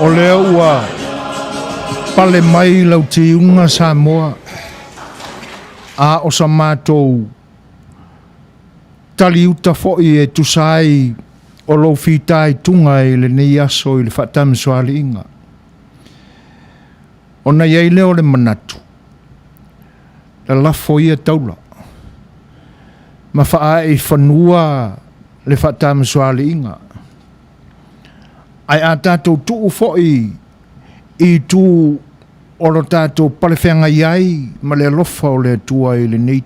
O lea ua pale mai lau tiuga Samoa, a o sa matou taliuta foi e tusa ai o lou fitaituga i lenei aso i le faatamasoaliiga. Ona i ai lea o le manatu, lalafo ia taula ma faaee i fanua le faatamasoaliiga. Ae a tatou tuu foi i itu o lo tatou palefeagai ai ma le alofa o le Atua i lenei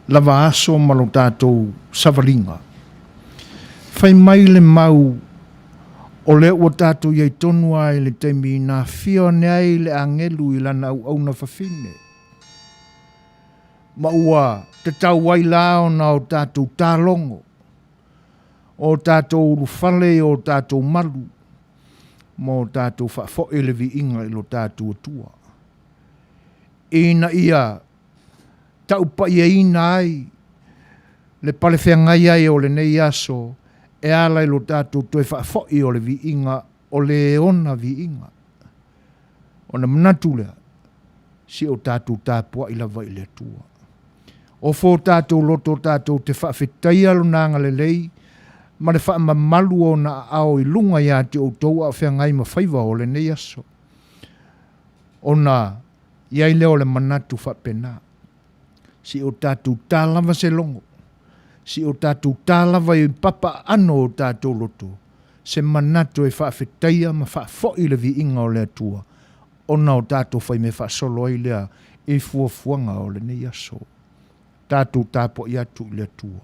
lava aso ma lo tatou savaliga, fai mai le mau o lea ua tatou i ai tonu lava i le taimi na afio ane ai le agelu i lana auauna fafine, ma ua tatau ai la ona o tatou talogo, o tatou ulufale i o tatou malu, ma o tatou faafoi le viiga i lo tatou Atua, ina ia taupaiaina ai le palefeagai ai o lenei aso e ala i lo tatou toe faafoi o le viiga o le ona viiga. Ona manatu lea, se o tatou tapuai lava i le Atua. Ofo o tatou loto tatou te faafetaia Lona agalelei ma le faamamalu o Ona aao i luga ia te outou a o feagai ma faiva o lenei aso. Ona i ai lea o le manatu faapena, se i o tatou ta lava se logo, se i o tatou ta lava i papa aano o tatou loto, se manatu e faafetaia ma faafoi le viiga o le Atua, ona o tatou faimea faasolo ai lea i fuafuaga o lenei aso. Tatou tapuai atu i le Atua.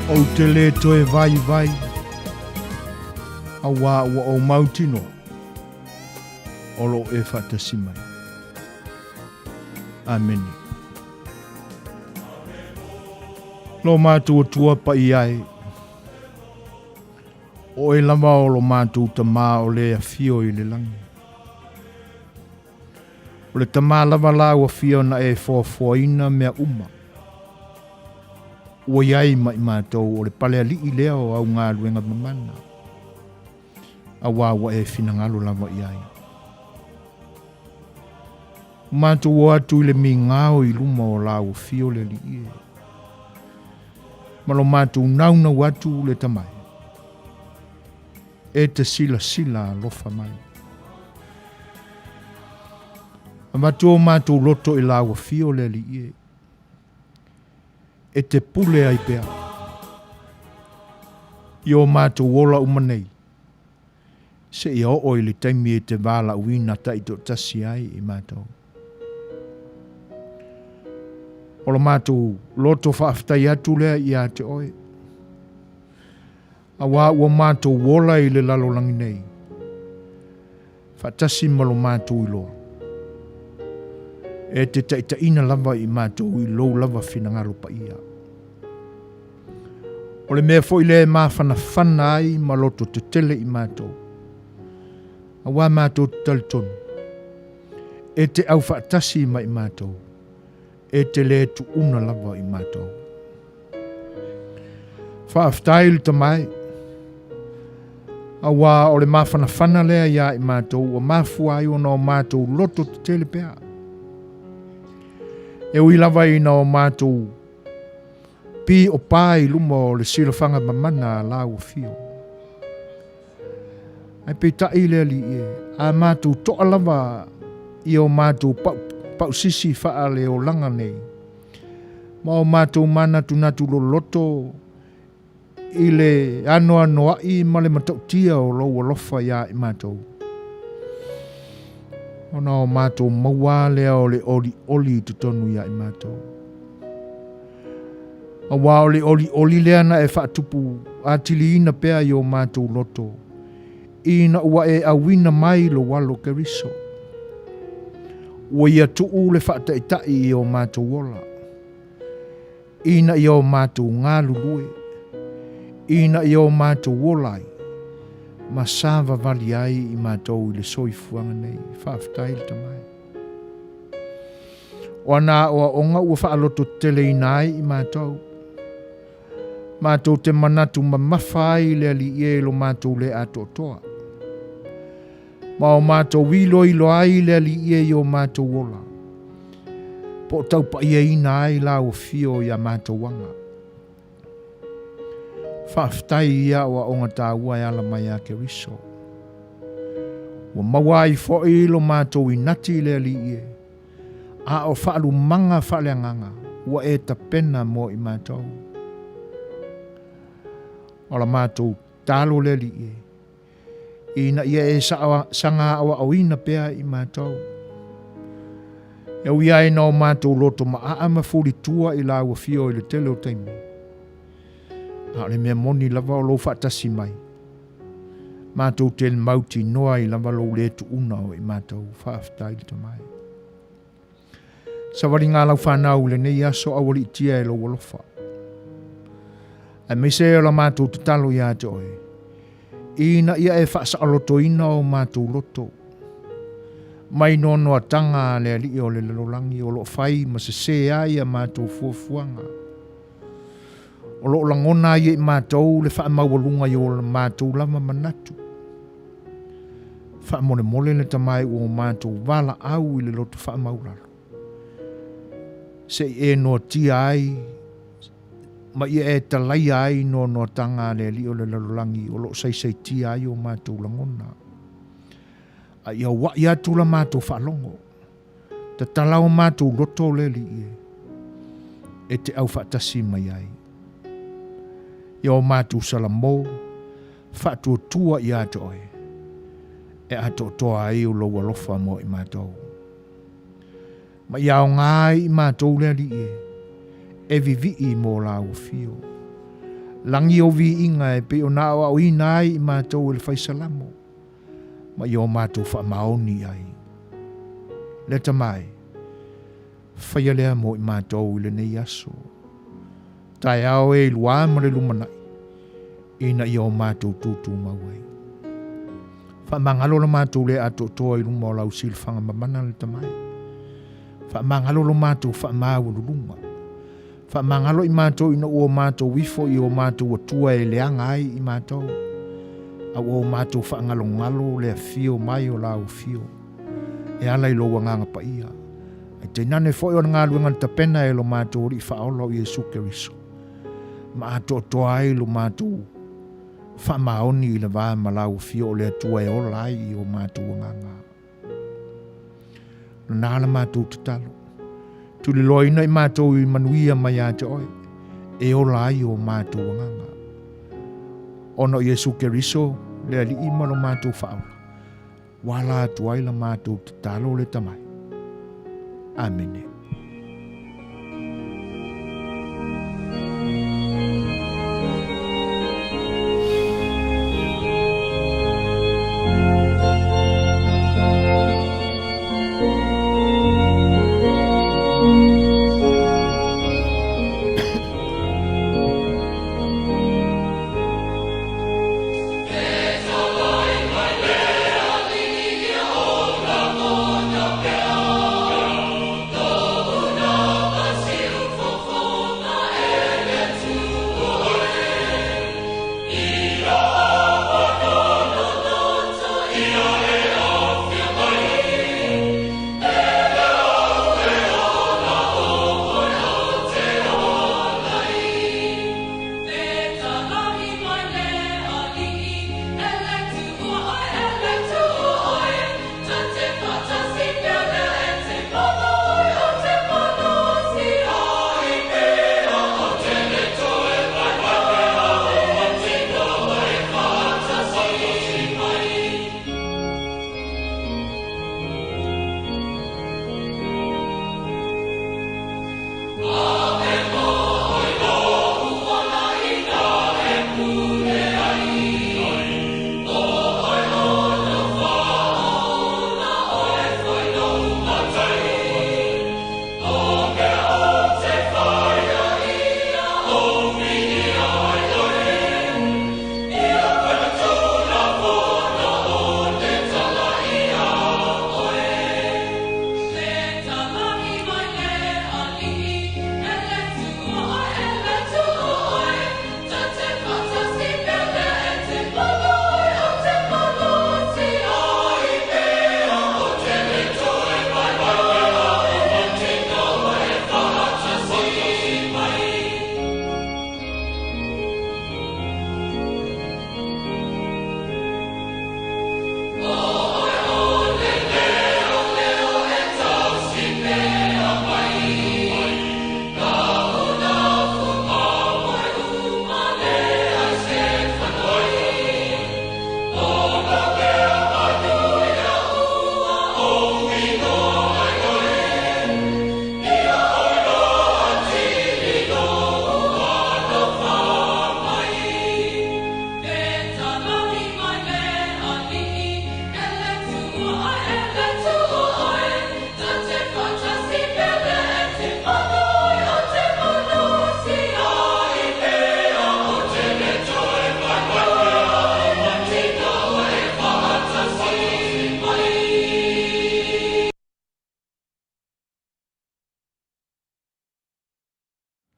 Ou te lē toe vaivai, auā ua ou mautinoa o lo o e faatasi mai. Amene. Lo matou Atua paia e, o oe lava o lo matou Tamā o le afio i le lagi. O le Tamā lava la ua fia ona e foafoaina mea uma. Ua i ai ma i matou o le pale alii lea o au galuega mamana, auā ua e finagalo lava i ai. Ua matou o atu i le migao i luma o lau afio le Alii e. Ma lo matou naunau atu le tamai. E te silasila alofa mai. Avatu o matou loto i lau afio le Alii e. E te pule ai pea. I o matou ola uma nei. Seia oo i le taimi e te valaauina taitoatasi ai i matou. O lo matou loto faafetai atu lea ia te oe. Auā ua matou ola i le lalolagi nei, faatasi ma lo matou iloa. E te taitaiina lava i matou i lou lava finagalo paia. O le mea foi lea e mafanafana ai ma loto tetele i matou, auā matou te talitonu, e te aufaatasi ma i matou, e te le tuuna lava i matou. Faafetai le Tama e, auā o le mafanafana lea iā i matou ua mafua ai ona o matou loto tetele pea. E ui lava ina o matou pi o pā i luma o le silafaga mamana a lau afio. Ae peitai le Alii e, a matou toa lava i o matou pau, pausisi faaleolaga nei, ma o matou manatunatu loloto i le anoanoai ma le matautia o lou alofa iā i matou. Ona o matou maua lea o le olioli i totonu iā i matou. Auā o le olioli lea na e faatupu atiliina pea i o matou loto, ina ua e auina mai lou Alo Keriso. Ua ia tuu le faataitai i o matou ola, ina ia o matou galulue, ina ia o matou ola ai, ma savavali ai i matou i le soifuaga nei. Faafetai le Tama e. O ana aoaoga ua faalototeteleina ai i matou. Matou te manatu mamafa ai i le Alii e i lo matou le atoatoa. Ma o matou iloilo ai i le Alii e i o matou ola. Po o taupaiaina ai lau afio i a matou aga. Faafetai i aoaoga taua e ala mai ia Keriso. Ua maua ai foi lo matou inati i le Alii e, a o faalumaga faaleagaga ua e tapena mo i matou. O la matou talo le Alii e, ina ia e saga aoaoina pea i matou. E ui ai na o matou loto maaa ma fulitua i lau afio i le tele o taimi, a o le mea moni lava o lou faatasi mai, matou te mautinoa ai lava lou le tuuna o i matou. Faafetai le Tama e. Savaliga a lau fanau i lenei aso aualiitia e lou alofa. Aemaise o la matou tatalo ia te oe, ina ia e faasaolotoina o matou loto, mai noanoataga a le alii o le lalolagi o lo o fai ma sesē ai a matou fuafuaga. O lo o lagona ai e i matou le faamaualuga i o matou lava manatu. Faamolemole le Tama e ua o matou valaau i le loto faamaulalo, se i e noatia ai ma ia e talaia ai noanoataga a le Alii o le lalolagi o lo o saisaitia ai o matou lagona. A ia ua'i atu la matou faalogo. Tatala o matou loto le Alii e, e te aufaatasi mai ai. Ia o matou salamo, faatuatua ia te oe, e atoatoa ai o lou alofa mo i matou. Ma ia aoga ai i matou le Alii e, e vivii mo lau afio. Lagi o viiga e pei ona aoaoina ai i matou e le fai salamo. ma ia o matou faamaoni ai. Le Tama e, faia lea mo i matou i lenei aso. Taeao e i luā ma le lumanai, ina ia o matou tūtūmau ai. Faamagalo la matou le atoatoa i luma o lau silafaga mamana le Tama e. Faamagalo lo matou faamaualuluga. Faamagalo i matou ina ua o matou ifo i o matou Atua e leaga ai i matou, a ua o matou faagalogalo le afio mai o lau afio, e ala i lou Agaga Paia. Ae tainane foi o le galuega na tapena e lo matou Alii Faaola o Iesu Keriso. ma atoatoa ai lo matou faamaoni i le va ma lau Afio o le Atua e ola ai i o matou agaga. Lena la matou tatalo. Tuliloaina i matou i manuia mai ia te oe, e ola ai o matou agaga. Ona o Iesu Keriso, le Alii ma lo matou Faaola, ua ala atu ai la matou tatalo le tamai. Amene.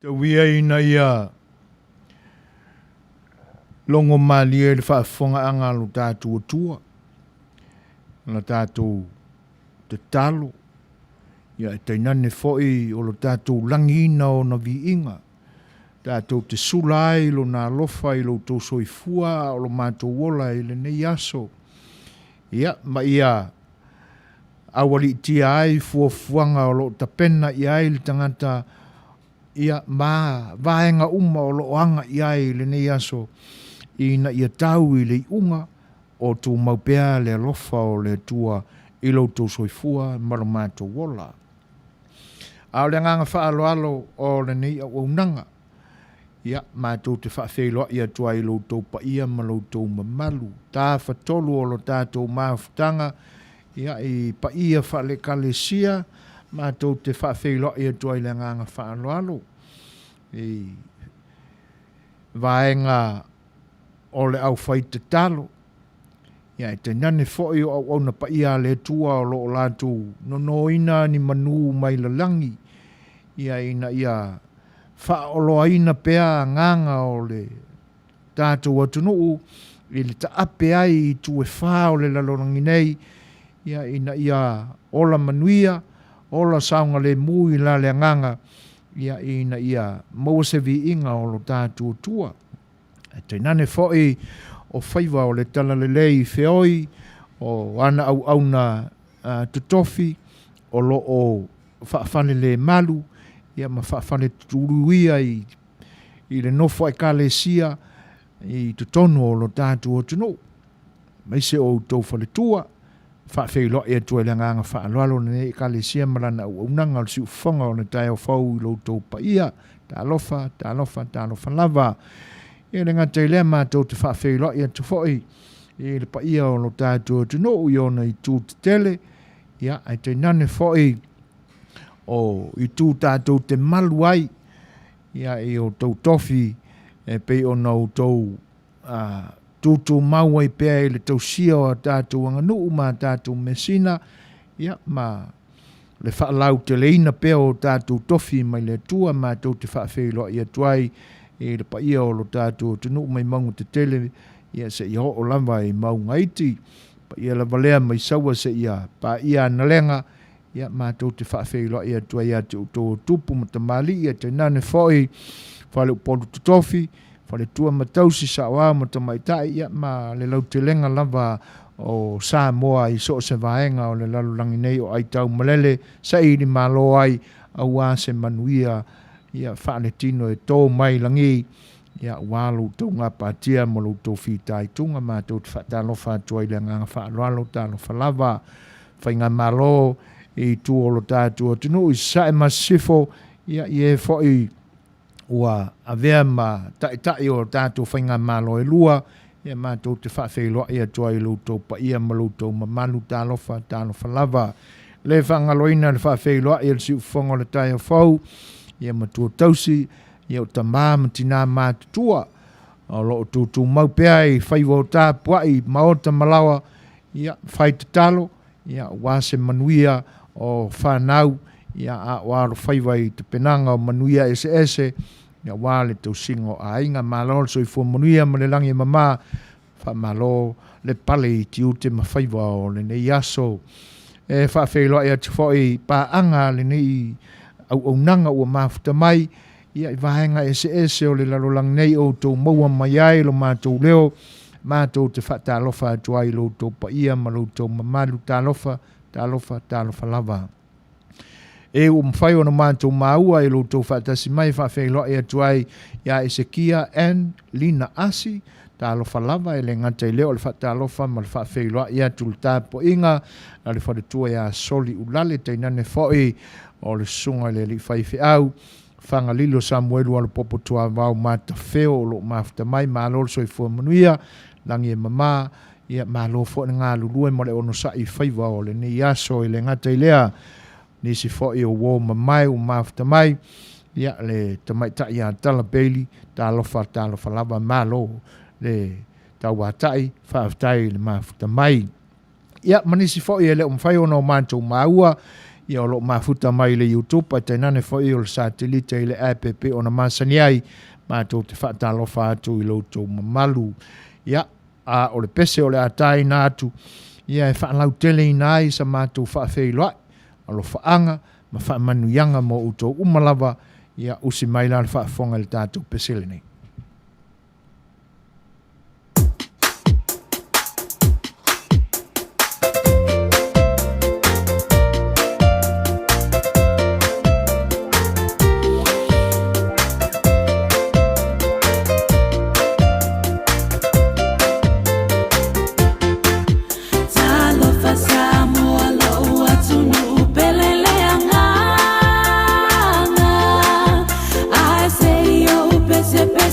Tauia ina ia logo malie le faafofogaaga a lo tatou Atua, la tatou tatalo, ia e tainane foi o lo tatou lagiina ona viiga, tatou te sula ai lona alofa i lo outou soifua a o lo matou ola i lenei aso, ia ma ia aualiitia ai fuafuaga o lo o tapena i ai le tagata, ia, ma vaega uma o lo o aga i ai i lenei aso, ina ia tau i le iuga o tumau pea le alofa o le Atua i lo outou soifua ma lo matou ola. A o le agaga faaaloalo o lenei auaunaga, Ia, matou te faafeiloai atu ai i lo outou paia ma lo outou mamalu tafatolu o lo tatou mafutaga, ia, i paia faale-Ekalesia, matou te faafeiloai atu ai i le agaga faaaloalo i vaega o le aufaitatalo, ia, e tainane foi o auauna paia a le Atua o lo o latou nonoina ni manu mai lalagi, ia, ina ia faaoloaina pea agaga o le tatou atunuu i le taape ai i itu e fa o le lalolagi nei, ia, ina ia ola manuia, ola saogalemu i la le agaga. ia, ina ia maua se viiga o lo tatou Atua. Ae tainane foi o faiva o le talalelei feoi o ana auauna totofi o lo o faafalelemalu ia ma faafaletuluia i le nofo a Ekalesia i totonu o lo tatou atunuu, aemaise o outou faletua. Faafeiloai atu ai le agaga faaaloalo o lenei Ekalesia ma lana auaunaga o le siufofoga o le taeao fou i lo outou paia. Talofa, talofa, talofa lava. E le gata i lea, matou te faafeiloai atu foi i le paia o lo tatou atunuu i ona itu tetele, ia, ae tainane foi o itu tatou te malu ai, ia, i outou tofi e pei ona outou tutumau ai pea i le tausia o a tatou aganuu ma a tatou measina, ia, ma le faalauteleina pea o tatou tofi mai le Atua. Matou te faafeiloai atu ai i le paia o lo tatou atunuu mai mauga tetele, ia, seia oo lava i mauga iti. Paia lava lea mai Saua seia paia Analega, ia, matou te faafeiloai atu ai ia te outou o tupu ma tamalii, ae tainane foi faleupolu totofi, faletua ma tausi, saoao ma tamaitai, ia, ma le lautelega lava o Samoa i so o se vaega o le lalolagi nei o aitaumalele saili malo ai aua se manuia, ia, faaletino e to mai lagi, ia, aua lo outou gapatia ma lo outou fitaituga. Matou te faatalofa atu ai i le agaga faaaloalo. Talofa lava Faigamalo i itu o lo tatou atunuu i Sasae ma Sisifo, ia, i e foi ua avea ma taitai o tatou faigamalo e lua, ia, matou te faafeiloai atu ai i lo outou paia ma lo outou mamalu. Talofa, talofa lava. Le faagaloina le faafeiloai a le siufofoga o le taeao fou, ia, matua tausi, ia, o tama ma tina matutua o lo o tutumau pea i faiva o tapuai maota ma laoa, ia, fai tatalo, ia, aua se manuia o fanau, ia, a o alofaiva i tapenaga o manuia eseese, ia, aua le tausiga o aiga. Malo le soifua manuia ma le lagi e mama, faamalo le pale i tiute ma faiva o lenei aso. E faafeiloai atu foi i paaga a lenei auaunaga ua mafuta mai, ia, i vaega eseese o le lalolagi nei o outou maua mai ai lo matou leo, matou te faatalofa atu ai i lo outou paia ma lo outou mamalu. Talofa, talofa, talofa lava. E ua mafai ona matou maua i lo outou faatasi mai, faafeiloai atu ai iā Esekia and Lina Asi. Talofa lava, e le gata i lea o le faatalofa ma le faafeiloai atu i le tapuaiga a le faletua iā Soli Ulale, tainane foi o le susuga i le alii faifeau Fagalilo Samuelu Alopopo Tuavao Matafeo o lo o mafuta mai. Malo le soifua manuia, lagi e mama, ia malo foi le galulue ma le onosai i faiva o lenei aso. E le gata i lea, nisi foi o uo mamae ua mafuta mai, ia le tamaitai ia Tala Bailey, talofa, talofa lava, malo le tauatai, faafetai i le mafuta mai. Ia, ma nisi foi e le o mafai ona o matou maua, ia o lo o mafuta mai i le YouTube, ae tainane foi o le satelite i le app e pei ona masani ai, matou te faatalofa atu i lo outou mamalu. Ia, a o le pese o le a taina atu, ia e faalauteleina ai sa matou faafeiloai, alofaaga ma faamanuiaga mo outou uma lava, ia usi mai la le faafofoga i le tatou pese lenei. Talofa Samoa lou atunuu pele le agaga. Ae se i ou pesepese.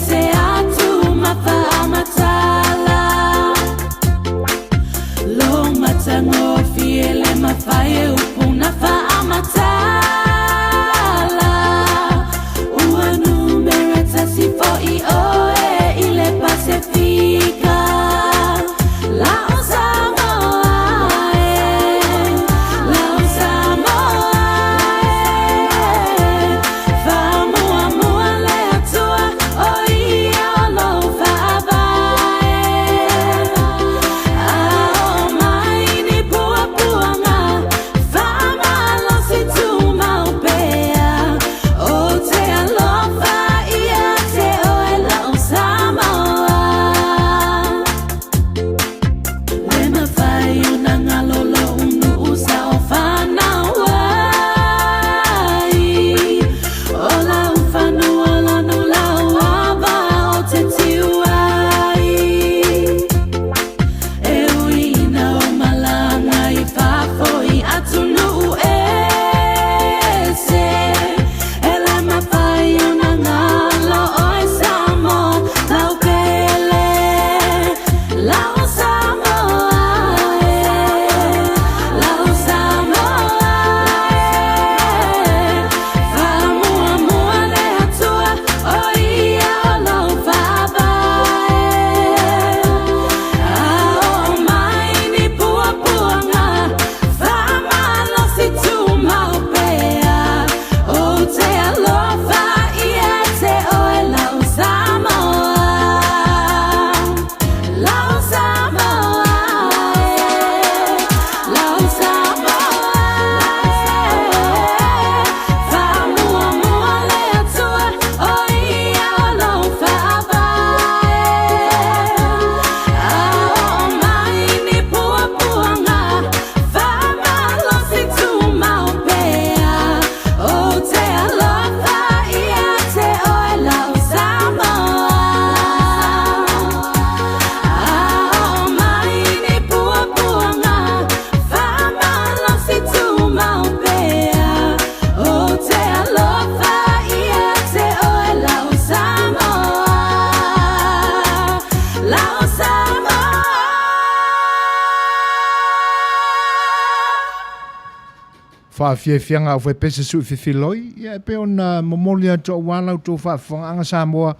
Faafiafiaga au faipese sui fefiloi, ia e pei ona momoli atu aua la outou faafofogaaga Samoa,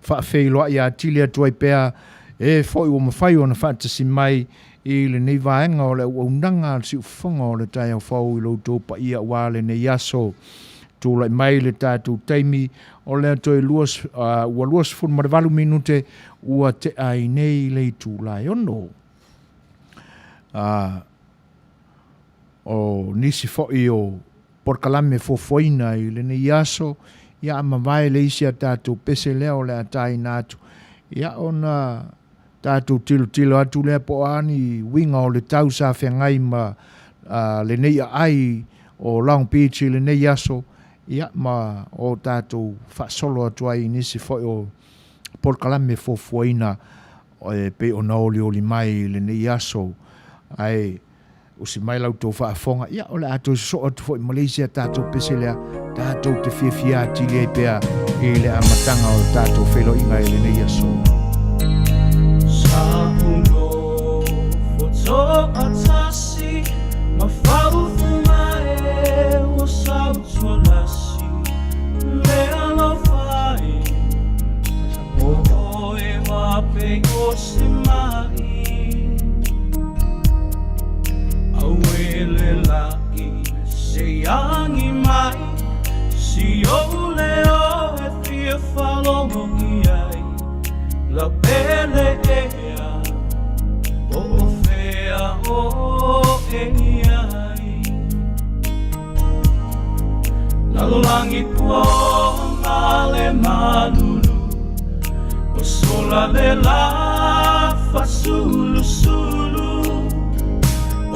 faafeiloai atili atu ai pea e foi ua mafai ona faatasi mai i lenei vaega o le auaunaga a le siufofoga o le taeao fou i lo outou paia aua lenei aso. Tulai mai le tatou taimi o lea toe ua 28 minute ua tea ai nei le itula e 6. O nisi foi o polokalame fuafuaina i lenei aso, ia a mavae le isi a tatou pese lea o le a taina atu, ia ona tatou tilotilo atu lea po o a ni uiga o le tau sa feagai ma lenei aai o Long Beach i lenei aso, ia ma o tatou faasolo atu ai i nisi foi o polokalame fuafuaina e pei ona olioli mai i lenei aso. Ae usi mai la outou faafofoga, ia o le a toe sosoo atu foi ma le isi a tatou pese lea tatou te fiafia atili ai pea i le amataga o le tatou feiloaiga i lenei aso. Sa nofo toatasi ma faufuga e ua sautualasi le alofa e o oe ua pei o se mai Auele la'i se agi mai si ou leo e fia faalogo i ai lau pele ea po o fea oe i ai Lalolagi puaoga le malulu Ua sola le lā fasulusulu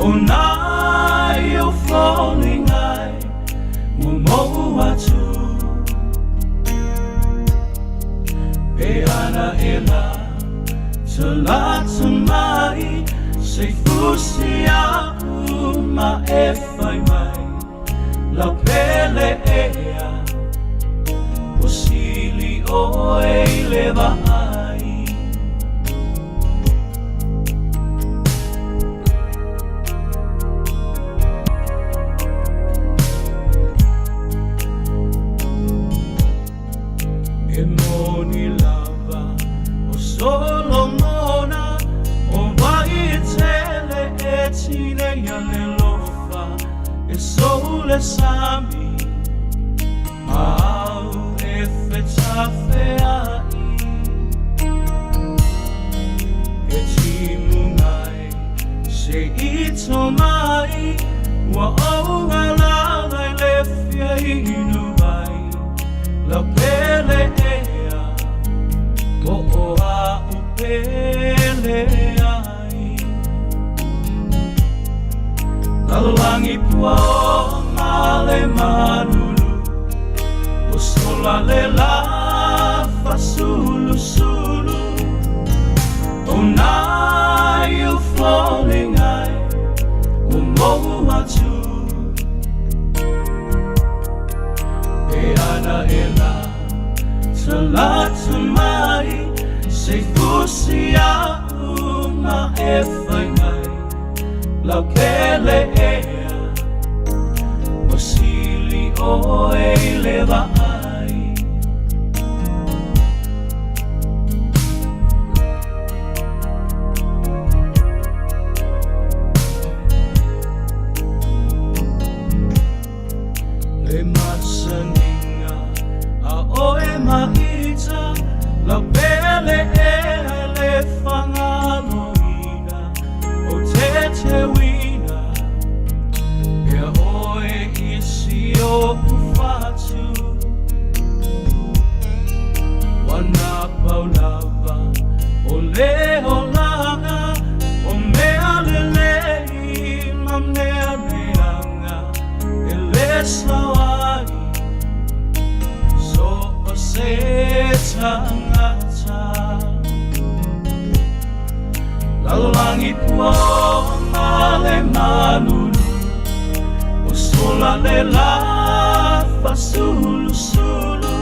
O nai ou foliga e ua mou atu Pe ana e la talata mai Se i fusi a'u ma e fai mai Lau pele ea Ua sili ʻoe i le vaai. E moni lava ʻo Solomona ʻO wai e tele e tineia le alofa E sou le sami ma au e fetafeaʻi E timuga e se i tomai Ua ou galala i le fia inu wai Lau pele ea po o a'u pele ai Lalolagi puaoga le malulu Ua sola le lā fasulusulu O nai ou foliga e ua mou atu Pe ana e la talata mai Se i fusi a'u ma e fai mai Lau pele ea Ua sili ʻoe i le vaai. Le masaniga a ʻoe ma ita Lau pele ea e le faagaloina Ou te teuina pea ʻoe i si oʻu fatu Ua napau lava o le olaga O mea lelei ma mea leaga E le sao ai so o se tagata Lalolagi puaoga le malulu Ua sola le lā fasulusulu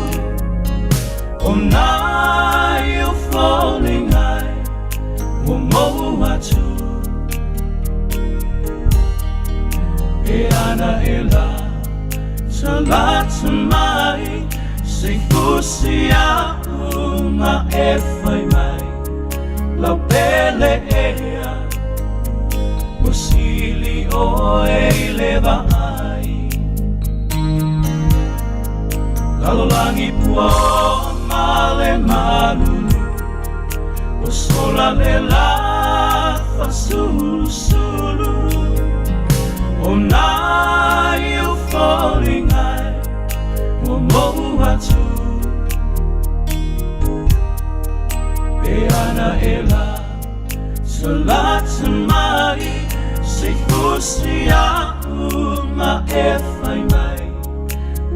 O nai ou foliga e ua mou atu Pe ana e la Salata mai se i fusi a'u ma e fai mai lau pele ea Ua sili ʻoe i le vaai Lalolagi puaoa ma le malulu Ua sola le lā fāsulusulu ʻO nā i ou foliga e ua mou atu Pe ana e la Salata mai se i fusi a'u ma e fai mai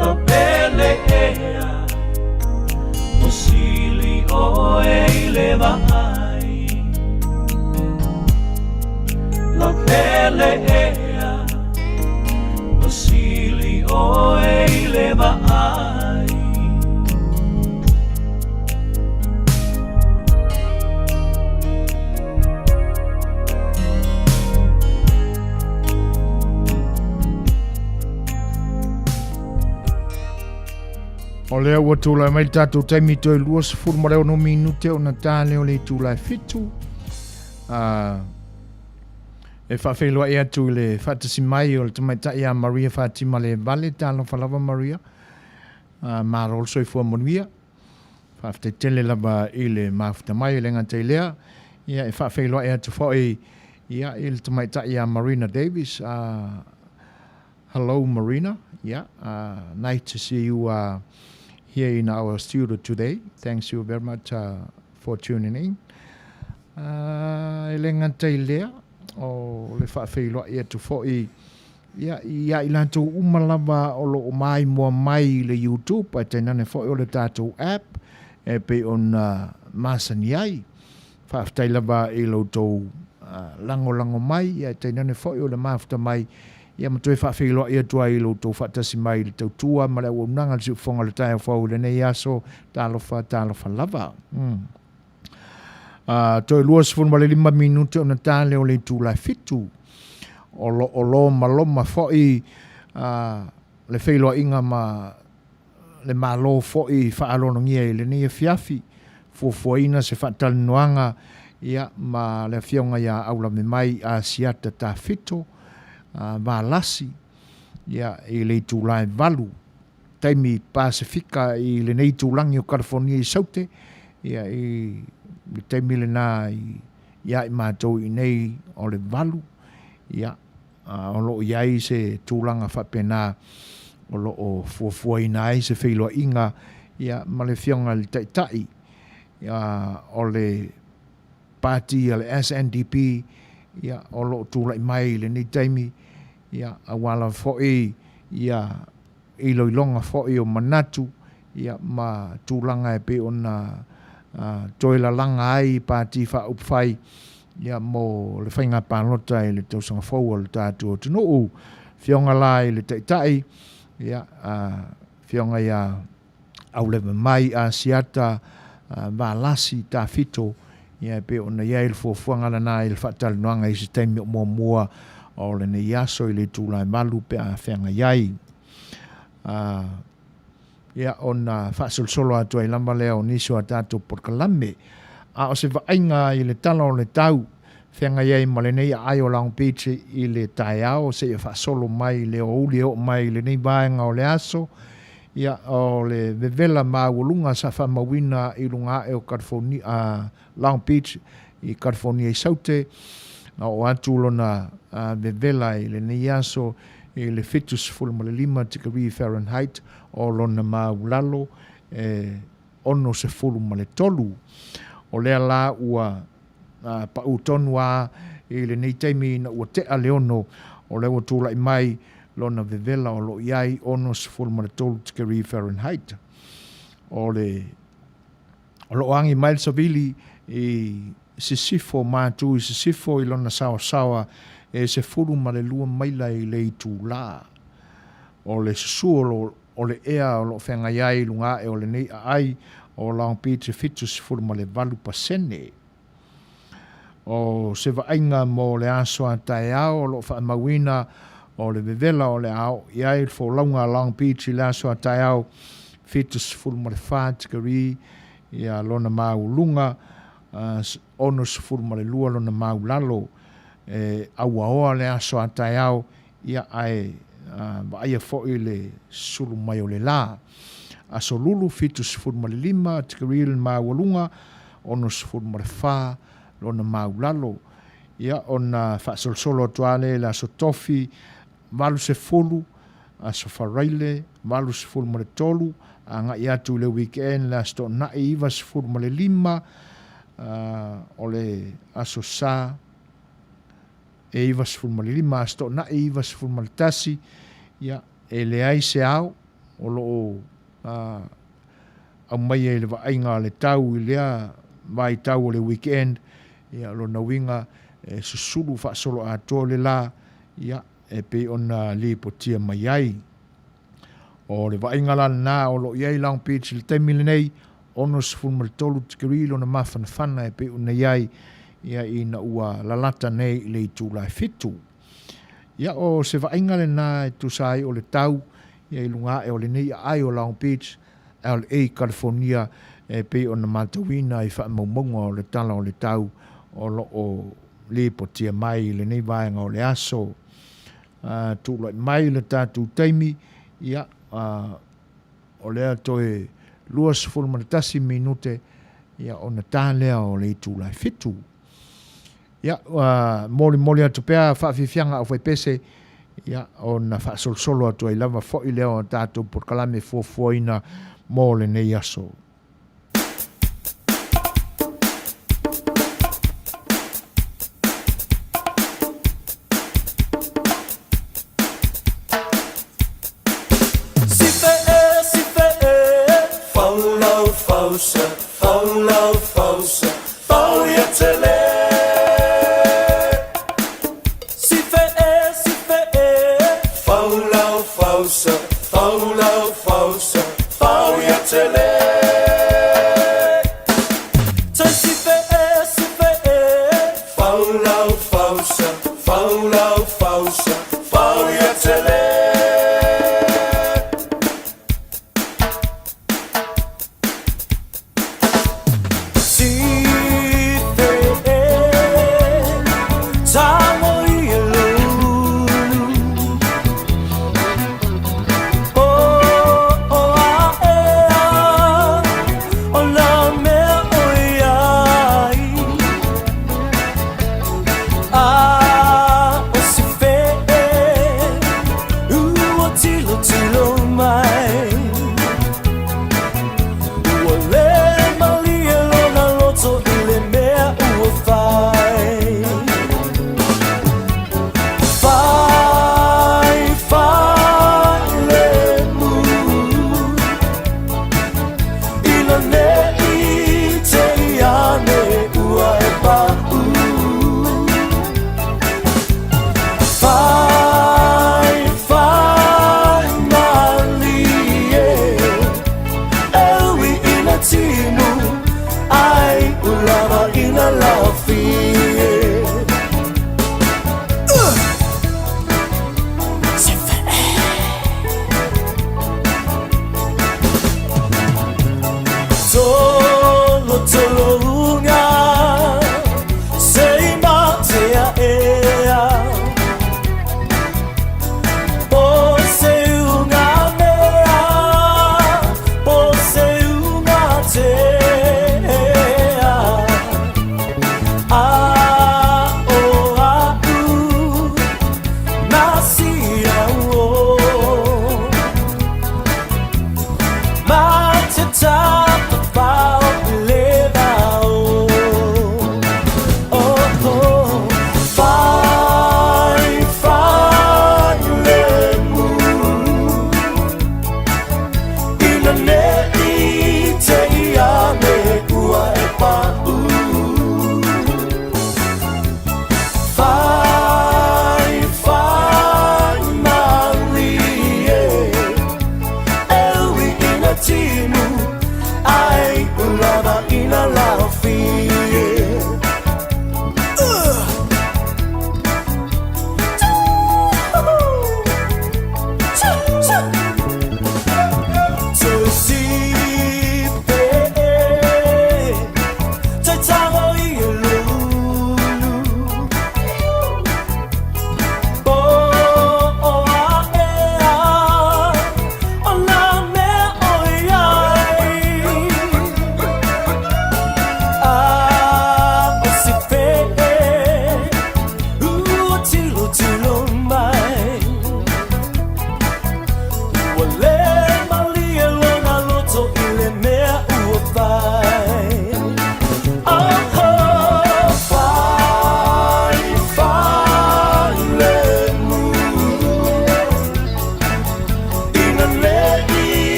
lau pele ea Ua sili ʻoe i le vaai Lau pele ea Ua sili ʻoe i le vaai. O lea ua tulai mai le tatou taimi toe 26 minute ona ta lea o le itula e 7. E faafeiloai atu i le faatasi mai o le tamaitai ia Maria Fatima Levale. Talofa lava Maria. Malo le soifua manuia. Faafetai tele lava i le mafuta mai e le gata i lea. Ia e faafeiloai atu foi ia i le tamaitai ia Marina Davis. Hello Marina. Yeah, nice to see you here in our studio today. Thanks you very much for tuning in. E le gata i lea, o le faafeiloai atu foi ia, ia i latou uma lava o lo o maimoa mai i le YouTube, ae tainane foi o le tatou app e pei ona masani ai. Faafetai lava i lo outou lagolago mai, ia tainane foi o le mafuta mai, ia ma toe faafeiloai atu ai i lo outou faatasi mai i le tautua ma le auaunaga a le Siufofoga o le Taeao Fou i lenei aso. Talofa, talofa lava. Toe 25 minute ona ta lea o le itula e 7. O lo o lomaloma foi le feiloaiga ma le Malo foi faaaloalogia i lenei afiafi, fuafuaina se faatalanoaga ia ma le Afioga ia Aulamemai Asiata Tafito Valasi ia i le itula e 8 taimi Pasefika i lenei itulagi o Kalifonia i Saute ia i le taimi lena ia i matou i inei o le 8 ia O lo o i ai se tulaga faapena o lo o fuafuaina ai se feiloaiga ma le Afioga i le Taitai o le Pati a le SNDP o lo o tulai mai i lenei taimi, aua lava foi iloiloga foi o manatu ma tulaga e pei ona toe lalaga ai Pati Faaupufai mo le faiga palota i le tausaga fou o le tatou atunuu. Afioga la i le Taitai, Afioga ia Aulevamai Asiata Valasi Tafito, e pei ona i ai le fuafuaga lena i le faatalanoaga i se taimi o muamua o lenei aso i le itula e 8 pe a feagai ai. Ia, ona faasolosolo atu ai lava lea o nisi o a tatou polokalame. A o se vaaiga i le tala o le tau, feagai ai ma lenei aai o Long Beach i le taeao seia faasolo mai i le aoauli e oo mai i lenei vaega o le aso, ia, o le vevela maualuga sa faamauina i luga ae o California, Long Beach i California i Saute, na oo atu lona vevela i lenei aso i le 75 tikeri Fahrenheit o lona maulalo e 63. O lea la ua pau tonu a i lenei taimi ina ua tea le 6, o lea ua tulai mai lona vevela o lo o i ai 63 tikeri Fahrenheit. O le O lo o agi mai le savili i sisifo, matu i sisifo i lona saoasaoa e 12 maila i le itulā. O le susu o lo o le ea o lo o feagai ai i luga ae o lenei aai o Long Beach e 78%. O se vaaiga mo le aso a taeao o lo o faamauina. O le vevela o le a oo i ai le folauga a Long Beach i le aso a taeao, 74 tikeri ia lona maualuga, 62 lona maulalo. E auaoa le aso a taeao, ia ae vaaia foi le sulu mai o le la. Aso Lulu, 75 tikeri le maualuga, 64 lona maulalo. Ia ona faasolosolo atu lava lea i le Aso Tofi 80, Aso Faraile 83, agai atu i le weekend le Aso Toonai 95, o le Aso Sa e 95, Aso Toonai 91, ia e leai se ao o lo o aumaia i le vaaiga a le tau i lea vaitau o le weekend, ia lona uiga e susulu faasoloatoa le la, ia e pei ona lipotia mai ai. O le vaaiga la lena o lo o i ai Long Beach i le taimi lenei, 63 tikeri lona mafanafana e pei ona i ai ia ina ua lalata nei i le itula e 7. Ia o se vaaiga lena e tusa ai o le tau ia i luga ae o lenei aai o Long Beach, LA, Kalifonia, e pei ona matauina i faamaumauga o le Tala o le Tau o lo o lipotia mai i lenei vaega o le aso. Tulai mai le tatou taimi, ia, o lea toe 21 minute ia ona ta lea o le itula e 7. Ia, ua molimoli atu pea faafiafiaga aufaipese, ia, ona faasolosolo atu ai lava foi lea o tatou polokalame fuafuaina mo lenei aso.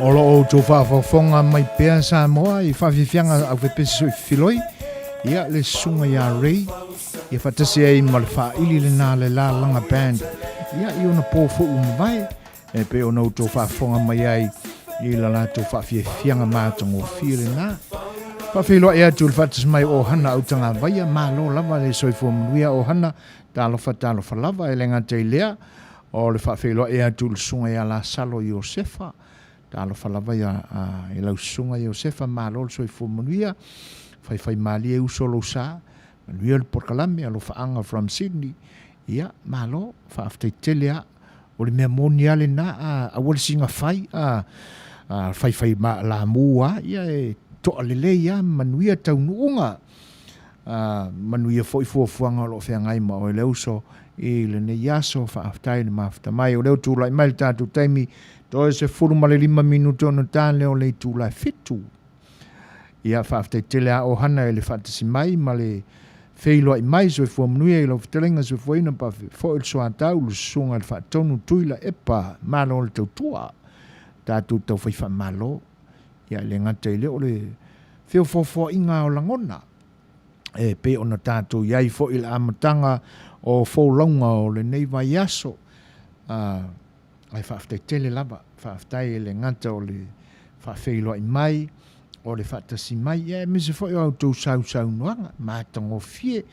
O lo o outou faafofoga mai pea Samoa i faafiafiaga aufepesi soifiloi, ia le susuga ia Ray, ia faatasi ai ma le faaili lena le Lalaga Band, ia i ona po foi ua mavae, e pei ona outou faafofoga mai ai i la latou faafiafiaga matagofie lena. Faafeiloai atu i le faatasi mai o Hana Autagavaia, malo lava le soifua manuia o Hana, talofa talofa lava, e le gata i lea, o le faafeiloai atu i le susuga ia Lasalo Iosefa, talofa lava ia, i lau susuga Iosefa, malo le soifua manuia, faifaimalie uso lou sa, manuia le polokalame, alofaaga from Sydney, ia, malo, faafetai tele a. O le mea moni lava lena, a, aua le siga fai, a, a faifai ma, lamu lava, ia e toa lelei lava, manuia taunuuga, a, manuia foi fuafuaga o lo o feagai ma oe le uso i lenei aso. Faafetai le mafuta mai. O lea ua tulai mai le tatou taimi, toe 15 minute ona ta lea o le itula e 7. Ia, faafetai tele a Ohana i le faatasi mai ma le feiloai mai. Soifua manuia i lau fetalaiga soifuaina pa foi le soatau, le susuga i le faatonu Tuila Epa, malo le tautua. Tatou tau fai faamalo. Ia, e le gata i lea o le feofoofoaiga o lagona e pei ona tatou i ai foi i le amataga o folauga o lenei vaiaso. Ae faafetai tele lava, faafetai e le gata o le faafeiloai mai, o le faatasi mai, ia aemaise foi o a outou sausaunoaga matagofie.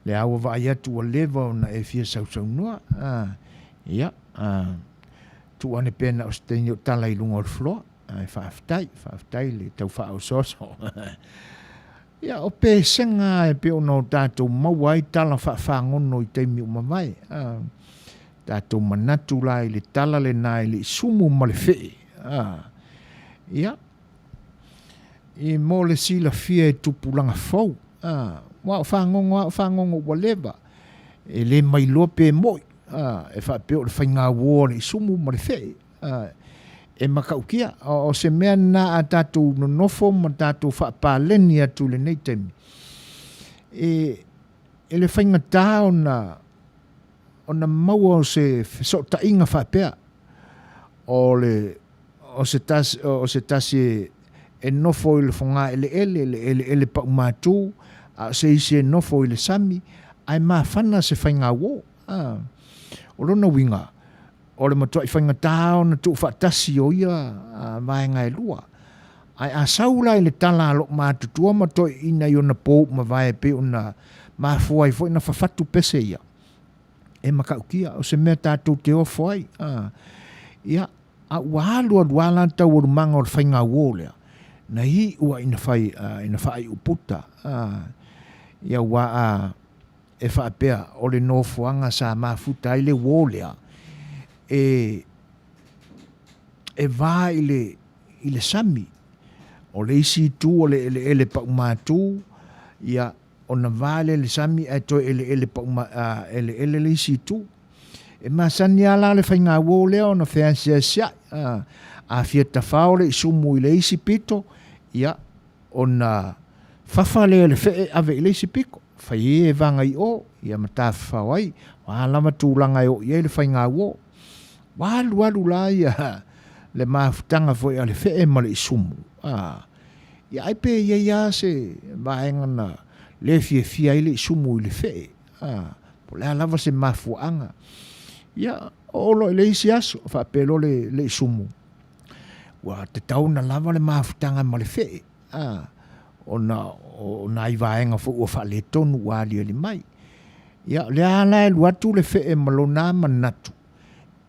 Lea ua vaai atu ua leva ona e fia sausaunoa. Ia, tuu ane pea na o se taimi o tala i luga o le floor. Ae faafetai, faafetai le tau faaosooso. Ia, o pesega e pei ona o tatou maua ai tala faafagono i taimi ua mavae. A, tatou manatu la i le tala lena e le i sumu ma le fee. A, ia, i mo le silafia e tupulaga fou. A, aua o fagogo lava o fagogo ua leva, e le mailoa pe moi. A, e faapea o le faiga uo a le isumu ma le fee. E matautia. O se mea lena a tatou nonofo ma tatou faapaleni atu i lenei taimi, e, e le faigata ona, ona maua o se fesootaiga faapea, o le, o se tasi, o se tasi e, e nofo i le fogaeleele, le eleele paumatu, a o se isi e nofo i le sami, ae mafana se faigauo. O lona uiga, O le matuai faigata ona tuufaatasi o ia vaega e lua. Ae a sau la i le tala a loo matutua ma toeaiina i ona pou mavae pei ona mafua ai foi ona fafatu pese ia, e matautia, o se mea tatou te ofo ai. Ia, a ua alu alu lava la taualumaga o le faigauo lea, na iu lava ina fai, ina faaiu puta. Ia, aua a e faapea o le nofoaga sa mafuta ai le uo lea e e va i le i le sami. O le isi itu o le eleele paumatu, ia, ona va lea i le sami ae toe eleele pauma, eleele le isi itu. E masani lava la le faiga uo lea ona feasiasia'i, a fia tafao le isumu i le isi pito, ia, ona fafa lea e le fee ave i le isi pito, fai ai e vaga i o, ia ma tafafao ai. O a lava tulaga e oo i ai le faiga uo. Ua alu alu la ia le mafutaga foi a le fee ma le isumu, a, ia ai pe i ai lava se vaega na le fiafia ai le isumu i le fee, a, po o le a lava se mafuaaga. Ia, oo loa i le isi aso, faapea loa le, le isumu, Ua tatau ona lava le mafutaga ma le fee, a, ona o nai vaega foi ua faaletonu ua aliali mai. Ia, o lea la e alu atu le fee ma lona manatu,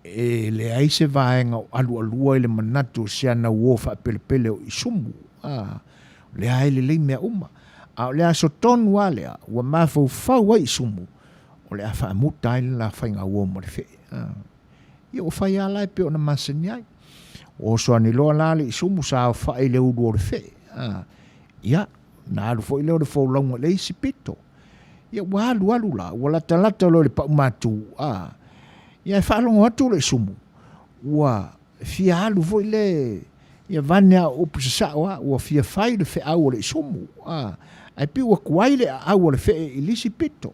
e leai se vaega o alualua i le manatu o si ana uo faapelepele o Isumu, a, o lea e lelei mea uma. A o le aso tonu lava lea ua mafaufau ai Isumu, o le a faamuta ai le la faiga uo ma le fee, a. Ia ua fai lava la e pei ona masani ai. Ua oso ane loa la le isumu sa aofai i le ulu o le fee. A, ia, na alu foi lea o le folauga i le isi pito. Ia ua alu alu la, ua latalata loa i le paumatu, a, ia e faalogo atu le isumu, ua fia alu foi le, ia vaeane a o upu sasao lava, ua fia fai le feau a le isumu, a, ae pei ua tuai le aau a le fee i le isi pito.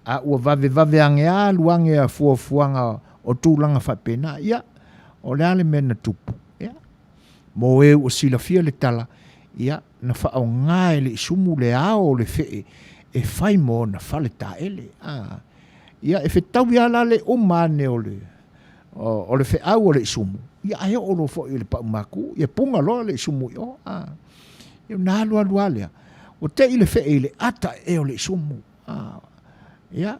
A ua vavevave ane lava alu ane a fuafuaga o tulaga faapena. Ia, O le a le mea na tupu? Ia, mo e ua silafia le tala, ia, na faaaoga e le isumu le ao o le fee e fai mo ona fale taele. A, ia, e fetaui lava la le uma ane o le, o le feau a le isumu, ia, ae oo loa foi i le paumatu, ia puga loa le isumu i o. A, ia, ona alu alu lava lea, ua te i le fee i le ata ea o le isumu. A, ia,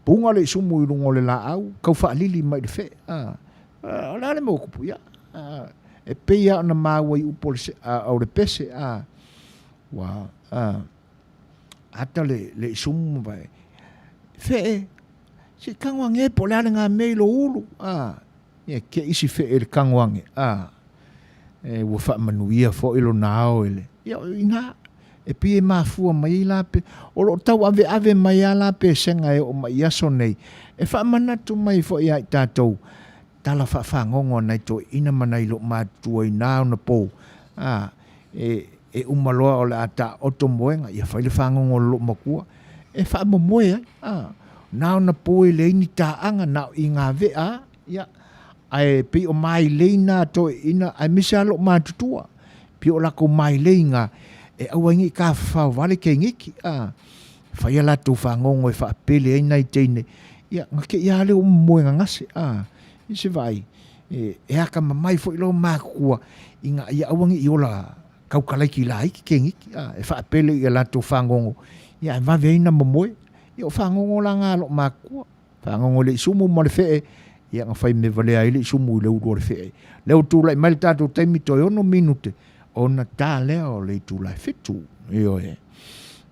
Puga le isumu i luga o le laau, tau faalili mai i le fee. A, o le a le mea ua tupu? Ia, a, e pei lava ona maua i upu o le, a, o le pese, a, ua, a, ata le, le isumu ma vae, Fee, se i tago age po o le a lena mea i lou ulu, a, ia, te isi fee i le tago age, a, e, ua faamanuia foi lona ao i le, ia, o ina, e pei e mafua mai ai la pe, o lo o tauaveave mai lava la pesega e oo mai i aso nei, e faamanatu mai foi ia i tatou tala faafagogo a nai toeaiina ma nai loomatutua i na ona pou, a, e, e uma loa o le a taoto moega, ia fai le fagogo a le loomatua, e faamomoe ai, a, na ona pou e leai ni taaga, na o i gavea lava, ia, ae pei o mailei na a toeaiina aemaise lava loomatutua, pei o latou mailei na e aua ai ne i tafafao vale teineiti, a, fai a latou fagogo e faapele ai nai teine, ia, na te i lava lea ua momoe gagase, a, i se vaai, e, e atamamai foi lou matutua ina ia aua ne i ola taukalaiti laiti teineiti, a, e faapele i a latou fagogo, ia ae vave ai na momoe. Ia o fagogo la na a lou matutua. Fagogo i le isumu ma le fee, ia na fai mea valea ai le isumu i le ulu o le fee. Lea ua tulai mai le tatou taimi toe 6 minute ona ta lea o le itula e 7. Ioe.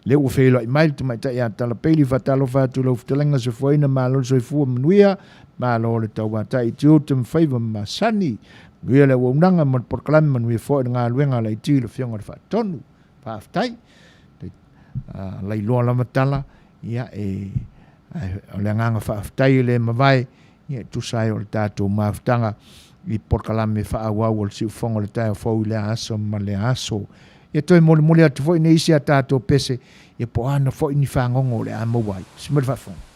Lea ua feiloai mai le tamaitai ia Tala Peili, faatalofa atu i lau fetalaiga Soifuaina, malo le soifua manuia, malo le tauatai i tiute ma faiva ma masani. Manuia le auaunaga ma le polokalame, manuia foi le galuega a le IT i le Afioga i le Faatonu. Faafetai. Lailoa lava tala, ia e o le agaga faafetai e le mavae, ia e tusa ai o le tatou mafutaga i polokalame faaauau o le siufofoga o le taeao fou i lea aso ma lea aso. Ia toe molimoli atu foi nei isi a tatou pese, ia po o ana foi ni fagogo o le a maua ai. Sii mai le faafofoga.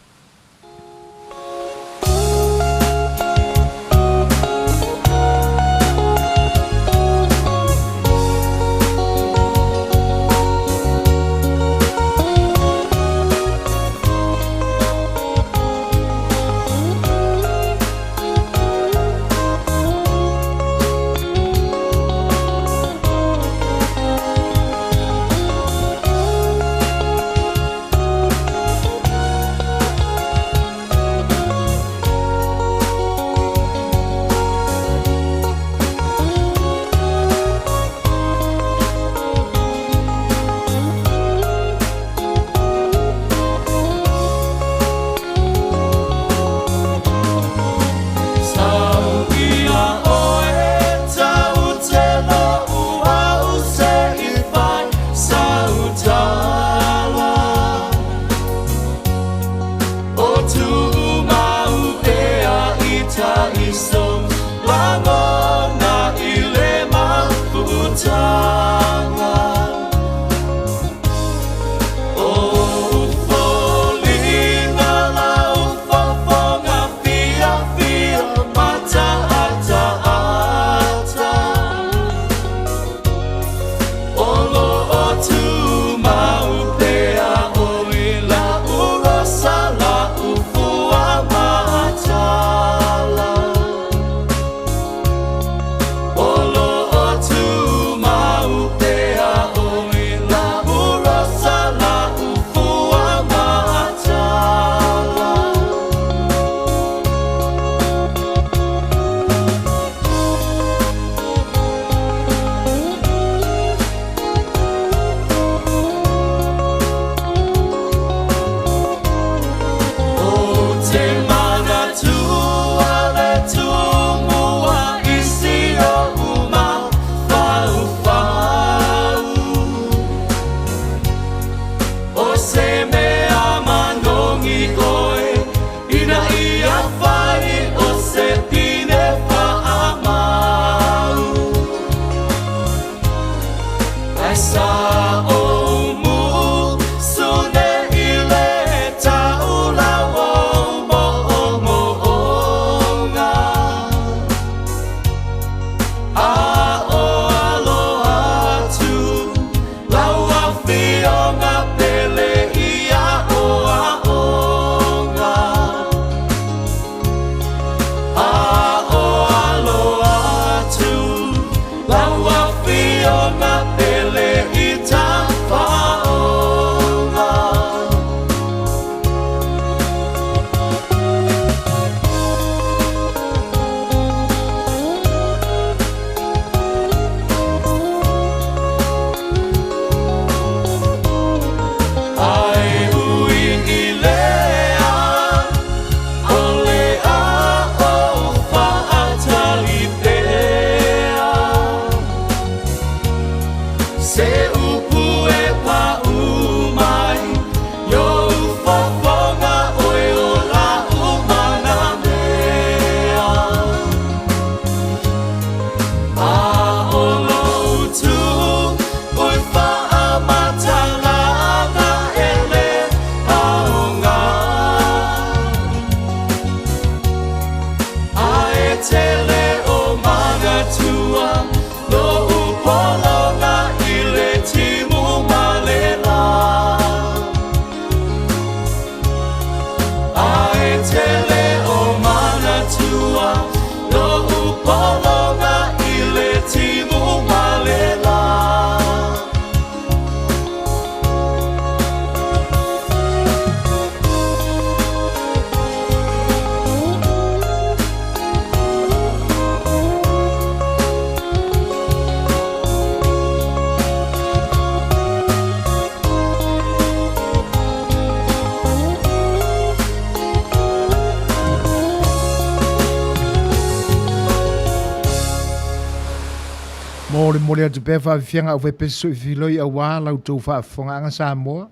momoli atu pea faafiafiaga aufaipese soifiloi auā la outou faafofogaaga Samoa.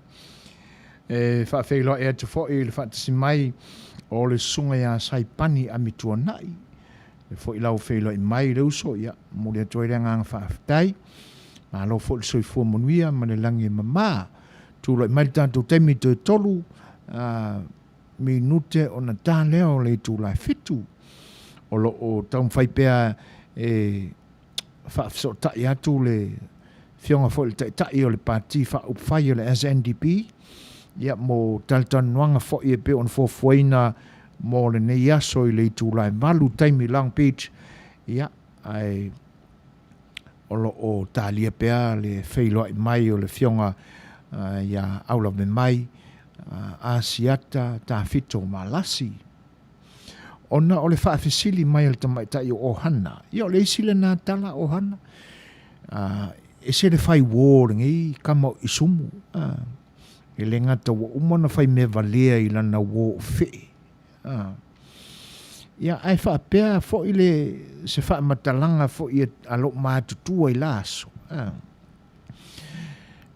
E faafeiloai atu foi i le faatasi mai o le susuga ia Saipani Amituanai, le foi lau feiloai mai le uso, ia momoli atu ai le agaga faafetai. Malo foi le soifua manuia ma le lagi e mama. Tulai mai le tatou taimi toe 3 minute ona ta lea o le itula e 7. O lo o taumafai pea e faafesootai atu le Afioga foi i le Taitai o le Pati Faaupufai o le SNDP, ia, mo talatalanoaga foi e pei ona fuafuaina mo lenei aso i le itula e 8 taimi Long Beach, ia, ae o lo o talia pea le feiloai mai o le Afioga ia Aulavemai Asiata Tafito Malasi. Ona o le faafesili mai a le tamaitai o Ohana, ia o le isi lena tala Ohana, ese le fai uō o lenei kama o Isumu, e le gata ua uma ona fai mea valea i lana uō o Fe'e, ia ae faapea foi le se faamatalaga foi a lou matutua i la aso,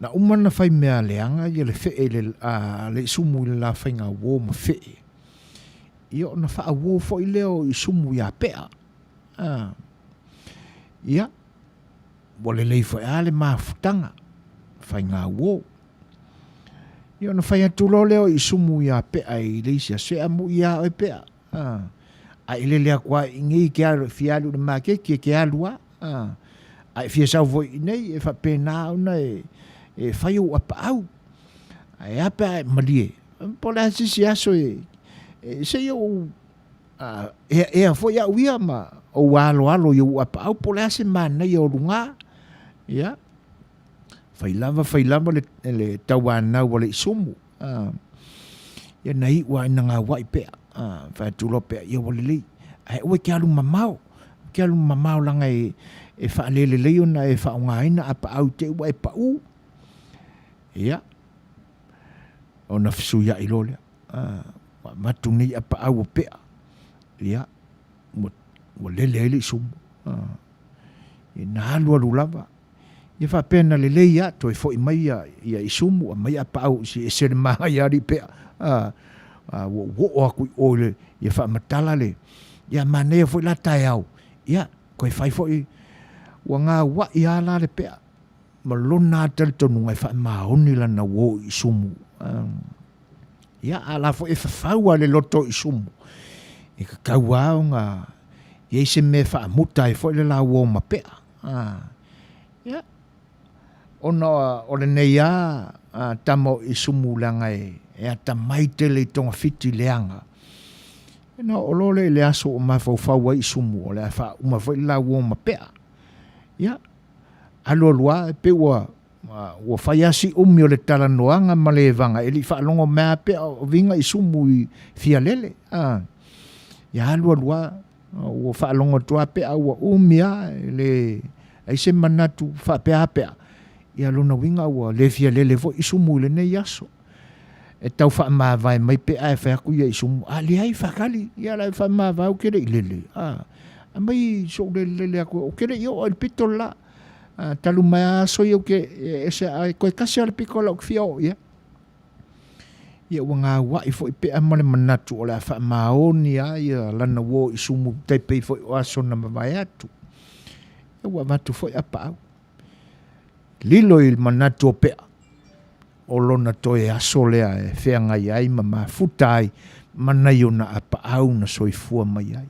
na uma ona fai mea leaga ia le Fe'e i le, a le Isumu i le la faiga uō ma Fe'e. Ia ona faauo foi lea o Isumu ia Pea. A. Ia, ua lelei foi lava le mafutaga, faigauo. Ia ona fai atu loa lea o Isumu ia Pea i le isi aso, e amuia lava oe Pea. A. A e lele atu lava i inei e te alu, e fia alu i le maketi e te alu lava. A. A e fia sau foi i inei, e faapena ona e fai ou apaau. Ae a pe a e malie, po o le a se isi aso e, e se i ou eaea foi au ia ma ou aloalo i ou apaau, po o le a se manaia o luga. Ia, fai lava, fai lava le, le tauanau a le isumu. Ia na iu lava ina gauai pea. Fai atu loa pea, ia ua lelei. Ae aua e te alu mamao. Te alu mamao leaga e, e faalelelei ona e faaaogaina apaau i te i ua e pau. Ia, ona fesuiai loa lea. Ua avatu nei apaau o Pea, ia, ua, ua lele ai le isumu. Ia, na alualu lava. Ia faapea na lelei lava, toe foi mai ia, ia isumu, aumai apaau i ese le manaia alii Pea. Ua ou oo atu i o i le, ia faamatala le, ia manaia foi la taeao, ia, toe fai foi, ua gauai lava la le Pea. Ma lona lava talitonuga e faamaoni lana uo i Isumu. Ia, a la foi e fafau lava le loto o Isumu, e tatau lava ona i ai se mea e faamuta ai foi le la uo ma Pea. Ia, ona o lenei lava tama o Isumu leaga e atamai tele i togafiti leaga, ona oo loa lea i le aso ua mafaufau ai Isumu o le a faauma foi le la uo ma Pea. Ia, alualu lava e pei ua ua fai lava si umi o le talanoaga ma le evaga e le i faalogo mai lava pea o viga isumu i Fialele. A, ia alualu lava ua faalogo atu lava pea ua umi lava e le ai se manatu faapea lava pea. Ia lona uiga ua le Fialele foi isumu i lenei aso. E tau faamavae mai pe a e fai atu ia isumu, a leai faatali, ia la e faamavae ou te le i lele. A, aumai sou lele lele atu, ou te le i oo i le pito le la. A, talu mai lava aso ia ou te, e ese, ae toe tasi lava le pito la ou te fia oo i ai. Ia ua gauai foi pea ma le manatu o le a faamaoni lava ia lana uo isumu tai pei foi o aso na mavae atu. Ia ua avatu foi apaau. Lilo i le manatu o Pea, o lona toe aso lea e feagai ai ma mafuta ai ma nai ona apaau na soifua mai ai.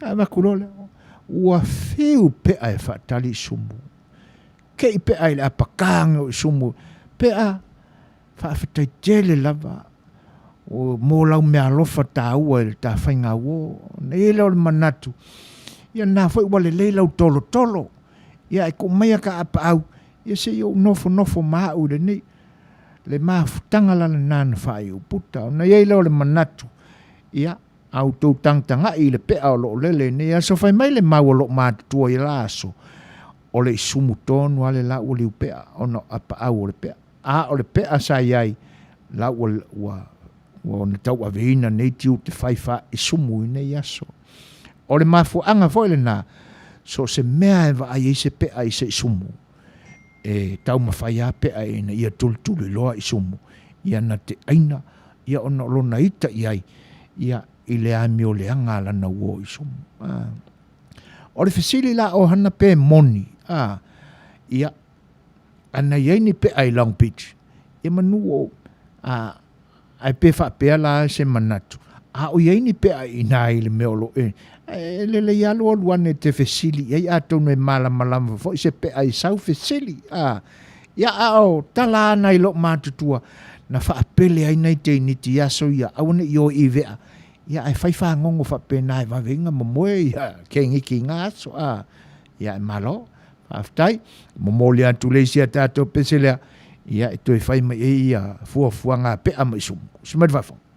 Ia avatu loa lea, ua fiu Pea e faatali Isumu. Kei Pea i le apakāga o Isumu, Pea, faafetai tele lava mo lau meaalofa taua i le ta faiga uo. Ona i ai lea o le manatu, ia na foi ua lelei lau tolotolo, ia e tuu maia ka apaau, ia se i ou nofonofo ma au i lenei. Le mafutaga la lena na faaiu puta. Ona i ai lea o le manatu, ia, a outou tagatagai i le pea o lo o lele i lenei aso, fai mai le mau o lo o matutua i la aso, o le isumu tonu lava le la ua liupea, ona o apaau o le pea. A o le pea sa i ai, la ua, ua, ua ona tauaveina nei tiute fai faa-isumu i nei aso. O le mafuaaga foi lena, So o se mea e vaai ai se pe'a i se isumu, e taumafai lava pe'a ina ia tulituliloa isumu, ia na te ʻaina, ia ona o lona ita i ai, ia, i le amio leaga a lana uo isumu. A. O le fesili la o hana pe moni, a, ia, ana i ai ni pe'a i Long Beach, ia manu o, a, Ae pe faapea la se manatu, a o i ai ni pea i ina i le mea o lo e, e lelei lava lou alu ane e te fesili i ai, atonu e malamalama foi se pea i sau fesili. A, ia, a o tala ana i lou matutua, na faapele ai nai teiniti i aso ia, aua ne i o i vea, ia, ae fai fagogo faapena e vave ai ona momoe ia kegiki i na aso. A, ia, e malo. Faafetai. Momoli atu le isi a tatou pese lea, ia e toe fai mai ai ia fuafuaga a Pea ma Isumu. Usi mai le faafofoga.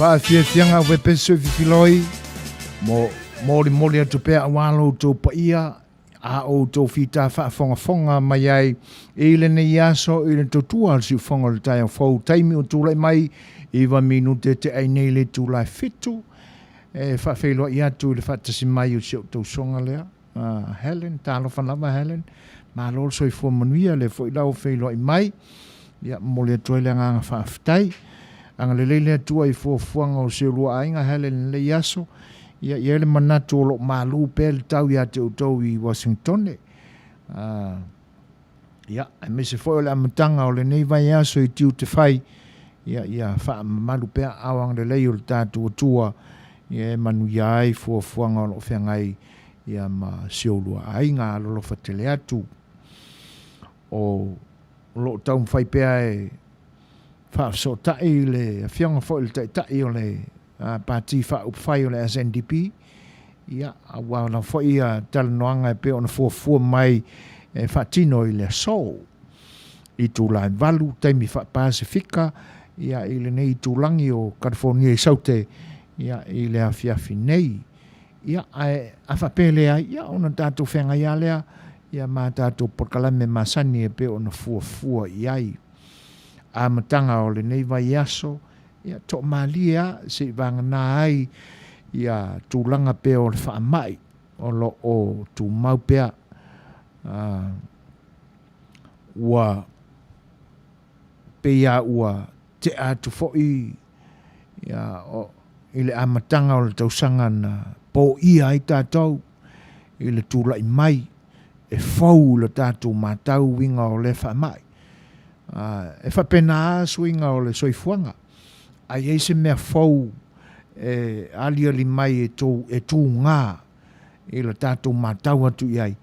Faafiafiaga o Epeso e fifiloi, mo molimoli atu pea aua lo outou paia a outou fita faafogafoga mai ai i lenei aso i le tautua a le siufofoga o le taeao fou. Taimi o tulai mai 9 minute te ai nei le itula e 7 e faafeiloai atu i le faatasi mai o si ou tausoga lea. Helen, talofa lava Helen, malo le soifua manuia, lea foi la ua feiloai mai. Ia, momoli atu ai le agaga faafetai. Agalelei le Atua i fuafuaga o si olua aiga Helen i lenei aso. Ia, i ai le manatu o lo o malu pea le tau ia te outou i Washingtone. Ia, aemaise foi o le amataga o lenei vaiaso i tiute fai, ia, ia faamamalu pea ao agalelei o le tatou Atua, ia e manuia ai fuafuaga o lo o feagai ia ma si oulua aiga. Alolofa tele atu o lo o taumafai pea e faafesootai le afioga foi i le Taitai o le Pati Faaupufai o le SNDP, ia, aua lava foi ia talanoaga e pei ona fuafua mai e faatino i le aso i itula e 8, taimi faa-Pasefika, ia, i lenei itulagi o Kalifonia i Saute, ia, i le afiafi nei. Ia, ae a faapea e leai, ia, ona tatou feagai lava lea, ia, ma tatou polokalame masani e pei ona fuafua i ai. Amataga o lenei vaiaso, Ia toamalie lava se i vagana ai ia tulaga pea o le faamai o lo o tumau pea. Ua pei lava ua tea atu foi ia, i le amataga o le tausaga na poia ai tatou i le tulai mai e fou i le tatou matau uiga o lea faamai. E faapena lava suiga o le soifuaga. A i ai se mea fou e aliali mai e tuga i le tatou matau atu i ai,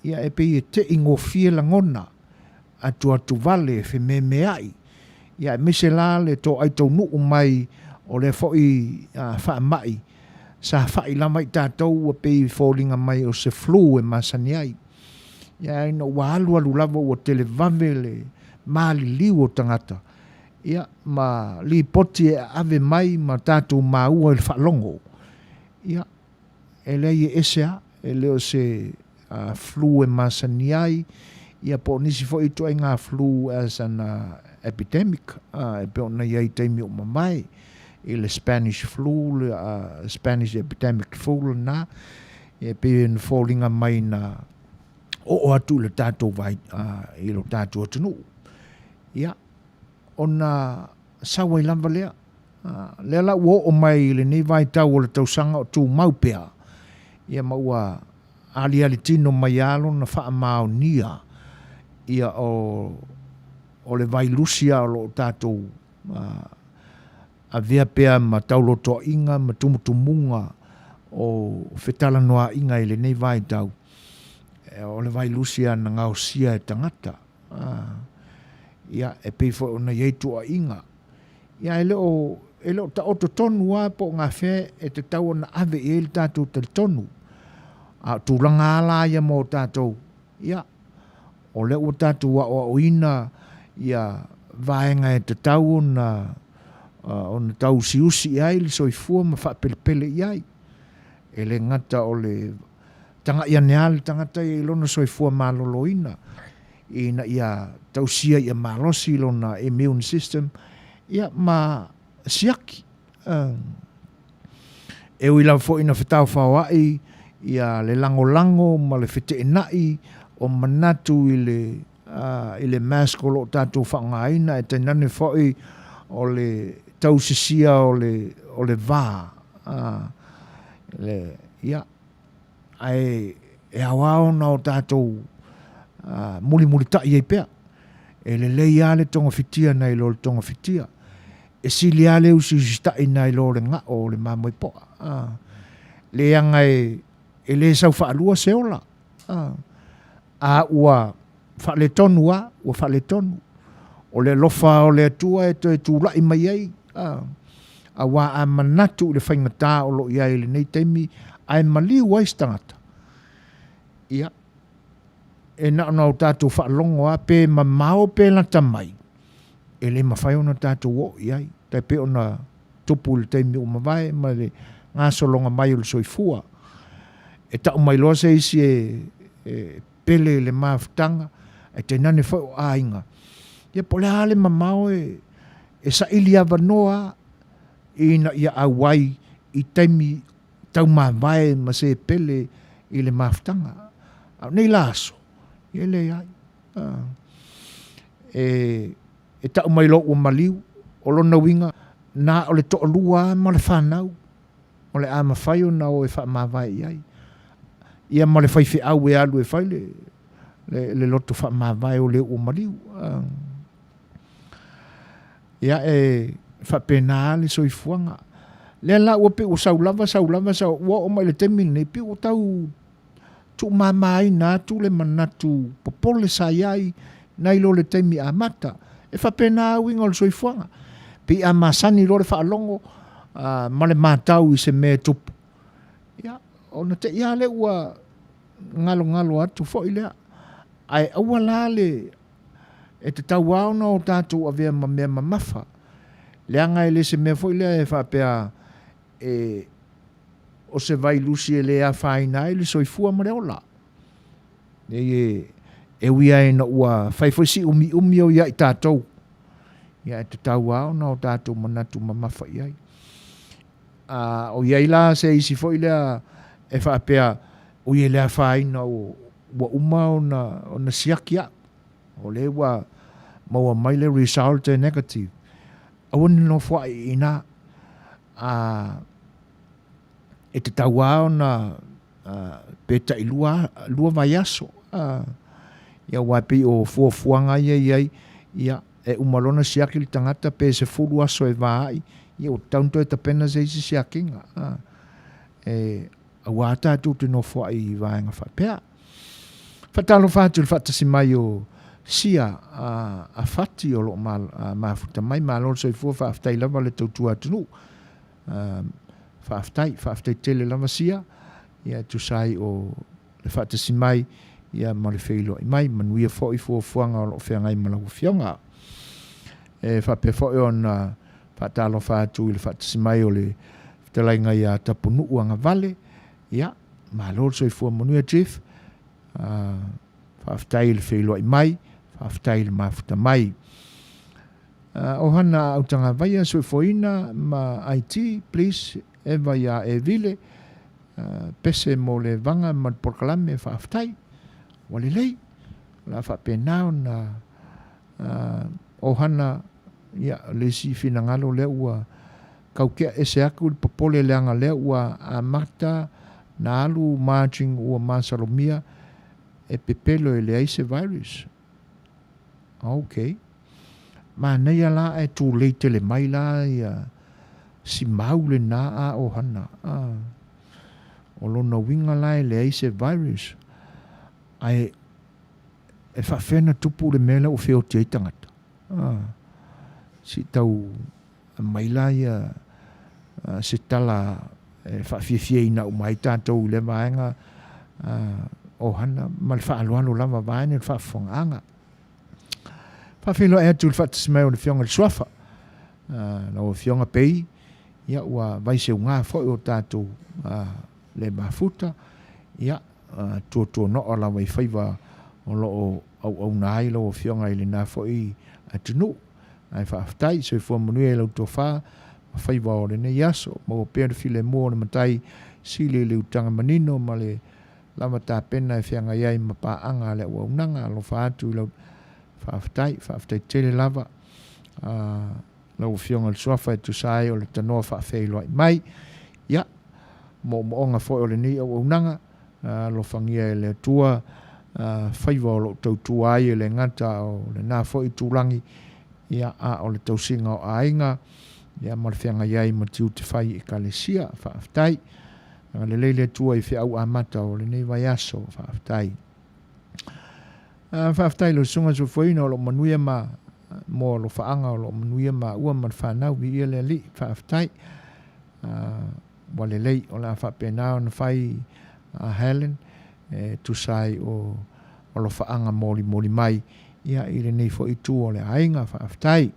ia e pei e te i gofie lagona, atuatuvale, fememeai, ia aemaise la le toai taunuu mai o lea foi faamai sa fa'i lava i tatou ua pei e foliga mai o se flu e masani ai. Ia ina ua alualu lava ua televave le maliliu o tagata, ia ma lipoti e aave mai ma tatou maua i le faalogo, ia e leai e ese lava, e le o se flu e masani ai, ia po o nisi foi ituaiga flu as an epidemic e pei ona i ai i taimi ua mavae i le Spanish flu, le Spanish epidemic flu lena. Ia e pei ona foliga mai na oo atu i le tatou vai, i lo tatou atunuu. Ia, ona sau ai lava lea. Lea la ua oo mai i lenei vaitau o le tausaga o tumau pea, ia ma ua aliali tino mai lava lona faamaonia, ia o, o le vailusi lava o lo o tatou avea pea ma taulotoaiga ma tumutumuga o fetalanoaiga i lenei vaitau, o le vailusi lava na gaosia e tagata. Ia, e pei foi ona i ai tuuaiga. Ia, e le o, e le o taoto tonu lava po o gafea e tatau ona ave i ai le tatou talitonu. A o tulaga lava la ia mo tatou, ia, o lea ua tatou aoaoina ia vaega e tatau ona ona tauusiusi i ai le soifua ma faapelepele i ai. E le gata o le tagai ane lava le tagata ia i lona soifua maloloina ina ia tausia ia malosi lona immune system ia ma siaki. E ui lava foi ina fetaofaoa'i ia le lagolago ma le feteena'i o manatu i le i le mask o lo o tatou faaaogaina, ae tainane foi o le tausisia o le o le va, le, ia, ae e ao lava ona o tatou mulimulita'i ai pea. E lelei lava le togafitia nai lo le togafitia. E sili lava le usiusita'i nai lo le ga'o o le mamoe po'a. Leaga e le sau faalua se ola. A ua faaletonu lava, ua faaletonu. O le alofa o le Atua e toe tula'i mai ai, aua a manatu i le faigata o lo o i ai i lenei taimi ae maliu ai se tagata, ia, e na ona o tatou faalogo lava pe mamao pe lata mai, e le mafai ona tatou oo i ai, tai pei ona tupu i le taimi ua mavae ma le gasologa mai o le soifua. E tau mai loa se isi e, e pele i le mafutaga, ae tainane foi o aiga, ia po o le a le mamao e, e saili avanoa lava ina ia auai i taimi taumavae ma se pele i le mafutaga. A o nei la aso, ia e leai. E, e tau mai loa ua maliu, o lona uiga, na o le toalua lava ma le fanau o le a mafai ona o e faamavae i ai. Ia ma le faifeau e alu e fai le, le, le loto faamavae o le ua maliu. Ia e faapena lava le soifuaga. Lea la ua pei ua sau lava, sau lava, sau, ua oo mai i le taimi lenei, pei ua tau tuumamaina atu le manatu popole sa i ai nai lo le taimi amata. E faapena lava uiga o le soifuaga. Pei a masani loa le faalogo ma le matau i se mea e tupu, ia, ona te i lava lea ua galogalo atu foi lea. Ae aua la le E tatau lava ona o tatou avea ma mea mamafa, leaga e le se mea foi lea e faapea e o se vailusi e le afaina ai le soifua ma le ola. E, e ui lava ina ua fai foi si umiumi o ia i tatou, ia e tatau lava ona o tatou manatu mamafa i ai. A o i ai la se isi foi lea e faapea, ui e le afaina ua uma ona, ona siaki au. O lea ua maua mai le result e negative. Aua ne nofoa'i i ina. A, e tatau lava ona pe tailua, lua vaiaso. A, ia aua e pei o fuafuaga ia e i ai, ia, e uma loa ona siaki le tagata pe 10 aso e va ai, ia ua tatau ona toe tapena se isi siakiga. A, e, aua tatou te nofoa'i i vaega faapea. Faatalofa atu i le faatasi mai o Sia a, a Fati o lo o ma, a, mafuta mai. Malo le soifua, faafetai lava le tautua atunuu. Faafetai, faafetai tele lava Sia, ia e tusa ai o le faatasi mai ia ma le feiloai mai. Manuia foi fuafuaga o lo o feagai ma lau Afioga. E faapea foi ona faatalofa atu i le faatasi mai o le fetalaiga ia Tapunuu Agavale, ia, malo le soifua manuia Chief. Faafetai i le feiloai mai, faafetai i le mafuta mai. Ohana Autagavaia, Soifuaina ma IT, please, Eva ia Evile. Pese mo le vaga ma le polokalame, faafetai. Ua lelei. O le a faapena ona ohana ia le isi finagalo lea ua tau tea ese atu le popole leaga lea ua amata na alu margin ua masalomia e pepelo e leai se virus. Ok. Manaia la ae tulei tele mai la ia si mau lena a ohana. A. O lona uiga la e leai se virus. Ae e faafefea ona tupu le mea lea ua feoti ai tagata. A. Si tau mai la ia se tala e faafiafiaina uma ai tatou i lea vaega ohana ma le faaaloalo lava vaeane le faafofogaaga. Faafeiloai atu i le faatasi mai o le Afioga i le Suafa, lau Afioga Pei, ia ua vaiseuga foi o tatou le mafuta, ia tuatuanoa lava i faiva o lo o auauna ai lau Afioga i lena foi atunuu. Ae faafetai, soifua manuia i lau tofa ma faiva o lenei aso. Maua pea le filemu o le Matai Sili i le utaga manino ma le lava tapena e feagai ai ma paaga a le auaunaga. Alofa atu i lau faafetai, faafetai tele lava lau Afioga i le Suafa e tusa ai o le tanoa faafeiloai mai. Ia, moomooga foi o lenei auaunaga, alofagia e le Atua faiva o lo o tautua ai e le gata o lena foi itulagi, ia, a o le tausiga o aiga, ia, ma le feagai ai ma tiute fai i Ekalesia. Faafetai. Agalelei le Atua i feau amata o lenei vaiaso. Faafetai. Faafetai i lau Susuga Soifuaina o lo o manuia ma mo alofaaga o lo o manuia maua ma le fanau. Viia le Alii. Faafetai. Ua lelei o le a faapena ona fai a Helen e tusa ai o alofaaga molimoli mai ia i lenei foi itu o le aiga. Faafetai.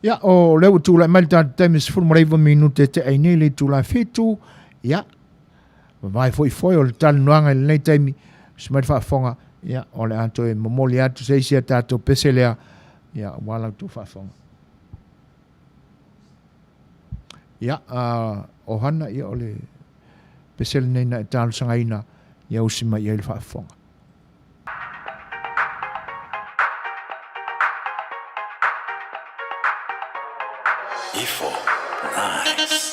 Ia, o lea ua tulai mai le tatou taimi 19 minute e tea ai nei le itula 7. Ia, vavae foi foe o le talanoaga i lenei taimi, usi mai le faafofoga, ia, o le a toe momoli atu se isi a tatou pese lea, ia, aua la outou faafofoga. Ia, o Hana, ia, o le pese lenei na e talosagaina, ia usi mai i ai le faafofoga. Ifo. Nice.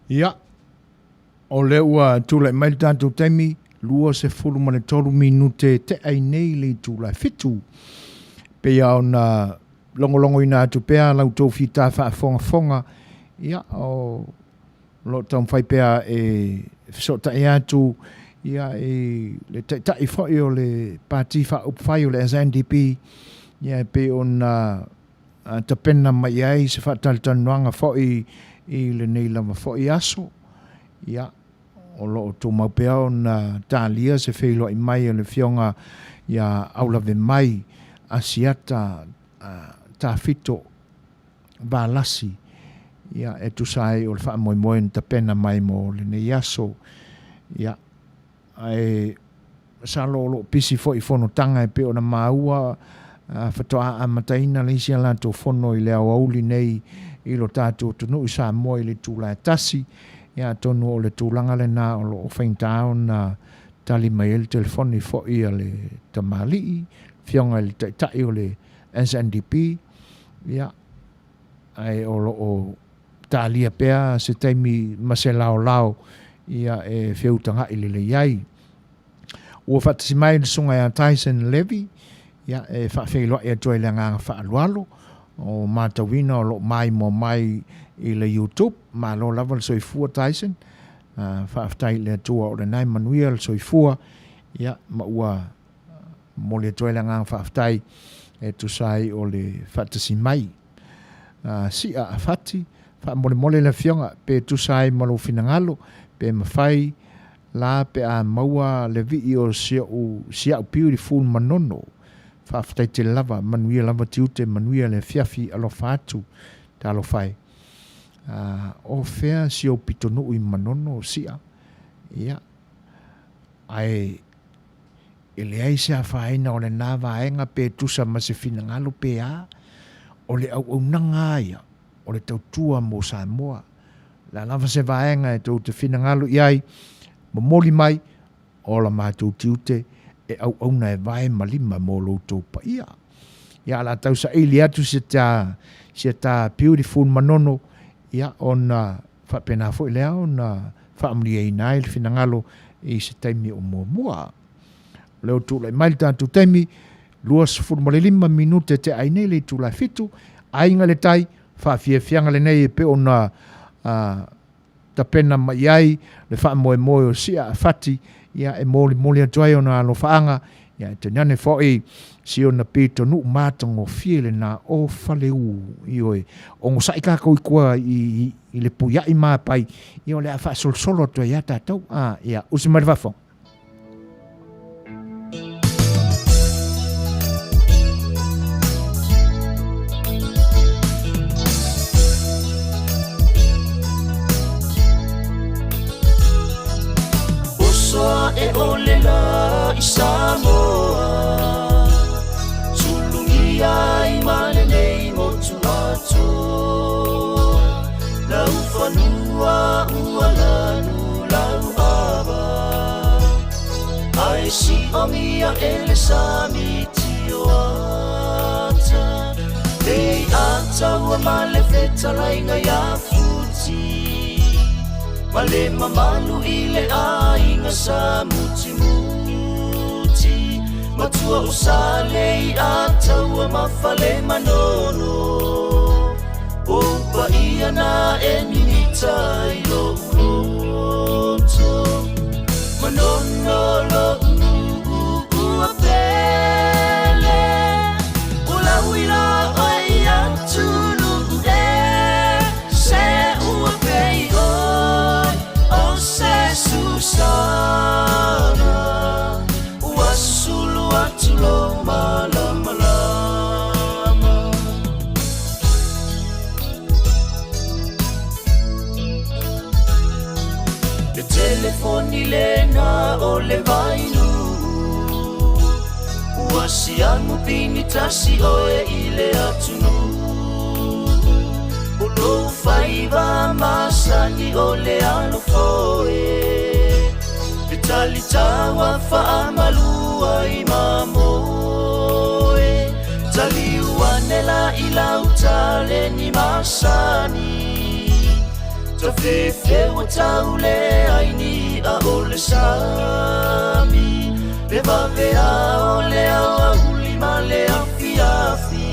Ia, o lea ua tulai mai le tatou taimi, 23 minute tea i nei le itula e 7. Pei lava ona logologoina atu pea la outou fita faafogafoga, ia, o lo o taumafai pea e fesootai atu ia, i le taitai foi o le Pati Faaupufai o le SNDP, ia, e pei ona tapena mai ai se faatalatalanoaga foi i lenei lava foi aso. Ia, o lo o tumau pea ona talia se feiloai mai a le Afioga ia Aulavemai Asiata Tafito Valasi, ia, e tusa ai o le faamoemoe na tapena mai mo lenei aso. Ia, ae masalo o lo o pisi foi i fonotaga e pei ona maua faatoa amataina le isi a latou fono i le aoauli nei i lo tatou atunuu i Samoa i le itula e 1. Ia, atonu o le tulaga lena o lo o faigata ona tali mai ai le telefoni foi a le tamalii, Afioga i le Taitai o le SNDP, ia, ae o lo o talia pea se taimi ma se laolao ia e feutaga'i lelei ai. Ua faatasi mai le Susuga ia Tyson Levy, ia, e faafeiloai atu ai i le agaga faaaloalo, o matauina o lo o maimoa mai i le YouTube. Malo lava le soifua Tyson, faafetai i le Atua o lena e manuia le soifua, ia, ma ua momoli atu ai le agaga faafetai e tusa ai o le faatasi mai. Sia a Fati, faamolemole le afioga pe tusa ai ma lou finagalo, pe mafai la pe a maua le vii o si o'u si a'u beautiful Manono. Faafetai tele lava, manuia lava tiute, manuia le afiafi, alofa atu. Talofa e. O fea si ou pitonuu i Manono, Sia? Ia, ae e leai se afaina o lena vaega pe tusa ma se finagalo pe a, o le auaunaga lava ia o le tautua mo Samoa. O le a lava se vaega e tou te finagalo i ai, momoli mai, o la matou tiute e auauna e vae ma lima mo lo outou paia. Ia, o le a tau saili atu si ta, si ta beautiful Manono, ia, ona faapena foi lea ona faamalieina ai le finagalo i se taimi o muamua. O lea ua tulai mai le tatou taimi, 25 minute tea ai nei le itula e 7, aiga i le tai, faafiafiaga lenei e pei ona tapena mai ai le faamoemoe o Sia a Fati, ia, e molimoli atu ai ona alofaaga, ia, e tainane foi si ona pitonuu matagofie lena o Faleu. Ioe, ogosa'i tatou i tua i le puia'i ma apai, ia o le a faasolosolo atu ai lava tatou. A, ia, usi mai le faafofoga. Oso ae o le lā i Samoa Sulugia ai ma lenei motu atoa Lau fanua ua lanu lau ava Ae siomia e le sami tio ata Lei ata ua ma le fetalaiga ia Futi Ma le mamalu i le aiga sa mutimuti Matua o Salei Ataua ma Fale Manono O paia na e mimita i lou loto Manono lou ua pele O lauila oe i atunuu e Se ua pei oe o se susana Ua sulu atu lou malamalama. Le telefoni lena o le vainuu Ua siamu pini tasi oe i le atunuu O lou faiva masani o le alofoe Le talitaua faamalua i mamoe Taliu ane la i lau taleni masani. Tafefeu ua tau leai ni i'a o le sami, Le vavea o le aoauli ma le afiafi.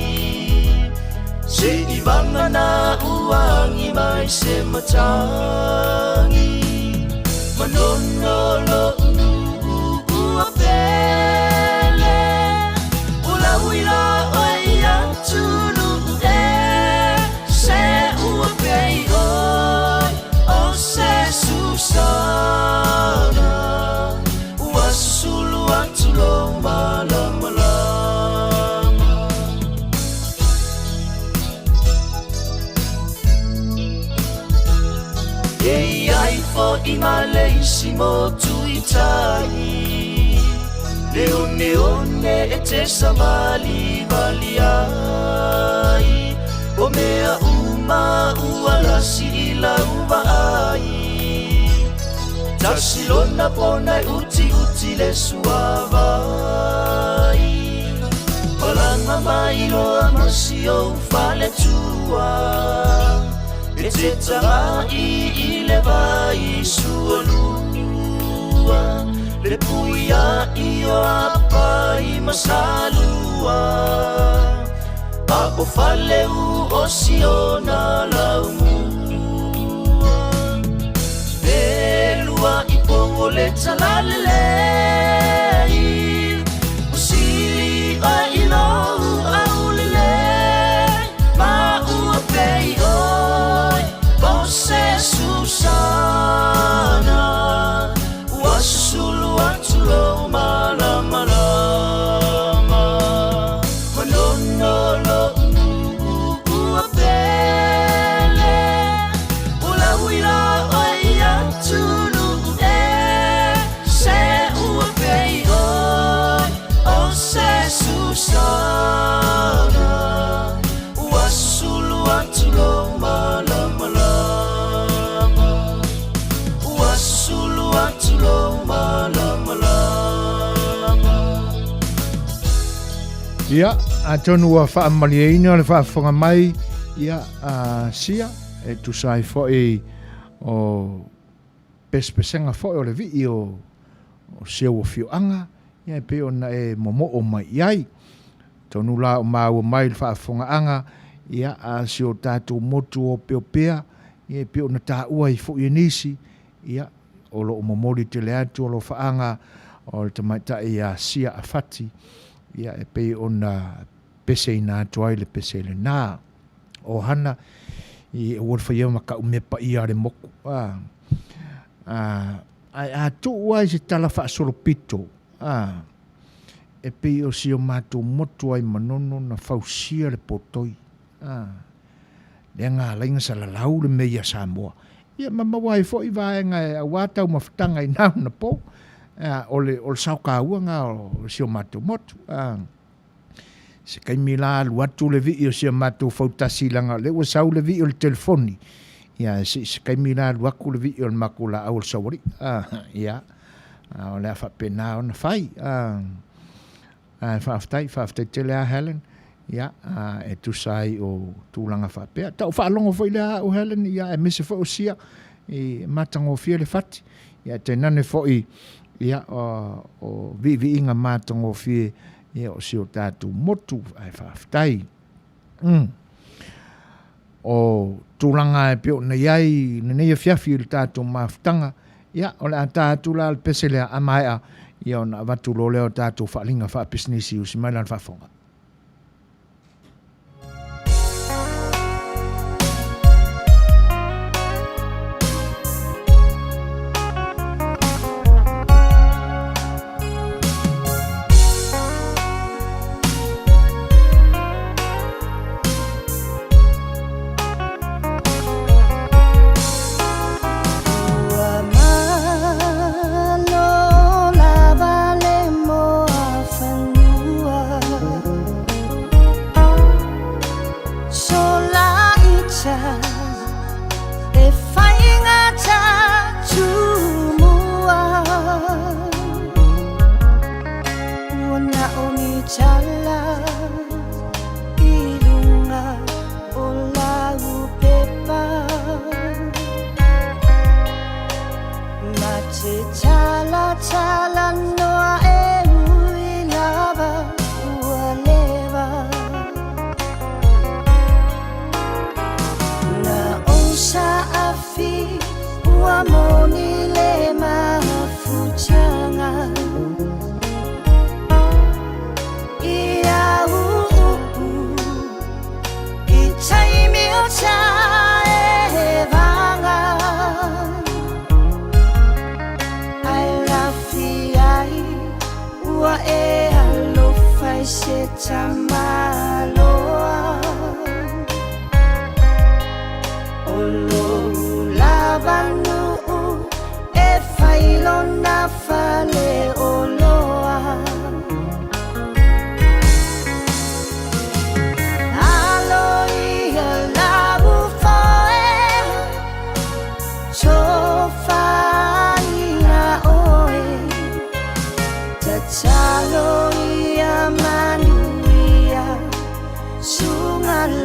Se'i vagana ua agi mai se matagi, Manono lo'u nu'u ua pele, Ua lauila oe i atunuu e se ua pei oe o se susana, Ua susulu atu lou malamalama. E i ai fo'i ma le isi motu i tai, Le oneone e te savalivali ai, O mea uma ua lasi i lau vaai. Tasi lona pona e utiuti le suavai, Malaga mai loa ma si ou faletua, E te tagai i le vai sualua, Le puia'i o Apai ma Salua, A o Faleu o Siona laumua. E lua i pou o le talalelei, Ua sili oe i lou aulelei, Ma ua pei oe o se susana, Ua susulu atu lou malamalama. Manono lo'u nu'u ua pele, Ua lauila oe i atunuu e se ua pei oe o se susana, Ua susulu atu lou malamalama. Ua susulu atu lou malamalama. Ia, atonu ua faamalieina le faafofoga mai ia a Sia e tusa ai foi o pesepesega foi o le vii o si ou afioaga ia e pei ona e momoo mai i ai. Atonu la o maua mai le faafofogaaga ia a si o tatou motu o Opeopea ia e pei ona taua ai foi e nisi ia o lo o momoli tele atu alofaaga o le tamaitai ia Sia Afati ia e pei ona peseina atu ai le pese lena. O hana i aua le faia ma ka'u mea paia a le moku a, a, ae a tuu ai se tala faasolopito a, e pei o si o matou motu ai Manono na fausia le potoi a, lea na ala ai na salalau le mea ia Samoa. Ia ma maua ai foi vaega e aua taumafataga i na ona po, a, o le, o le saokaua na o si o matou motu. A, se taimi la alu atu le vii o si a matou fautasi leaga o lea ua sau le vii o le telefoni, ia se, se taimi la alu atu le vii o le matou laau o le saualii. A, ia, a, o le a faapena ona fai. A, Ae faafetai, faafetai tele a Helen, ia, e tusa ai o tulaga faapea. Tau faalogo foi lea au Helen, ia, aemaise foi o Sia, i matagofie le fati. Ia, tainane foi, ia, o, o viiviiga matagofie, ia, o si o tatou motu, ae faafetai. O tulaga e pei ona i ai i lenei afiafi i le tatou mafutaga, ia, o le a ta atu la le pese lea a maea, ia ona avatu loa lea o tatou faaaliga faapisinisi i usi mai lana faafofoga. Ua malo lava le moa fanua.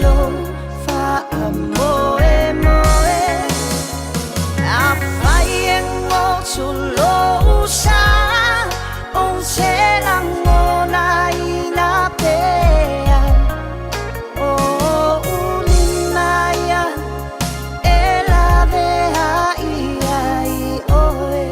lou faamoemoe. Afai e goto lou sa, ou te lagonaina pea, o ou lima ia e laveai ai oe.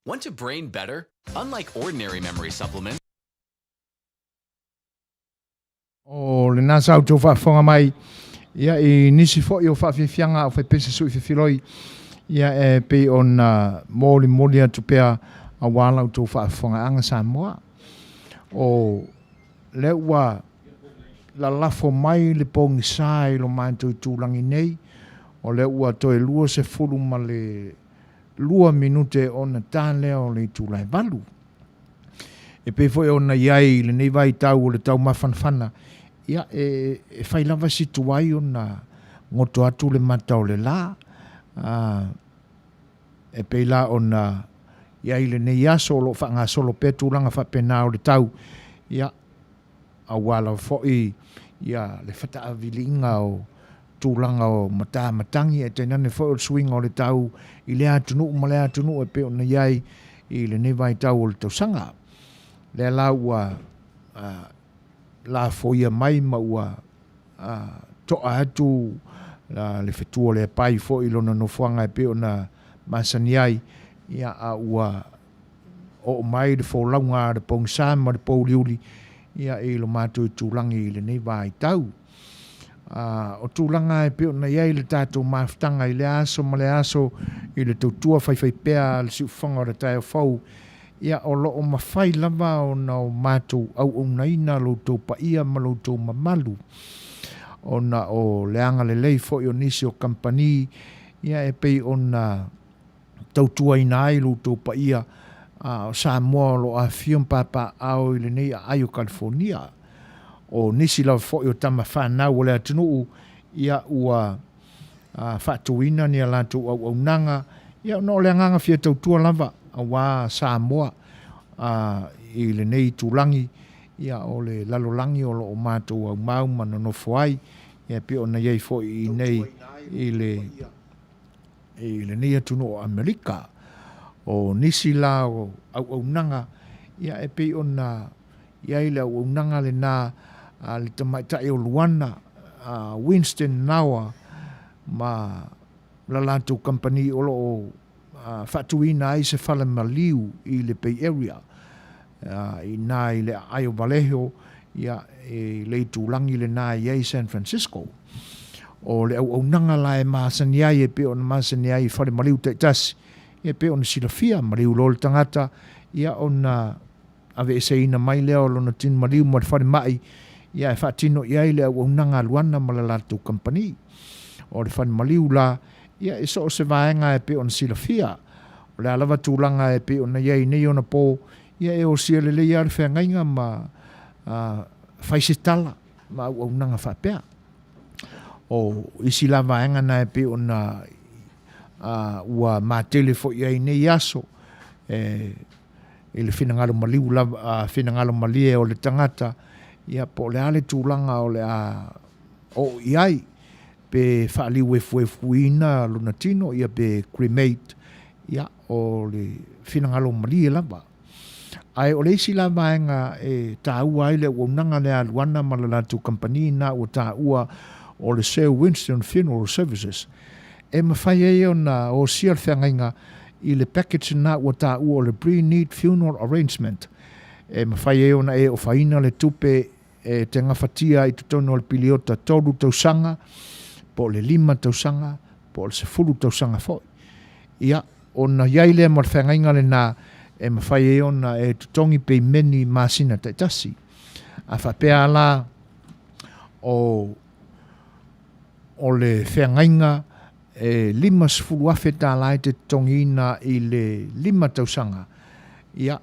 Want to brain better? Unlike ordinary memory supplements, O lena sa outou faafofoga mai ia i nisi foi o faafiafiaga o faipese sui fefiloi ia e pei ona molimoli atu pea auā la outou faafofogaaga Samoa. O lea ua lalafo mai le pogisa i lo matou itulagi nei, o lea ua toe 22 minute ona ta lea o le itula e 8. E pei foi ona i ai i lenei vaitau o le taumafanafana, ia, e, e fai lava si tuai ona goto atu le mata o le la, a, e pei la ona i ai i lenei aso o lo o faagasolo pea tulaga faapena o le tau, ia, aua lava foi ia le fataaviliga o tulaga o matā matagi ae tainane foi o le suiga o le tau i lea atunuu ma lea atunuu e pei ona i ai i lenei vaitau o le tausaga. Lea la ua lafoia mai ma ua to'a atu le fetu o le apai foi i lona nofoaga e pei ona masani ai, ia, a ua oo mai le folauga a le pogisa ma le pouliuli, ia, i lo matou itulagi i lenei vaitau. O tulaga e pei ona i ai le tatou mafutaga i lea aso ma lea aso i le tautua faifaipea a le siufofoga o le taeao fou, ia, o lo o mafai lava ona o matou auaunaina lo outou paia ma lo outou mamalu, ona o le agalelei foi o nisi o kamupani, ia, e pei ona tautuaina ai lo outou paia o Samoa o lo o afifio ma papaaao i lenei aai o Kalifonia. O nisi lava foi o tama fanau o le atunuu, ia ua faatuina ni a latou auaunaga, ia ona o le agaga fia tautua lava aua Samoa i lenei itulagi, ia o le lalolagi o lo o matou aumau ma nonofo ai, ia e pei ona i ai foi i inei i le i lenei atunuu o Amerika. O nisi la o auaunaga, ia e pei ona i ai le auaunaga lena a le tamaitai o Luana, a Winston Nawa ma la latou kamupani o lo o faatuina ai se fale maliu i le Bay Area, i ina i le aai o Vallejo, ia, i le itulagi lena e i ai San Francisco. O le auaunaga la e masani ai e pei ona masani ai i fale maliu taitasi, ia e pei ona silafia, maliu loa le tagata, ia ona aveeseina mai lea o lona tino maliu ma le falemai, ia e faatino i ai le auaunaga a Luana ma le latou kamupani. O le fale maliu la, ia e so o se vaega e pei ona silafia. O le a lava tulaga e pei ona i ai nei ona po, ia e osia lelei lava le feagaiga ma fai se tala ma auaunaga faapea. O isi la vaega na e pei ona ua matele foi i ai nei aso, e i le finagalo maliu lava, finagalo malie o le tagata, ia po o le a le tulaga o le a oo i ai, pe faaliuefuefuina lona tino, ia pe cremate, ia o le finagalo malie lava. Ae o le isi la vaega e taua ai le auaunaga lea a Luana ma le latou kamupani na ua taua o le Sir Winston Funeral Services, e mafai ai ona osia le feagaiga i le package lena ua taua o le Pre-Need Funeral Arrangement, e mafai ai ona e ofaina le tupe e te gafatia i totonu o le piliota 3 tausaga, po o le 5 tausaga, po o le 10 tausaga foi. Ia, ona i ai lea ma le feagaiga lena e mafai ai ona e totogi peimeni i masina taitasi. A faapea la o o le feagaiga e $50,000 e te totogiina i le 5 tausaga, ia,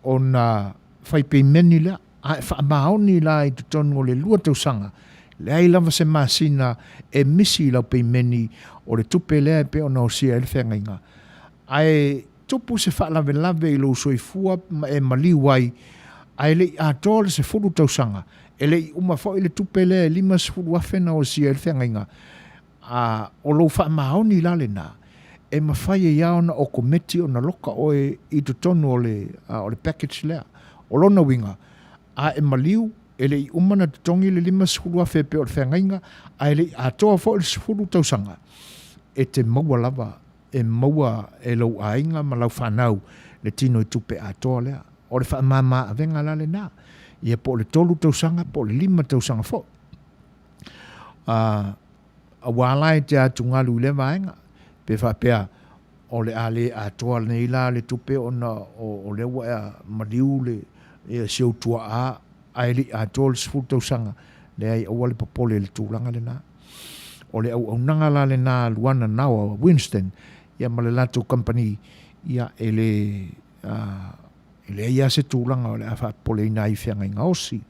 ona fai peimeni lea, a e faamaoni la i totonu o le 2 tausaga, leai lava se masina e misi i lau peimeni o le tupe lea e pei ona osia ai le feagaiga. Ae tupu se faalavelave i lou soifua ma e maliu ai, ae le i atoa le 10 tausaga, e le i uma foi le tupe lea e 50,000 na osia ai le feagaiga, a o lou faamaoni la lena, e mafai ai lava ona okometi ona loka oe i totonu o le, o le package lea. O lona uiga, a e maliu, e le i uma ona totogi le 50,000 e pei o le feagaiga, ae le i atoa foi le 10 tausaga, e te maua lava, e maua e lou aiga ma lau fanau le tino i tupe atoa lea. O le faamama avega la lena, ia po o le 3 tausaga po o le 5 tausaga foi. Aua la e te atugalu i lea vaega, pe faapea o le a le atoa nei la le tupe ona o lea ua e maliu le si ou tuaa ae le i atoa le 10 tausaga, leai aua le popole i le tulaga lena. O le auaunaga la lena a Luana Nawa Winston ia ma le latou kamupani, ia e le E leai lava se tulaga o le a faapopoleina ai i feagaiga osi.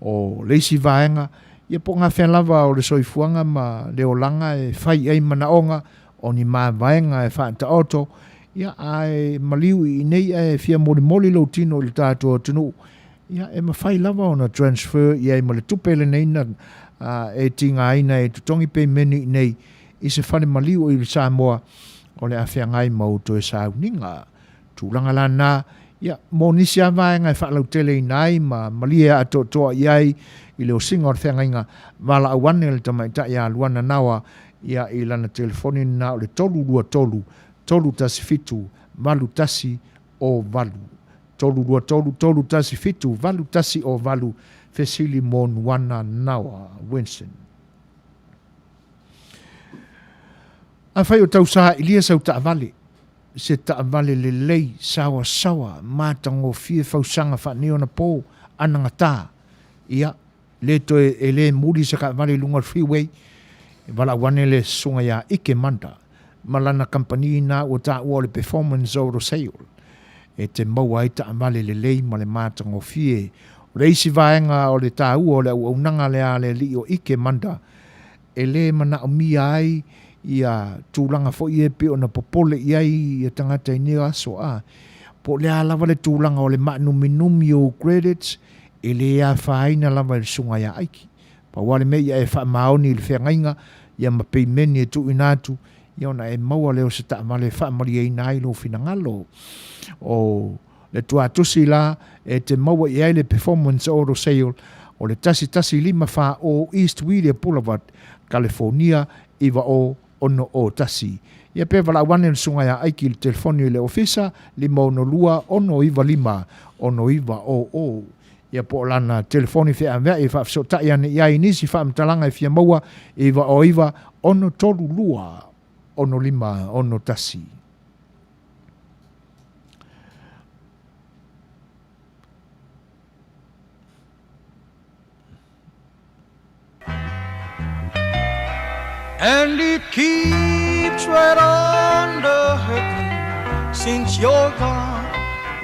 O le isi vaega, ia po o gafea lava o le soifuaga ma le olaga e fai i ai manaoga, o ni mavaega e faataoto, ia ae maliu i inei ae fia molimoli lou tino i le tatou atunuu, ia e mafai lava ona transfer i ai ma le tupe lenei na e tigaina e totogi peimeni i inei i se fale maliu i Samoa o le a feagai ma ou toe sauniga. Tulaga la na, ia, mo nisi lava vaega e faalauteleina ai ma malie atoatoa i ai i le osiga o le feagaiga, valaau ane le tamaitai ia Luana Naoa ia i lana telefoni lena o le 323 317 8108. 323 317 8108 Fesili mo Nuana Naoa Winston. Afai o tau sailia sau taavale, se taavale lelei, saoasaoa, matagofie fausaga faaneionapo, anagata, ia, le toe e le muli se taavale i luga o le freeway, e valaau ane le susuga ia Ike Manda ma lana kamupani na ua taua o le Performance Auto Sale, e te maua ai taavale lelei ma le matagofie. O le isi vaega o le taua o le auaunaga lea a le alii o Ike Manda, e le manaomia ai ia tulaga foi ia e pei ona popole i ai ia tagata i nei aso, a po o le a lava le tulaga o le maanuminumi o ou credits, e le afaina lava i le susuga ia Aiki. Pau lava le mea ia e faamaoni i le feagaiga ia ma peimeni e tuuina atu, ia ona e maua lea o se taavale e faamalieina ai lou finagalo. O le tuatusi la e te maua i ai le Performance Auto Sale o le 1154 East Whittier Boulevard, Kalefonia 90601. Ia pe valaau ane le Susuga ia Aiki i le telefoni i le ofisa 562 695 6900. Ia po o lana telefoni feaveai e faafesootai ane i ai i nisi faamatalaga e fia maua 909 632 6561. And it keeps right on the hurting since you're gone.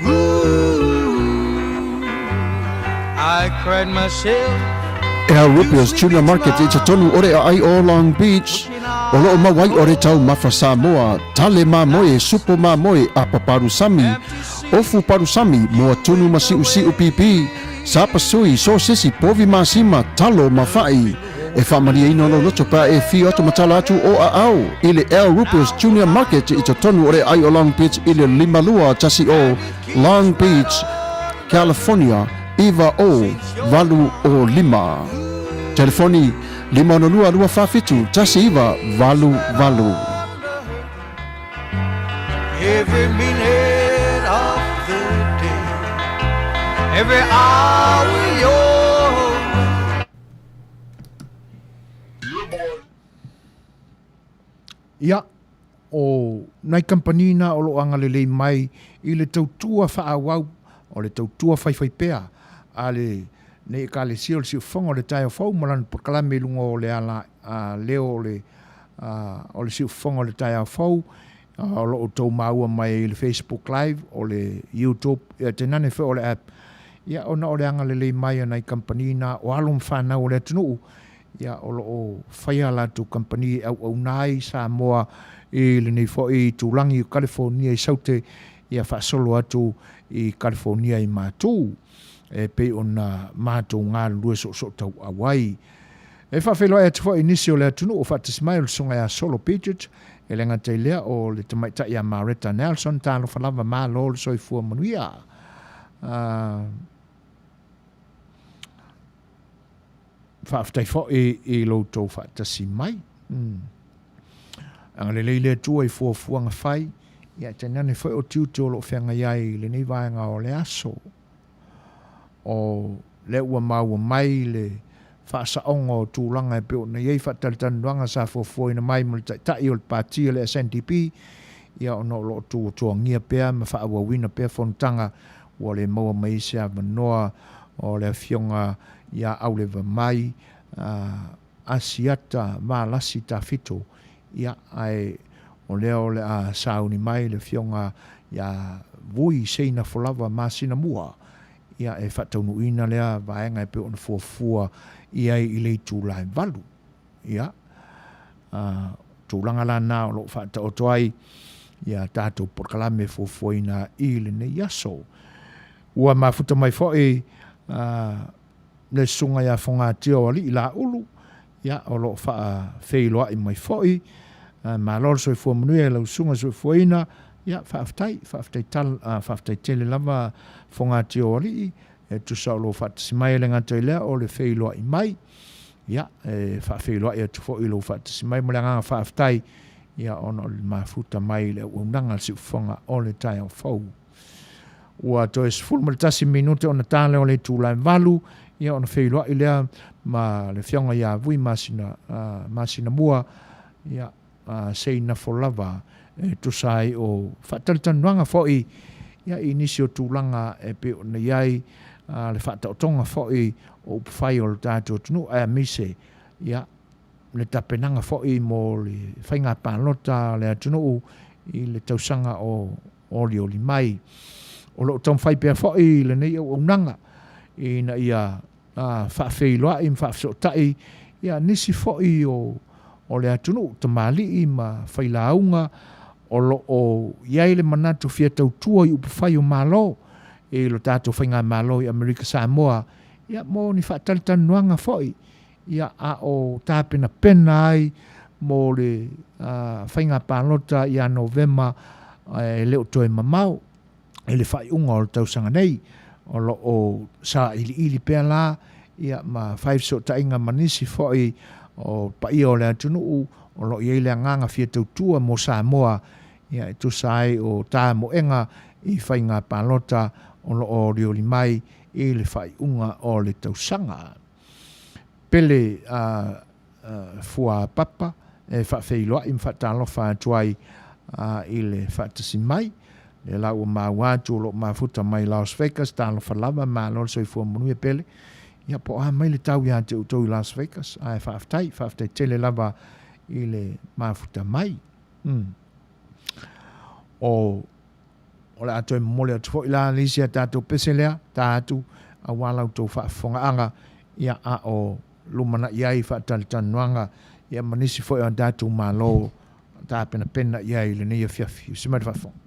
Ooh, I cried myself. Al Rupio's Tuna Market i totonu o le aai o Long Beach, o loo mau ai o le taumafa Samoa, tale mamoe, supo mamoe, apa parusami, ofu parusami, moa tunu ma siusiu pipi, sapasui, sosesi, povi masima, talo ma fa'i. E faamalieina lou loto pe a e fio atu ma tala atu o aao i le Al Rupio's Junior Market i totonu o le aai o Long Beach i le 5210 Long Beach, California 90805. Telefoni 562 247 1988. Every minute of the day, every hour you're away. Ia, o nai kamupani na o lo o agalelei mai i le tautua faaauau o le tautua faifaipea a le nei Ekalesia o le Siufofoga o le Taeao Fou ma lana polokalame i luga o le ala a leo o le o le Siufofoga o le Taeao Fou o lo o outou maua mai i le Facebook Live, o le YouTube, ia tainane foi o le app. Ia, ona o le agalelei mai a nai kamupani na o alo ma fanau o le atunuu, ia, o lo o faia a latou kamupani e auauna ai Samoa i lenei foi itulagi o Kalifonia i Saute, ia faasolo atu i Kalifonia i Matu, e pei ona matou galulue soosootauau ai. E faafeiloai atu foi i nisi o le atunuu o faatasi mai o le Susuga ia Solo Pidgett, e le gata i lea o le tamaitai ia Maretta Nelson, talofa lava, malo le soifua manuia. Faafetai foi i lo outou faatasi mai. Agalelei le Atua i fuafuaga fai, ia tainane foi o tiute o lo o feagai ai i lenei vaega o le aso. O lea ua maua mai le faasaoga o tulaga e pei ona i ai faatalitalinuaga sa fuafuaina mai ma le Taitai o le Pati o le SNDP, ia ona o lo o tuatuagia pea ma faaauauina pea fonotaga ua le maua mai ai se avanoa o le Afioga ia Aulevamai Asiata Valasi Tafito, ia, ae o lea o le a sauni mai le Afioga ia Vui Seinafolava Masinamua, ia, e faataunuuina lea vaega e pei ona fuafua i ai i le itula e 8. Ia, a, tulaga la na o lo o faataoto ai ia tatou polokalame e fuafuaina i lenei aso. Ua mafuta mai foi a, le susuga ia Fogatia o Alii Laulu, ia, o lo o faafeiloai mai foi. Malo le soifua manuia i lau susuga soifuaina. Ia, faafetai, faafetai tala, faafetai tele lava Fogatia o Alii. E tusa o lou faatasi mai e le gata i lea o le feiloai mai. Ia, e faafeiloai atu foi i lou faatasi mai ma le agaga faafetai, ia ona o le mafuta mai i le auaunaga a le siufofoga o le taeao fou. Ua toe 11 minute ona ta lea o le itula e 8, ia ona feiloai lea ma le Afioga ia Vui Masina, Masina Mua, ia, se i nafo lava e tusa ai o faatalitanoaga foi ia i nisi o tulaga e pei ona i ai le faataotoga foi o upufai o le tatou atunuu aemaise ia le tapenaga foi mo le faiga palota a le atunuu i le tausaga o olioli mai. O lo o taumafai pea foi lenei auaunaga ina ia faafeiloai ma faafesootai ia nisi foi o o le atunuu, tamalii ma failauga o lo o i ai le manatu fia tautua i upufai o Malo i lo tatou faigamalo i Amerika Samoa, ia mo ni faatalitanoaga foi, ia a o tapenapena ai mo le faiga palota ia Novema e le o toe mamao i le faaiuga o le tausaga nei. O lo o sailiili pea la ia ma fai fesootaiga ma nisi foi o paia o le atunuu o lo o i ai le agaga fia tautua mo Samoa ia e tusa ai o tamoega i faiga palota o lo o olioli mai i le faaiuga o le tausaga. Pele a Fuapapa e faafeiloai ma faatalofa atu ai i le faatasi mai. Lea la ua maua atu o lo o mafuta mai Las Vegas, talofa lava, malo le soifua manuia Pele. Ia po o a mai le tau ia te outou i Las Vegas, ae faafetai, faafetai tele lava i le mafuta mai. Mm. O O le a toe momoli atu foi la le isi a tatou pese lea, ta atu, aua la outou faafofogaaga, ia, a o lumanai ai faatalitanoaga, ia, ma nisi foi o a tatou Malo tapenapena i ai i lenei afiafi. Usi mai le faafofoga.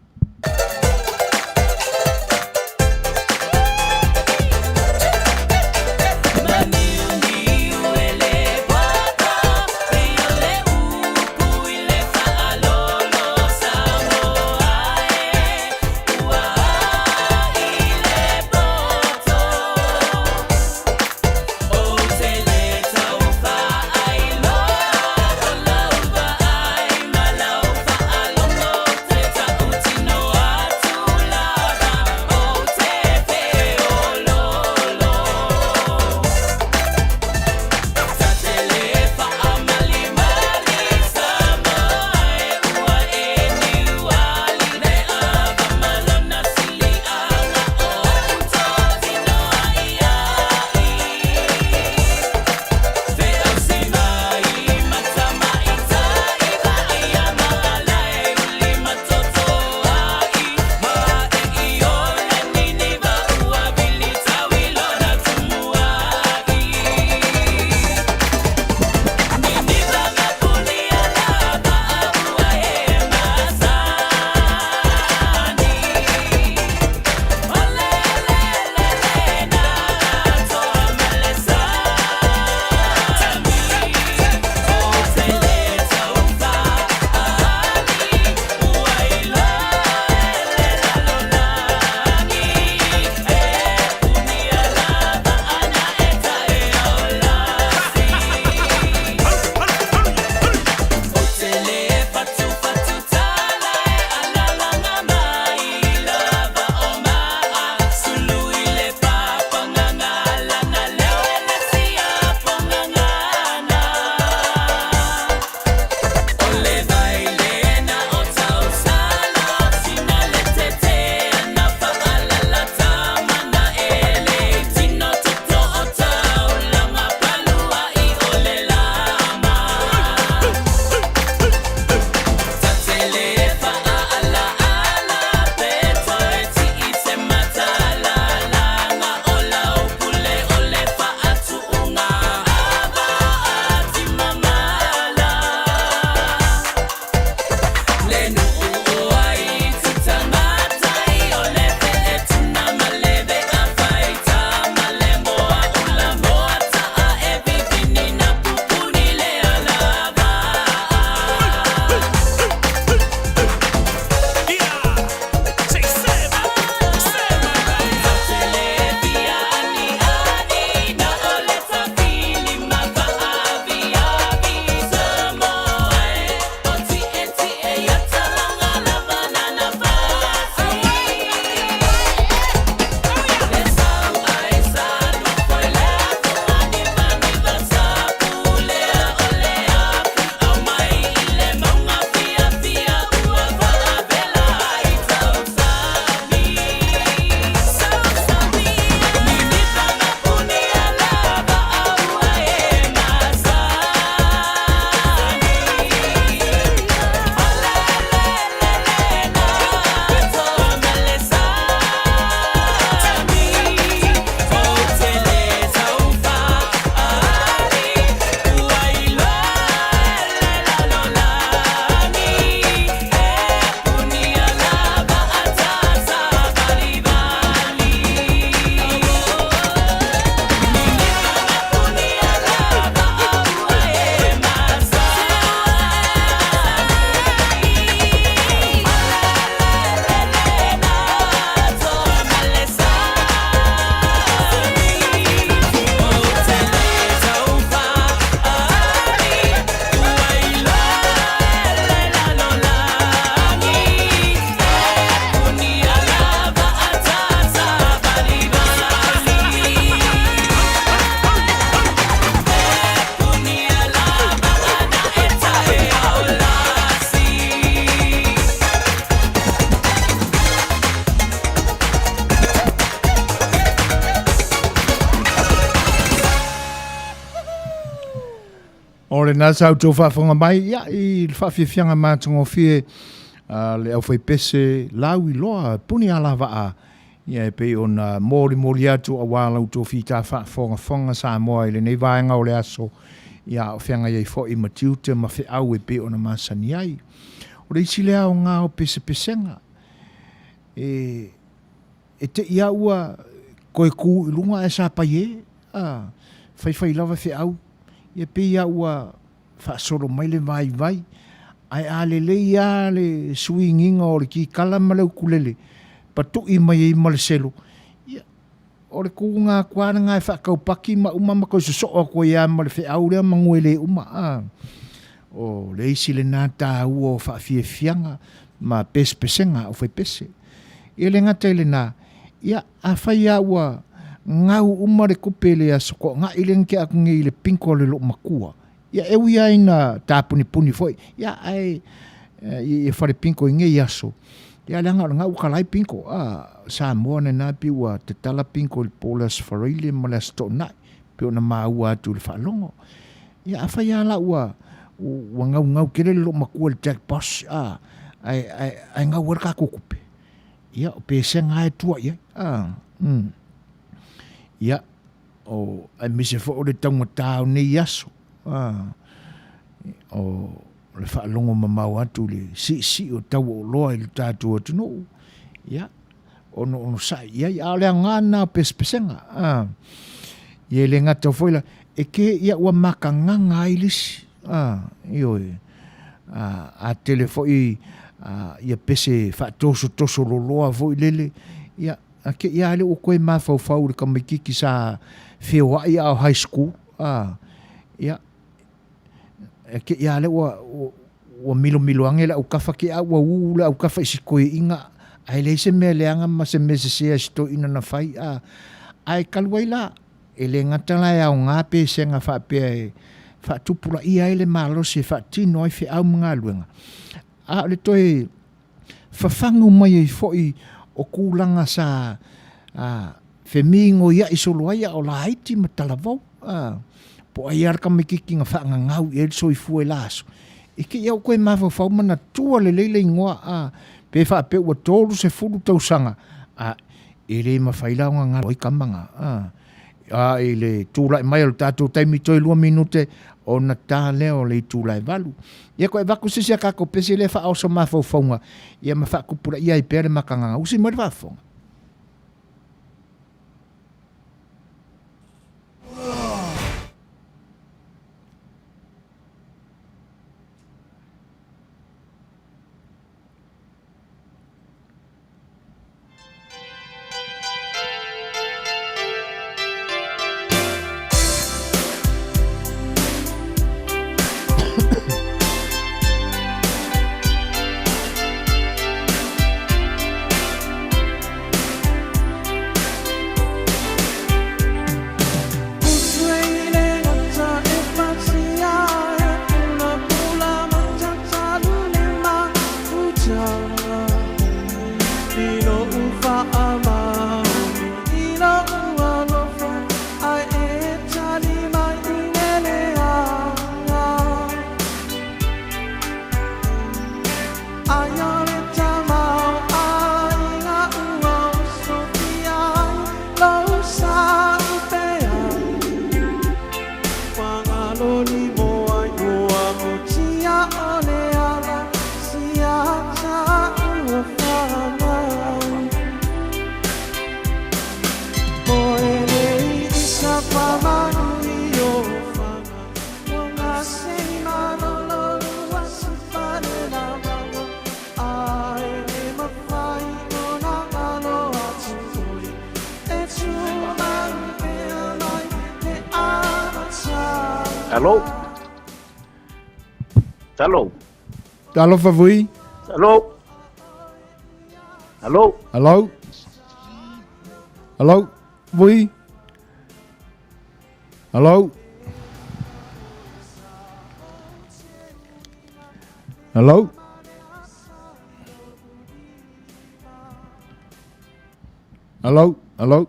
lena sa outou faafofoga mai ia i le faafiafiaga matagofie a le aufaipese lauiloa puni alavaa ia e pei ona molimoli atu aua la outou fita faafogafoga Samoa i lenei vaega o le aso ia a o feagai ai foi ma tiute ma feau e pei ona masani ai. O le isi lea aoga o pesepesega e E te i a ua toe kū i luga ae sa pai e, a, faifai lava feau, ia pei a ua faasolo mai le vaivai, ae a lelei a le suigiga o le kikala ma le ukulele, patu'i mai ai ma le selo, ia, o le kūga atu a lena e faataupaki ma uma ma toe sosoo atu ai a ma le feau lea ma nuele uma, a. O le isi lena taua o faafiafiaga ma pesepesega a aufaipese. E le gata i lena, ia, afai lava ua gau uma le tupe i le Aso Toonai lea na tea atu nei i le pinto a le loomatua, ia, e ui lava ina tapunipuni foi, ia, ae ia fale pinto i nei aso, ia, leaga o lena ua talai pinto, a, Samoa lena pei ua tatala pinto i le po o le Aso Faraile ma le Aso Toonai, pei ona maua atu i le faalogo. Ia, afai lava la ua, ua gaugau tele le loomatua i le Jack Boss, a, ae, ae, ae gau ai le tatou tupe, ia, o pesega lava e tua i ai, a, mm. Ia, o, aemaise foi o le taugata o nei aso, a, o le faalogo mamao atu i le siisii o tau o oloa i le tatou atunuu, ia, ono onosai i ai, a o le aoga lena o pesepesega. A, ia e le gata foi la, e ke ia ua makagaga ai le isi. A, ioe. A, a tele foi a, ia pese faatosotoso loloa foi lele, ia, a ke ia le ua koe mafaufau i le tamaititi sa feoai a o high school. A, ia, E ke ia le ua, ua milomilo ange le aukafa ke a ua uu le aukafa i si toeaina, ae leai se mea leaga ma se mea sese a si toeaina na fai, a, ae talu ai la, e le gata la e aoga pesega faapea e faatupulaia ai le malosi e faatino ai feau ma galuega, a o le toe fafagu mai ai foi o tulaga sa a, femigoia'i solo ai a o laiti ma talavou, a, po o ai lava le tamaitiiti na faagagau i ai le soifua i la aso, e te i a ua toe mafaufau manatua lelei le igoa, a, pe faapea ua 30 tausaga, a, e le mafai la ona galo ai tama na, a. A i le tulai mai o le tatou taimi toe 2 minute ona ta lea o le itula e 8. Ia koe avatu se isi a tatou pese lea e faaoso mafaufauga ia ma faatupulaia ai pea le makagaga. Usi mai le faafofoga. Hello. Hello. Talofa Vui. Hello. Hello. Hello. Hello. Vui. Hello. Hello. Hello. Hello.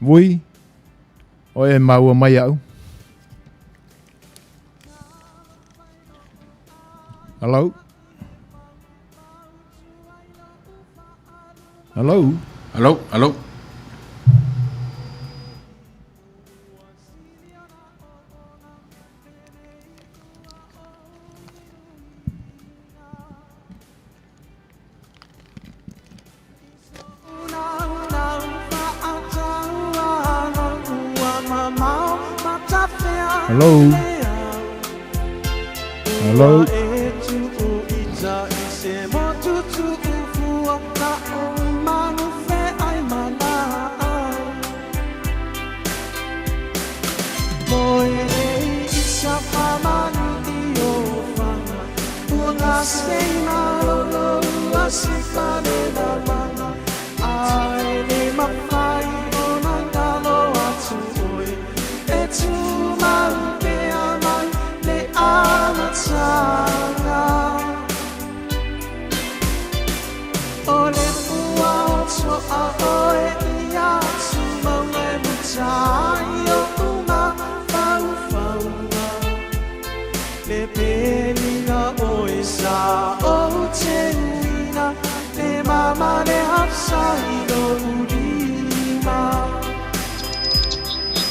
Vui, o e maua mai au. Hello? Hello? Hello, hello. Hello? Hello?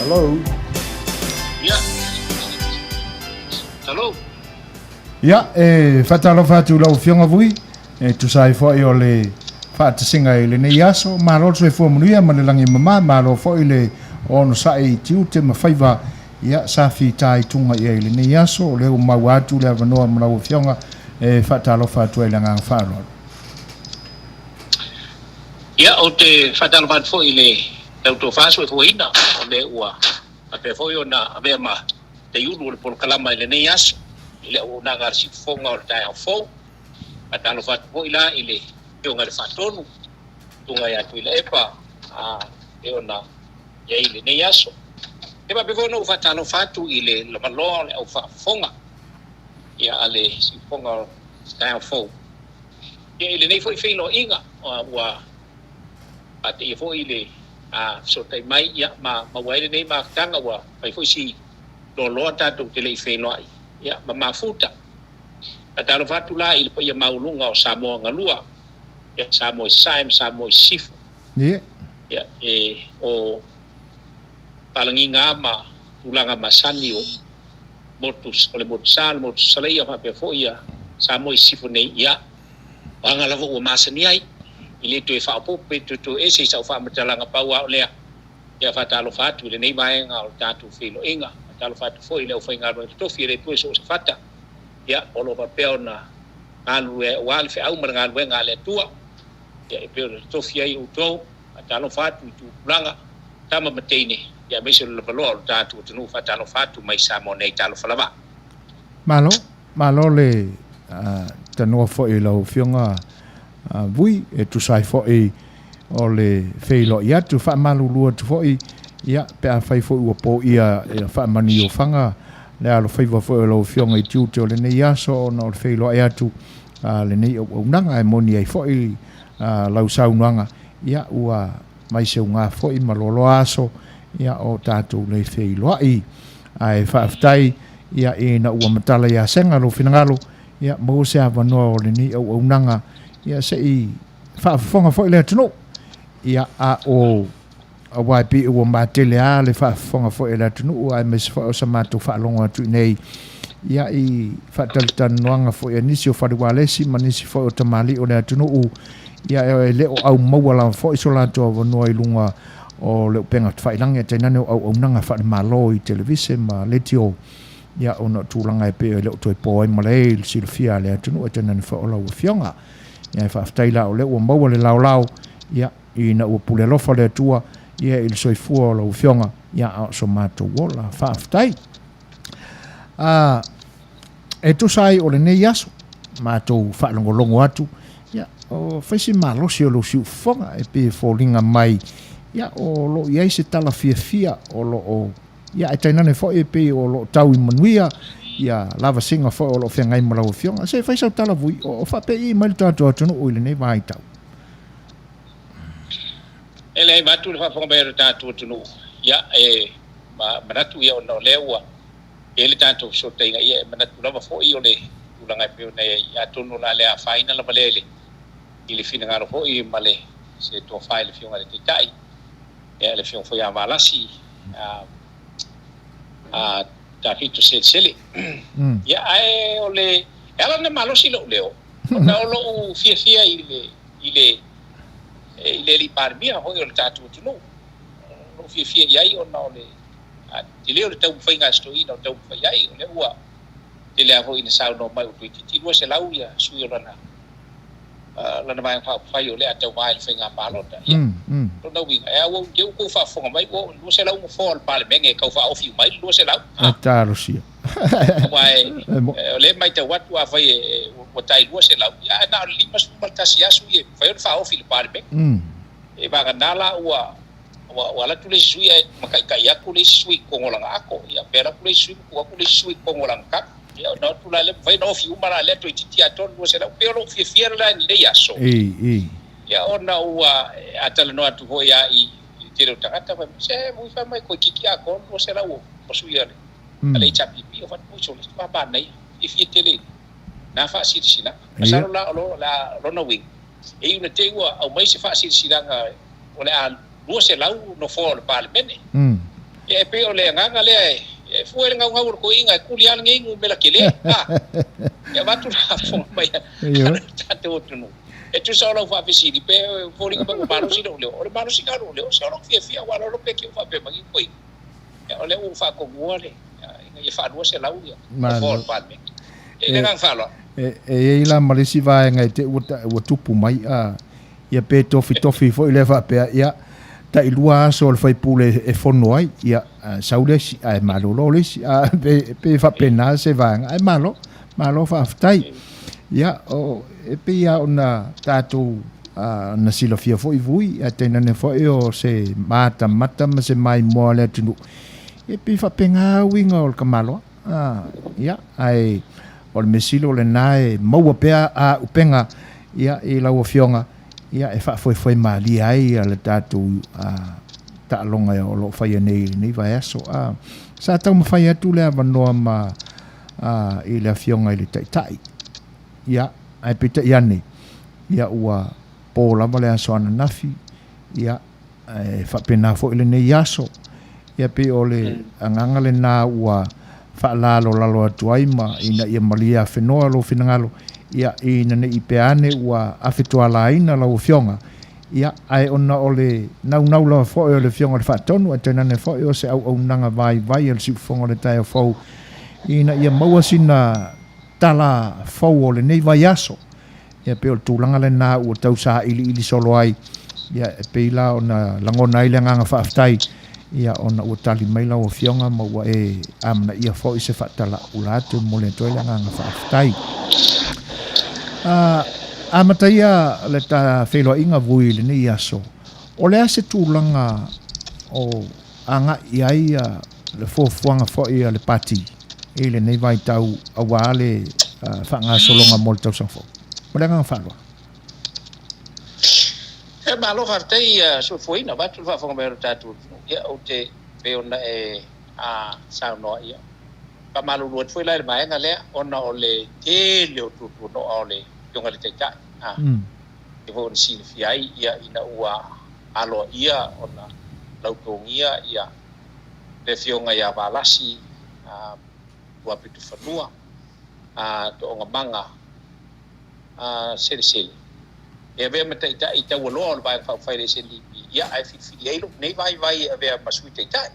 Hello. Ia. Hello. Ia, e faatalofa atu i lau Afioga Vui, e tusa ai foi o le faatasiga i lenei aso. Malo le soifua manuia ma le lagi mama, malo foi le onosai i tiute ma faiva, ia, sa fitaituga i ai i lenei aso. O lea ua maua atu le avanoa ma lau Afioga e faatalofa atu ai i le agaga faaaloalo. Ia, ou te faatalofa atu foi i le tautofa soifuaina o lea ua faapea foi ona avea ma teiulu o le polokalama i lenei aso i le auaunaga a le siufofoga o le taeao fou. Faatalofa atu foi la i le Afioga i le Faatonu, Susuga ia Tuilaepa, a e ona i ai i lenei aso. E faapea foi ona ou faatalofa atu i le lavaloa o le au faafofoga ia a le siufofoga o le taeao fou. Ia i lenei foi feiloaiga ua faateia foi i le fesootai mai ia ma maua ai lenei mafutaga ua fai foi si loaloa tatou te le i feiloai ia ma mafuta. Faatalofa atu la i le paia maualuga o Samoa galua, ia Samoa i Sasae ma Samoa i Sisifo. Ia e o palagiga ma tulaga masani o motu o le motu sa, le motu Salaia faapea foi ia Samoa i Sisifo nei, ia o aga lava ua masani ai, e le toe faaopoopo pe toe toese i sau faamatalaga pau a o lea. Ia faatalofa atu i lenei vaega o le tatou feiloaiga. Faatalofa atu foi i le aufaigaluega totofi e le toe so o se fata, ia, o lo o faapea ona galulue ai aua le feau ma le galuega a le Atua, ia, e pei ona totofi ai outou. Faatalofa atu i tupulaga, tama ma teine, ia, aemaise o le lavaloa o le tatou atunuu. Faatalofa atu mai Samoa nei. Talofa lava. Malo, malo le tanoa foi i lau Afioga Vui, e tusa ai foi o le feiloai atu, faamalulu atu foi, ia, pe afai foi ua poia ia faamanuiofaga le alofaiva foi o lau Afioga i tiute o lenei aso ona o le feiloai atu a lenei auaunaga e moni ai foi lau saunoaga, ia, ua mai seuga foi ma loaloa aso, ia, o tatou le feiloai. Ae faafetai, ia, ina ua matala ia Sega lou finagalo, ia, maua se avanoa o lenei auaunaga, ia, se i faafofoga foi le atunuu, ia, a o aua e pei ua matele lava le faafofoga foi a le atunuu, aemaise foi o sa matou faalogo atu i inei, ia, i faatalatalanoaga foi a nisi o faleualesi ma nisi foi o tamalii o le atunuu, ia, e le o aumaua lava foi so latou avanoa i luga o le upega tafailagi, ae tainane o auaunaga faale-Malo i televise ma leitio, ia, ona o tulaga e pei e le o toe po ai ma le i le silafia a le atunuu, ae tainane foi o lau Afioga. Ia, e faafetai la o lea ua maua le laolao, ia, ina ua pule alofa le Atua, ia, i le soifua o lau Afioga, ia, a o so matou ola. Faafetai. A, e tusa ai o lenei aso, matou faalogologo atu, ia, o fai si malosi o lou siufofoga, e pei e foliga mai, ia, o lo o i ai se tala fiafia o lo o, ia, ae tainane foi e pei o lo o tau i manuia, ia, lavasiga foi o lo o feagai ma lau Afioga. Se i fai sau tala vui, o faapei mai le tatou atunuu i lenei vaitau. E le leai vaeatu le faafofoga mai a lo tatou atunuu, ia e manatu ia ona o lea ua i ai le tatou fesootaiga, ia e manatu lava foi o le tulaga e pei ona i ai, atonu o le a le afaina lava lea i le i le finagalo foi ma le se tofa i le Afioga i le Taitai, ia le Afioga foi ia Valasi a a Tafito Selesele. Ia ae o le e ala ona malosi lou leo, ona o lou fiafia i le i le i le Alii Palemia foi o le tatou atunuu. O lou fiafia i ai ona o le tele o le taumafaiga a si toeaina o taumafai ai, o lea ua tele lava foi ina saunoa mai ua toeitiiti 200 ia sui o lana lana Vaega Faaupufai o lea a tauva i le faiga palota. Ia, lona uiga, e auau te ua tou faafofoga mai, ua oo i le 200 nofoa o le Palemene e tau faaofi uma ai le 200. E talosia. Aua o lea e matau atu afai ua tai 200, ia ae na o le 51 aso ia e mafai ona faaofi i le Palemene. E vagana la ua ua alu atu le isi sui ae mataitai atu le isi sui i totonu o lana ato, ia pe alu atu le isi sui ma tuu atu le isi sui i totonu o lana tama. Ia ona o atu la lea, mafai ona ofi uma la lea toeitiiti atoa le 200. Pei o lou fiafia lena i lenei aso. Ia ona ua, a talanoa atu foi lava i le tele o tagata, fai mai, se ui fai mai toeitiiti atoa le 200 o sui a le HRPP. O fai atu, sole, matua manaia, fiafia tele i lena faasilasilaga. Masalo la o lona uiga, e iu ina te i ua aumai se faasilasilaga o le a 200 nofoa o le Palemene. Ia e pei o le agaga lea e fua i le gaugau o le toeaina e tuli lava lenei numera tele. A! Ia avatu le faafofoga mai a le tatou atunuu. E tusa o lau faafesili pe foliga mai ua malosi lou leo. O le malosiga o lou leo, se o lou fiafia aua o lou pe te i ua faapea mai ni toeaina. Ia o lea ua ou faatonua le ina ia faa-200 ia nofoa o le Palemene. Ia i le agaga faaaloalo. E i ai la ma le isi vaega e te i ua tupu mai, a, ia pe tofitofi foi lea faapea, ia, tailua aso o le faipule e fono ai, ia, sau le isi, ae malolo le isi, a, pe, pe faapena se vaega, ae malo, malo faafetai. Ia, o, e pei lava ona tatou a, na silafia foi Vui, ae tainane foi o se matamata ma se maimoa o le atunuu, e pei faapena uiga o le tamaloa. A, ia, ae o le mea sili o lena e maua pea auupega, ia, i lau Afioga, ia, e faafoefoe malie ai ia le tatou taaloga o lo o faia nei i lenei vaiaso. A, sa taumafai atu le avanoa ma a, i le Afioga i le Taitai, ia, ae peitai ane, ia, ua po lava le aso ananafi, ia, E faapena foi lenei aso. Ia pei o le agaga lena ua faalalolalo atu ai ma ina ia malie afenoa lou finagalo, ia ina ne i pea ane ua afetoalaina lau Afioga, ia ae ona o le naunau lava foi o le Afioga i le Faatonu ae tainane foi o se auaunaga vaivai a le Siufofoga o le Taeao Fou ina ia maua sina tala fou o lenei vaiaso. Ia pei o le tulaga lena ua tau sailiili solo ai, ia e pei la ona lagona ai le agaga faafetai, ia ona ua tali mai lau Afioga ma ua e amanaia foi se faatalaula atu e momoli atu ai le agaga faafetai. A amataia le ta feiloaiga vui i lenei aso, o le a se tulaga o agai i ai le fuafuaga foi a le Pati i lenei vaitau aua le faagasologa mo le tausaga fou? Ma le agaga faaaloalo. E malo faafetai Soifuaina, vaeatu le faafofoga mai o le tatou atunuu. Ia ou te pei ona e saunoa ia, faamalulu atu foi la i le vaega lea ona o le tele o tuatuanoa o le Afioga i le Taitai. E pei foi ona silafia ai ia ina ua aloaia ona lautogia ia le Afioga ia Valasi Luapitofanua Toogamaga Selesele e avea ma Taitai taualoa o le Vaega Faaupufai a le SNDP, ia ae filifili ai lou nei vaivai e avea ma Sui Taitai.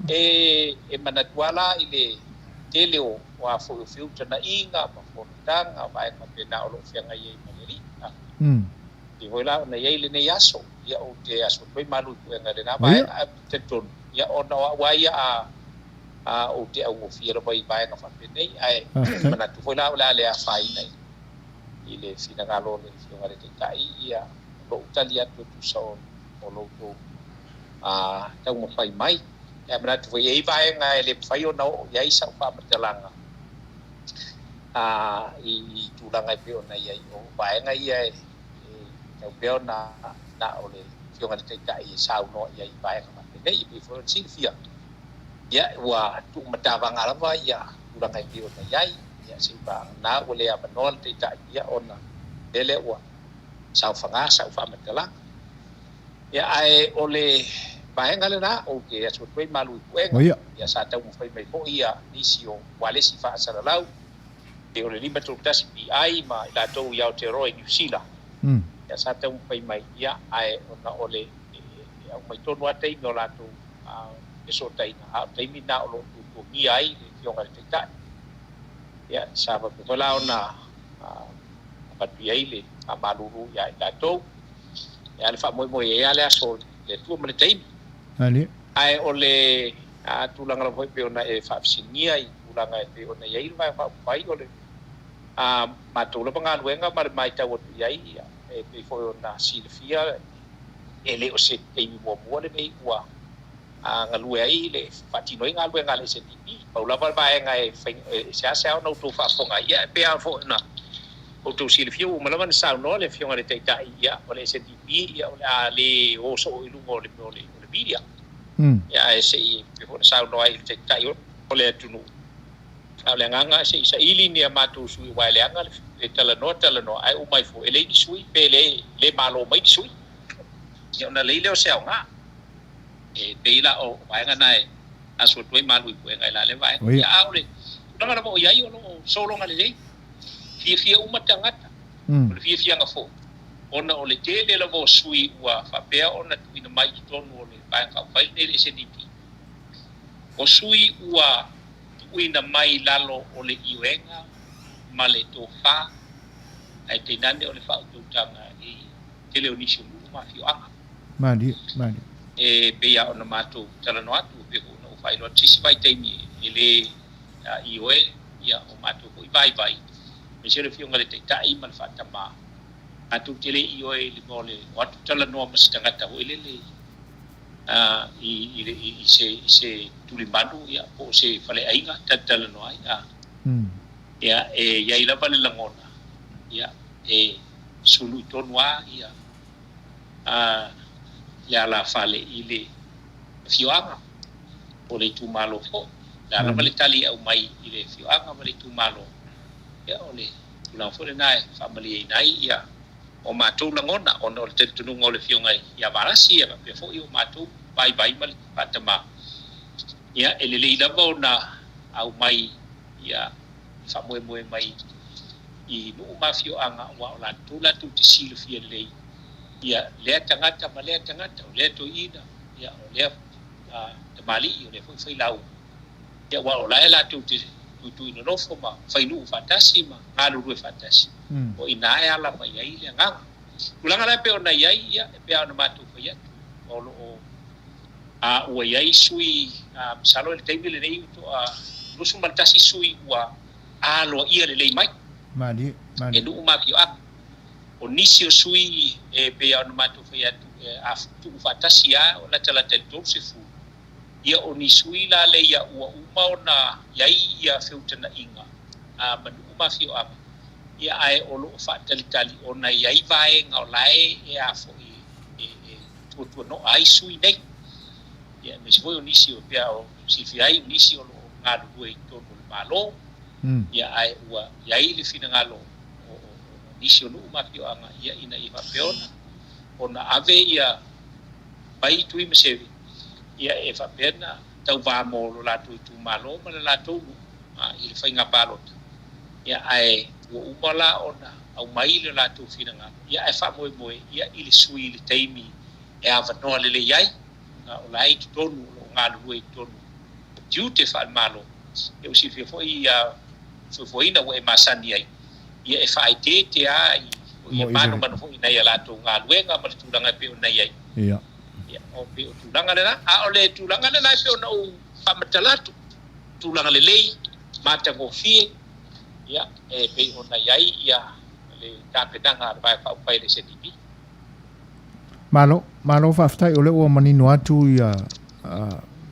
E manatu lava la i le tele o a foi o feutagaiga ma fonotaga, vaega faapena o lo o feagai ai ma le alii. Pei foi la ona i ai lenei aso, ia ou te asu atu ai malu i puega i lena vaega, ae ou te talitonu, ia ona o au lava ia a ou te augofie lava i vaega faapenei, ae manatu foi la o le a le afaina i le finagalo o le Afioga i le Taitai, ia lou tali atu e tusa o lo outou taumafai mai. Ae manatu foi e i ai vaega e le mafai ona oo i ai sau faamatalaga i tulaga e pei ona i ai. O vaega ia e tatau pea ona na o le Afioga i le Taitai e saunoa i ai i vaega faapenei. E pei foi ona silafia, ia, ua tuumatavaga lava ia tulaga e pei ona i ai, ia, seivagana ua le avanoa le Taitai, ia, ona lele ua saofaga sau faamatalaga. Ia, ae o le vaega lena, ou te asu atu ai malu i puega, ia, sa taumafai mai foi ia nisi o ualesi faasalalau, pei o le 531 PI ma i latou i Aotearoa i Niu Sila, ia, sa taumafai mai, ia, ae ona o le e aumai tonu lava taimi o latou fesootaiga, a o le taimi lena o lo o tuatuagia ai le Afioga i le Taitai. Ia, sa faapea foi la ona avatu i ai le faamalulu ia i latou. Ia, le faamoemoe i ai lava le aso o le Atua ma le taimi. Ae o le tulaga lava foi e pei ona e faafesiligia i tulaga e pei ona i ai le Vaega Faaupufai, o le matou lava galuega ma le matau atu i ai, e pei foi ona silafia, e le o se taimi muamua lenei ua galue ai le faatino ai galuega a le SNDP. Pau lava le vaega e seasea ona outou faafofoga ai, ia e pei lava foi ona outou silafia ua uma lava ona saunoa le Afioga i le Taitai, ia o le SNDP ia o le a le o soo i luga o le mea o le media. Ia ae se i pei foi ona saunoa ai le Taitai o le atunuu, a o le agaga se i saili ni a matou sui aua e leaga le talanoa talanoa ae uma ifo e leai ni sui pe le malo mai ni sui. Ia ona leai lea o se aoga. E pei la o vaega na e asu atu ai malu i puega i la lea vaega. Ia a o le tulaga lava o i ai o lo o sologa lelei. Fiafia uma tagata. O le fiafiaga foi ona o le tele lava o sui ua faapea ona tuuina mai i totonu o le Vaega Faaupufai lenei le SNDP. O sui ua tuuina mai i lalo o le ioega ma le tofa ae tainane o le faautautaga i tele o nisi o nuu ma afioaga. Malie, malie. E pei lava ona matou talanoa atu, e pei foi ona ou faailoa atu se isi vaitaimi e le ioe o matou foi vaivai, aemaise o le Afioga i le Taitai ma le Faatama, matou te le ioe i le mea o le o atu talanoa ma se tagata foi lele i se tulimanu po o se faleaiga talatalanoa ai. Ia, e i ai lava le lagona, ia, e sului tonu lava ia le alafale i le afioaga po o le itumalo foi. O le a lava le tali e aumai i le afioaga ma le itumalo, ia o le tulaga foi lena e faamalieina ai ia o matou lagona ona o le talitonuga o le Afioga ia Valasi ia faapea foi o matou vaivai ma le faatama. Ia e lelei lava ona aumai ia faamoemoe mai i nuu ma afioaga aua o latou latou te silafia lelei ia lea tagata ma lea tagata, o lea toeaina, ia o lea tamalii, o lea foi failauga, ia aua o la e latou te tuitui nonofo ma fai nuu faatasi ma galulue faatasi, o i ina e ala mai ai le agaga. Tulaga la e pei ona i ai, ia e pei lava ona matou fai atu, o lo o A ua i ai sui, masalo i le taimi lenei ua toa 21 sui ua aloaia lelei mai. Malie, malie. E nuu ma afioaga. O nisi o sui e pei lava ona matou fai atu, a tuu faatasi lava latalata i le 30, ia o ni sui la leia ua uma ona i ai ia feutanaiga ma nuu ma afioaga, ia ae o lo o faatalitali ona e i ai vaega o la e a foi e tuatuanoa ai sui nei. Ia, aemaise foi o nisi o pea o silafia ai, o nisi o lo o galulue i totonu o le Malo, ia, ae ua i ai le finagalo o nisi o nuu ma afioaga, ia, ina ia faapea ona ave ia mai Tui ma Sevi, ia, e faapea ona tauva mo lo latou itumalo ma le latou nuu i le faiga palota. Ia, ae ua uma la ona aumai le latou finagalo, ia, ae faamoemoe ia i le sui i le taimi e avanoa lelei ai, ona o la e i totonu, o lo o galulue i totonu o tiute faale-Malo. Ia ua silafia foi ia fuafuaina ua e masani ai, ia e faaeteete lava i ia manomano foi i nai a latou galuega ma le tulaga e pei ona i ai. Ia. Ia, o pei o tulaga lena. A o le tulaga lena e pei ona ou faamatala atu, tulaga lelei, matagofie, ia, e pei ona i ai ia le tapenaga a le Vaega Faaupufai a le SNDP. Malo, malo faafetai o lea ua manino atu ia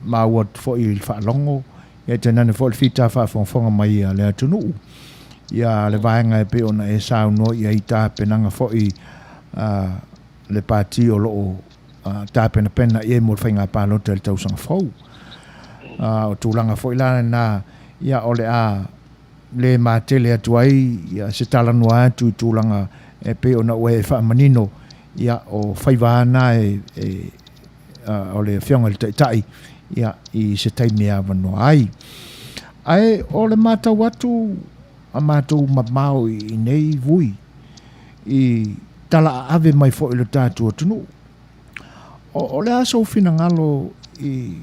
maua atu foi i le faalogo ia tainane foi le fita faafogafoga mai a le atunuu ia le vaega e pei ona e saunoa i ai tapenaga foi a le pati o lo o tapenapena i ai mo le faiga palota i le tausaga fou. O tulaga foi la lena, ia o le a le matele atu ai ia se talanoa atu i tulaga e pei ona ua e faamanino, ia o faiva lava na e o le Afioga i le Taitai ia i se taimi e avanoa ai. Ae o le matau atu a matou mamao i nei vui i tala aave mai foi i le tatou atunuu, o le a sou finagalo i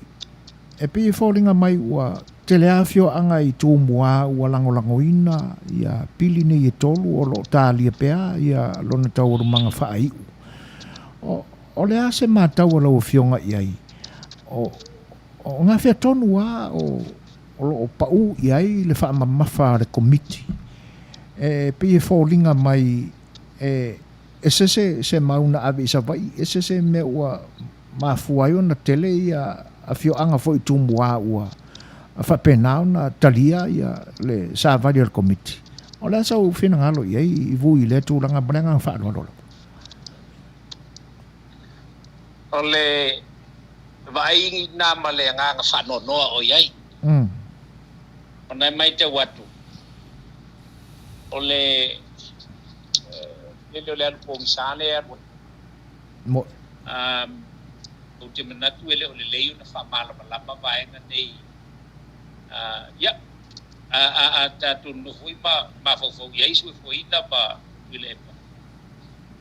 E pei e foliga mai ua tele lava afioaga i Tumua ua lagolagoina ia pili nei e tolu o lo o talia pea ia lona taualumaga faaiu. O, o le a se matau a lau Afioga i ai? O, o gafea tonu lava o, o lo o pau i ai le faamamafa a le Komiti? E pei e foliga mai e ese se, se mau na ave i Savaii, ese se mea ua mafua ai ona tele ia afioaga foi i Tumua ua faapena ona talia ia le savali a le Komiti. O le a sau finagalo i ai i vui i lea tulaga ma le agaga faaaloalo lava? O le vaai na ma le agaga faanoanoa o i ai. Ona e maitau atu, o le tele o le alu pogisa lea e alu ai. Mo. Ou te manatu e le o lelei ona faamalamalama vaega nei. Ia, a tatou nonofo foi ma mafaufau i ai Suefuaina ma Tuilaepa,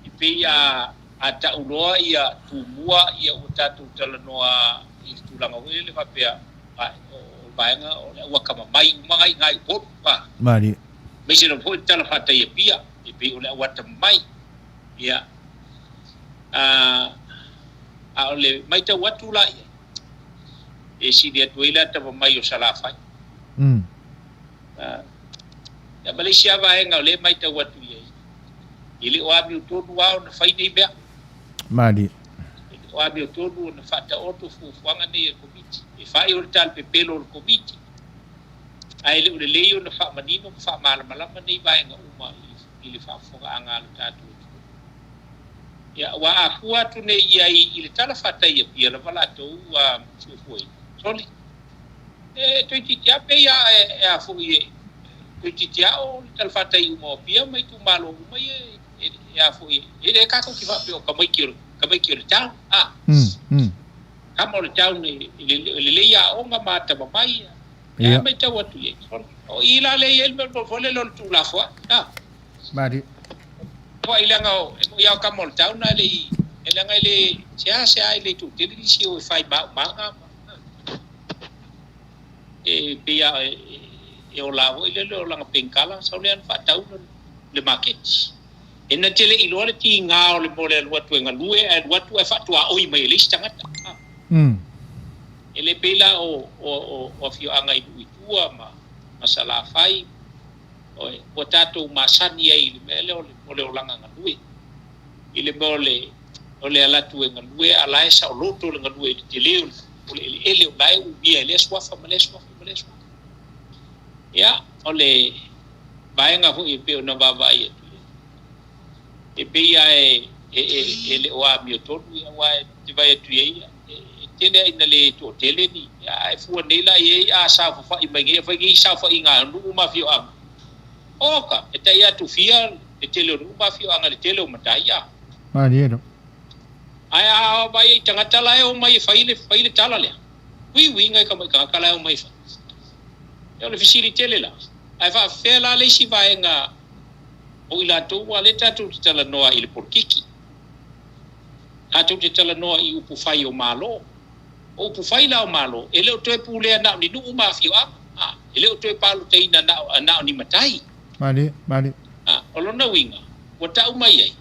e pei a tau loa ia Tumua, ia ua tatou talanoa i le tulaga foi lele faapea, o le vaega o le au atamamai uma na i ina i Upolu. Malie. Aemaise lava foi le talafatai i Apia, e pei o le au atamamai. Ia, a o le matau atu la i ai, e sili atu ai le atamamai o Salafai. Ia ma le isi lava vaega o lea e matau atu i ai, e le o amiotonu lava ona fai nei mea. Malie. E le o amiotonu ona faataoto fuafuaga nei a le Komiti. E fai o le talapepelo o le Komiti, ae le o lelei ona faamanino ma faamalamalama nei vaega uma i le faafofogaaga a lo tatou atunuu. Ia, aua a fua atu nei i ai i le talafatai i Apia lava latou ua fuafuaina, sole, e toeitiiti lava pei a e a foi e toeitiiti lava o le talafatai uma o Apia ma itumalo uma ia e a foi e le tatou te faapea o tamaiti o le tamaiti o le town, a tama o le town e lelei aoga ma atamamai. Ia. E matau atu i ai. O i la lea e i ai le mea foi lele o le tuulafoai. A. Malie. Foi leaga o, e moni lava o tama o le town ae le i, e leaga e le, seasea e le toatele nisi o e fai maumaga ma, e pei lava e ola foi lele o lana penkala, sau lea na faatau le maketi. E na te le i iloa le tiga o le mea o le alu atu e galue ae alu atu ae faatuaoi mai e le isi tagata. E le pei la o o afioaga i nuu i tua ma ma Salafai, oi, ua tatou masani ai i le mea lea o le olaga galue. I le mea o le o le alu atu e galue a o la e saoloto le galue i le tele o le eleele o la e umia e lea suafa ma lea suafa ma lea suafa. Ia, o le vaega foi e pei ona vaavaai atu i ai, e pei lava e le o amiotonu, aua e te vaai atu i ai, e tele lava ina le toatele ni, ae fua nei la i ai a saofafai mai nei, a fai nei saofaiga a nuu ma afioaga, oka, e tai atu fia le tele o nuu ma afioaga i le tele o matai, a. Malie lava. Ae a vaai ai i tagata la e omai e fai le tala lea, uiuiga e tamai tagata la e omai e fai. Ia o le fesili tele la, ae faafefea la le isi vaega o i latou aua lea tatou te talanoa i le polokiki, tatou te talanoa i upu fai o Malo. O upu fai la o Malo, e le o toe pulea na o ni nuu ma afioaga, a, e le o toe palotaina na o, na o ni matai. Malie, malie. A, o lona uiga, ua tau mai ai,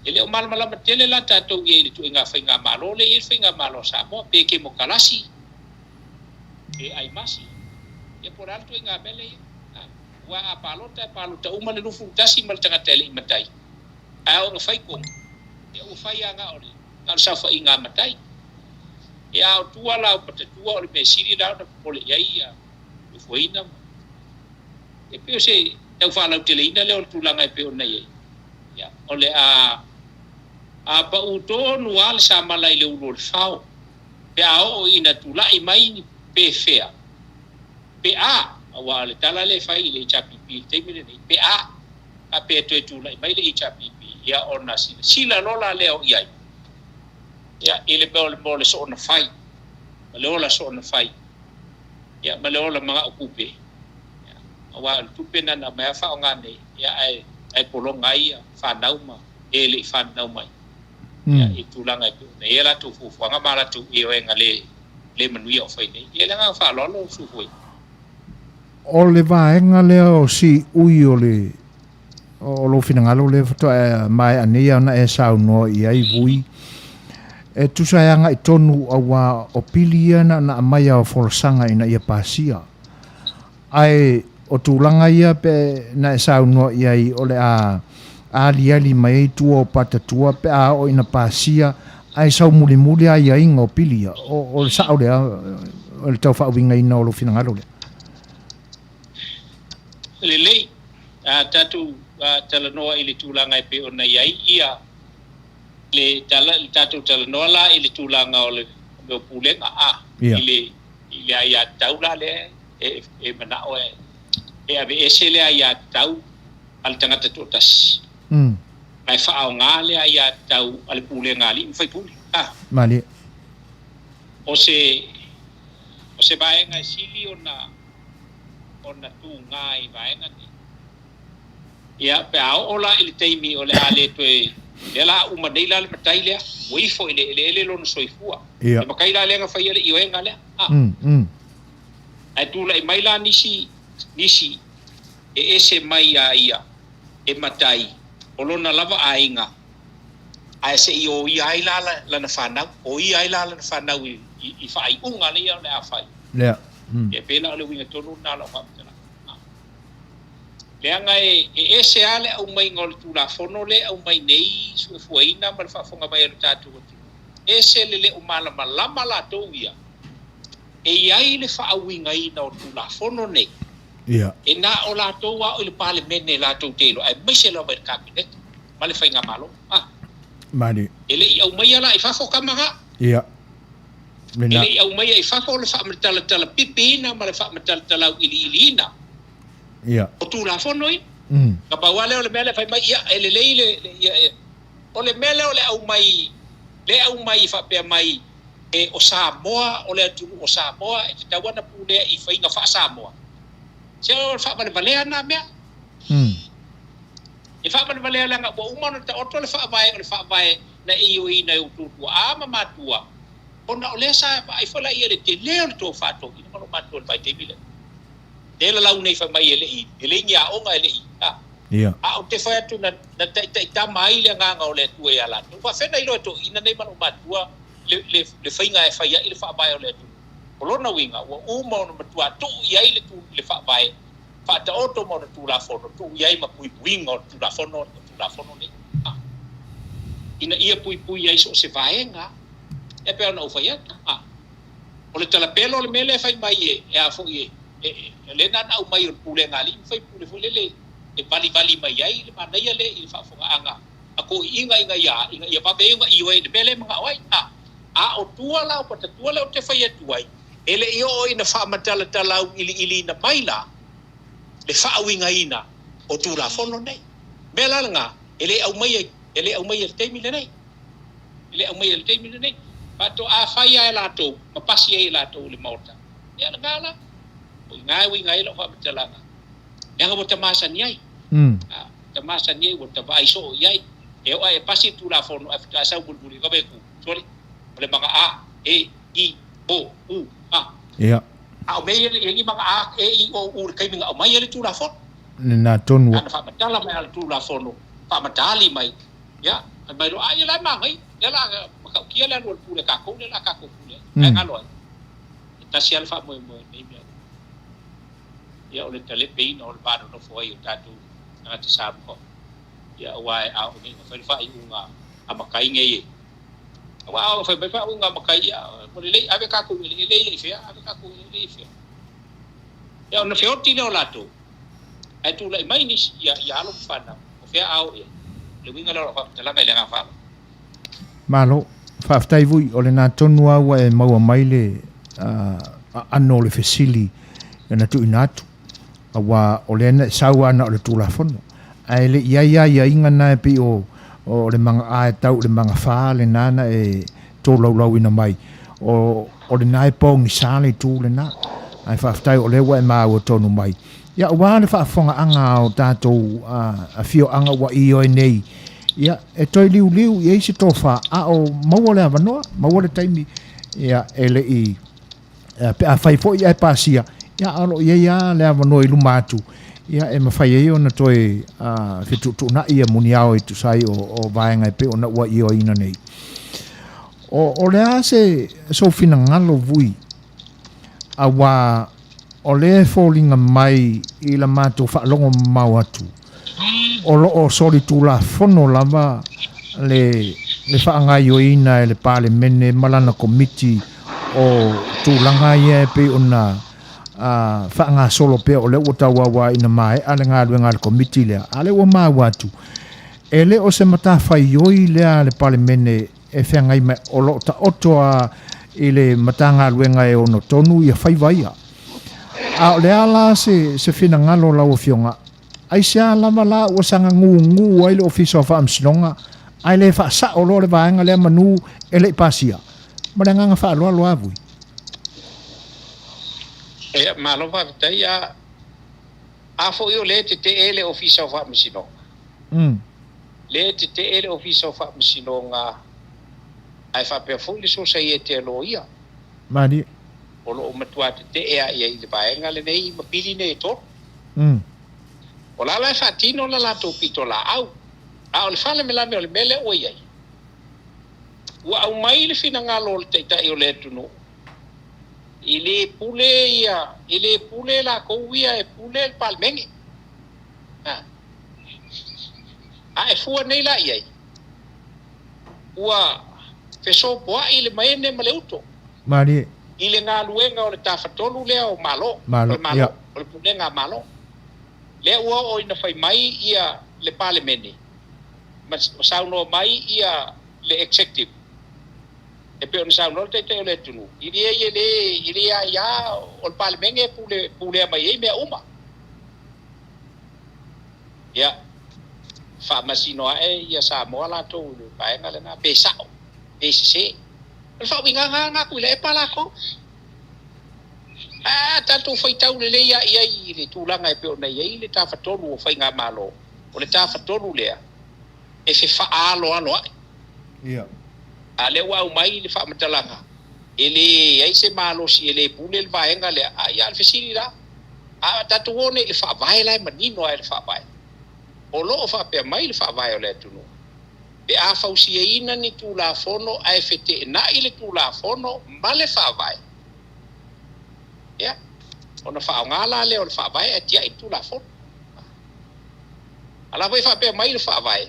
e le o malamalama tele la tatou i ai i le ituaiga faigamalo lea e i ai le faigamalo a Samoa, pe kemokarasi, pe aimasi, ia po o le a le ituaiga mea lea e i ai. Aua a palota, e palota uma le 21 ma le tagata e le i matai. Ae a oo ina fai koma, ia ua fai lava na o le, na o le saofaiga a matai. Ia a o tua la o Matatua o le mea sili la ona popole i ai ia Nofoina ma, e pei o se tau faalauteleina lea o le tulaga e pei ona i ai. Ia, o le a A pau tonu lava le samala i le ulu o le fao, pe a oo ina tulai mai ni pefea, pe a, aua o le tala lea e fai i le HRPP i le taimi lenei, pe a faapea e toe tulai mai le HRPP, ia ona silasila loa la lea o i ai, ia, i le mea o le mea o le soona fai, ma le ola soona fai, ia, ma le ola manao tupe, ia, aua o le tupe na na aumai lava faaaoga nei, ia, ae, ae pologa ai ia fanau ma e le i fananau mai, ia, i tulaga e pei ona i ai a latou fuafuaga ma a latou ioega le, le manuia o fai nei. Ia, le agaga faaaloalo, Suhui. O le vaega lea o siui o le o lou finagalo lea faatoa maea nei ona e saunoa i ai Vui, e tusa e agai tonu aua o pili ia na ona aumai lava o folasaga ina ia pasia. Ae o tulaga ia pe na e saunoa i ai o le a aliali mai ai tua o patatua pe a oo ina pasia ae sau mulimuli aiaiga o pili ia. O, o le sao lea, o le tau faauigaina o lou finagalo lea. Lelei, a tatou talanoa i le tulaga e pei ona i ai ia le tala, le tatou talanoa la i le tulaga o le mea o pulega, a, i le, i le aiatatau la lea e, e manao e, e aveese le aiatatau a le tagata toatasi. Ae faaaoga le aiatatau a le pulega a alii ma faipule, a. Malie. O se, o se vaega e sili ona, ona tuga i vaega nei. Ia, pe a oo la i le taimi o le a le toe, lea la a uma nei la le matai lea, ua ifo i le eleele lona soifua. Ia. Le matai la lea na faia le ioega lea, a. Ae tulai mai la nisi, nisi e ese mai iā ia e matai o lona lava aiga, ae se i oia ai la lana fanau, oia ai la lana fanau i, i, i faaiuga lea o le a fai. Lea. Ia, e pei la o le uiga tonu lena o lau faamatalaga. Leaga e ese lava le aumaiga o le Tulafono lea e aumai nei suefuaina ma le faafofoga mai a lo tatou atunuu, ese le le o malamalama latou ia e i ai le faauigaina o Tulafono nei. E na o latou lava o i le Palemene latou te iloa, aemaise lava i le Kapeneta ma le Faigamalo. E le i aumaia la i fafo tama na. E le i aumaia i fafo le faamatalatala pipiina ma le faamatalatala auiliiliina o Tulafono ia. Na pau lava lea o le mea lea fai mai, ia, e lelei le, ia, o le mea lea o le aumai, lea e aumai faapea mai, e, o Samoa, o le atunuu o Samoa, e tatau ona pulea i faiga faa-Samoa. Se o le faavalevalea lena mea. E faavalevalea leaga ua uma ona taoto le faavae o le faavae na e ioeina e outou tuaa ma matua, ona o lea sa vaai foi la ia le tele o le tofa toeaina ma lou matua i le vaitaimi lea. Lea lalau nei fai mai e le i, e leai ni aoga e le i, a. A ou te fai atu na, na taitaitama ai le agaga o le Atua ia latou. Faafena iloa e toeaina nei ma lou matua le, le, le faiga e fai ai le faavae o le atunuu. O lona uiga, ua uma ona matua tuu i ai le, le faavae, faataoto ma ona tulafono, tuu i ai ma puipuiga o le tulafono, o tulafono nei. A. Ina ia puipui ai so o se vaega, e pei ona ou fai atu. A. O le talapelo o le mea lea e fai mai e, e a foi e, e, e, lea na ona aumai o le pulega a alii ma faipule foi lele e valivali mai ai le manaia lea i le faafofogaaga a toeaiina ina ia, ina ia vave ai ona ioe i le mea lea e manao ai. A, a o tua la o patatua lea ou te fai atu ai, e le i oo ina faamatalatala auiliiliina mai la le faauigaina o Tulafono nei. Mea la lena, e le aumaia, e le aumaia i le taimi lenei. E le aumaia i le taimi lenei. Faatoa fai lava e latou ma pasi ai e latou i le Maota. Ia lena la. O i ina e uiga ai lau faamatalaga, leaga ua ta masani ai. A, ta masani ai, ua ta vaai soo i ai. E oo lava e pasi le Tulafono ae faatoa sau mulimuli, kava e ku, sole, o le maga A, E, I, O, U, A. A o mea ia e le i ai ni maga A, E, I, O, U i le taimi na aumai ai le Tulafono. Lena tonu. Na faamatala mai lava le Tulafono, faamatali mai, ia, fai mai loa, a ia la e manaia, lea la matautia le alu a le pule a tatou, lea la tatou pule ai. Ae galo ai, e tasi lava le faamoemoe o lenei mea uma. Ia, o le talepeina o le va nonofo ai o tatou tagata Samoa, ia, aua e ao nei ona fai le faaiuga a matai nei e. Aua a oo fai mai faaiuga a matai, ia, ua lelei, ave tatou eleele ia i fea, ave tatou eleele ia i fea. Ia, ona feoti lea o latou, ae tulai mai nisi, ia, ia alo ma fanau, o fea a oo i ai? O le uiga lea o lau faamatalaga i le agaga faaaloalo. Malo, faafetai Vui, o lena tonu lava ua e maua mai le aano o le fesili na tuuina atu, aua o lea na e sau lava na o le Tulafono, ae le i ai aiaiga na e pei o o le maga A e tau i le maga F lena na e tolaulauina mai, o o lena e pogisa le itu lena. Ae faafetai o lea ua e maua tonu mai. Ia, aua le faafofogaaga a o tatou afioaga ua ioe nei, ia, e toe liuliu i ai se tofa, a o maua le avanoa, maua le taimi, ia, e le i, pe afai foi ae pasia, ia, a o lo o i ai lava le avanoa i luma atu, ia, e mafai ai ona toe fetuutuunai ia muniao e tusa ai o vaega e pei ona ua ioeina nei. O le a se sou finagalo Vui, aua o lea e foliga mai i la matou faalogo mamao atu, o lo o solitulafono lava le le faagaoioiina e le Palemene ma lana Komiti o tulaga ia e pei ona faagasolo pea o lea ua tauauā ina maea le galuega a le Komiti lea, a o lea ua maua atu, e le o se matafaioi lea a le Palemene e feagai mai, o lo o taoto a i le Matagaluega e ono tonu ia faiva ia. A o le a la se, se finagalo o lau Afioga, aisea lava la ua saga gugu ai le Ofisa o Faamasinoga ae le faasao loa le vaega lea manu e le i pasia? Ma le agaga faaaloalo lava Vui. Ia, malo faafetai. A, a foi o lea e tetee le Ofisa o Faamasinoga, lea e tetee le Ofisa o Faamasinoga ae faapea foi le Sosaiete a Loia. Malie. O lo o matua tetee lava i ai i le vaega lenei ma pili nei e tolu. O la la e faatino le latou pitolaau, a o le faalamelame o le mea lea ua i ai, ua aumai le finagalo o le Taitai o le atunuu, e le pule ia, e le pule latou ia, e pule le Palemene. A e fua nei la i ai, ua fesopoai le maene ma le uto. Malie. I le galuega o le tafatolu lea o Malo, o le Malo, o le Pulega a Malo. Lea ua oo ina fai mai ia le Palemene ma saunoa mai ia le Executive e pei ona saunoa le Taitai o le atunuu, e leai e le, e le aia o le Palemene e pule, pulea mai ai mea uma. Ia, faamasino ae ia Samoa latou i le vaega lena, pe sao, pe sese. O le faauigaga lena a Tuilaepa latou. Ae a tatou faitau lelei lava i ai i le tulaga e pei ona i ai le Tafatolu o Faigamalo, o le Tafatolu lea e fefaaloaloai. Ia. A o lea ua aumai le faamatalaga, e leai se malosi e le pule le vaega lea. A ia, o le fesili la, A tatou o nei i le Faavae la e manino lava i le Faavae, o lo o faapea mai le Faavae o le atunuu, pe a fausiaina ni Tulafono ae feteenai le Tulafono ma le Faavae, ia, ona faaaoga la lea o le Faavae ae tiai le Tulafono. A la foi e faapea mai le Faavae,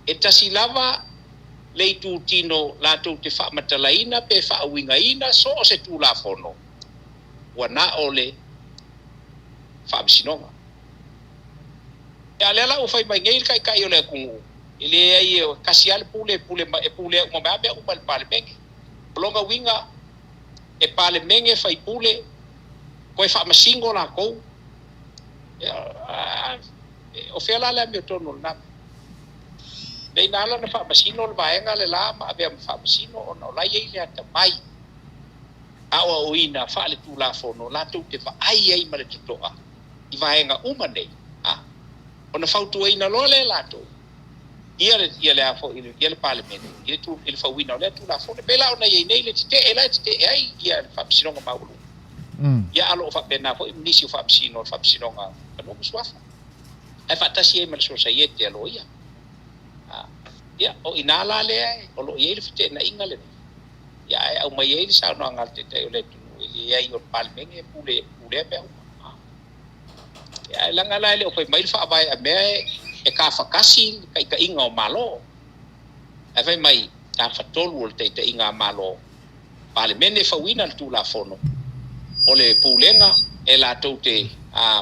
e tasi lava le itutino latou te faamatalaina pe faauigaina so o se Tulafono, ua na o le Faamasinoga. A o lea la ua fai mai nei le Taitai o le atunuu, e leai e tasi lava le pule e pule e pulea uma mai lava mea uma e le Palemene. O lona uiga, e Palemene faipule, toe faamasino latou. O fea la le amiotonu o lena mea? Nei na ala ona faamasino le vaega le la ma avea ma faamasino ona o la e i ai le atamai. aoaoina faaletulafono latou te vaai ai ma le totoa i vaega uma nei, a ona fautuaina loa lea e latou ia le, ia le a foi, ia le Palemene i le, i le fauina o lea Tulafono. E pei la ona i ai nei le tetee la e tetee ai ia le Faamasinoga Maualuga, ia a o lo o faapena foi ma nisi o Faamasino o le Faamasinoga Fanua ma Suafa, ae faatasi ai ma le Sosaiete a Loia. A, ia, o i ina la lea o lo o i ai le feteenaiga lenei. Ia, ae aumai ai le saunoaga a le Taitai o le atunuu, e leai o le Palemene e pule, e pulea mea uma. Ia, ae leaga la e le o fai mai le Faavae a mea e tafatasi le taitaiga o Malo. Ae fai mai, tafatolu o le taitaiga a Malo, Palemene e fauina le Tulafono, o le Pulega e latou te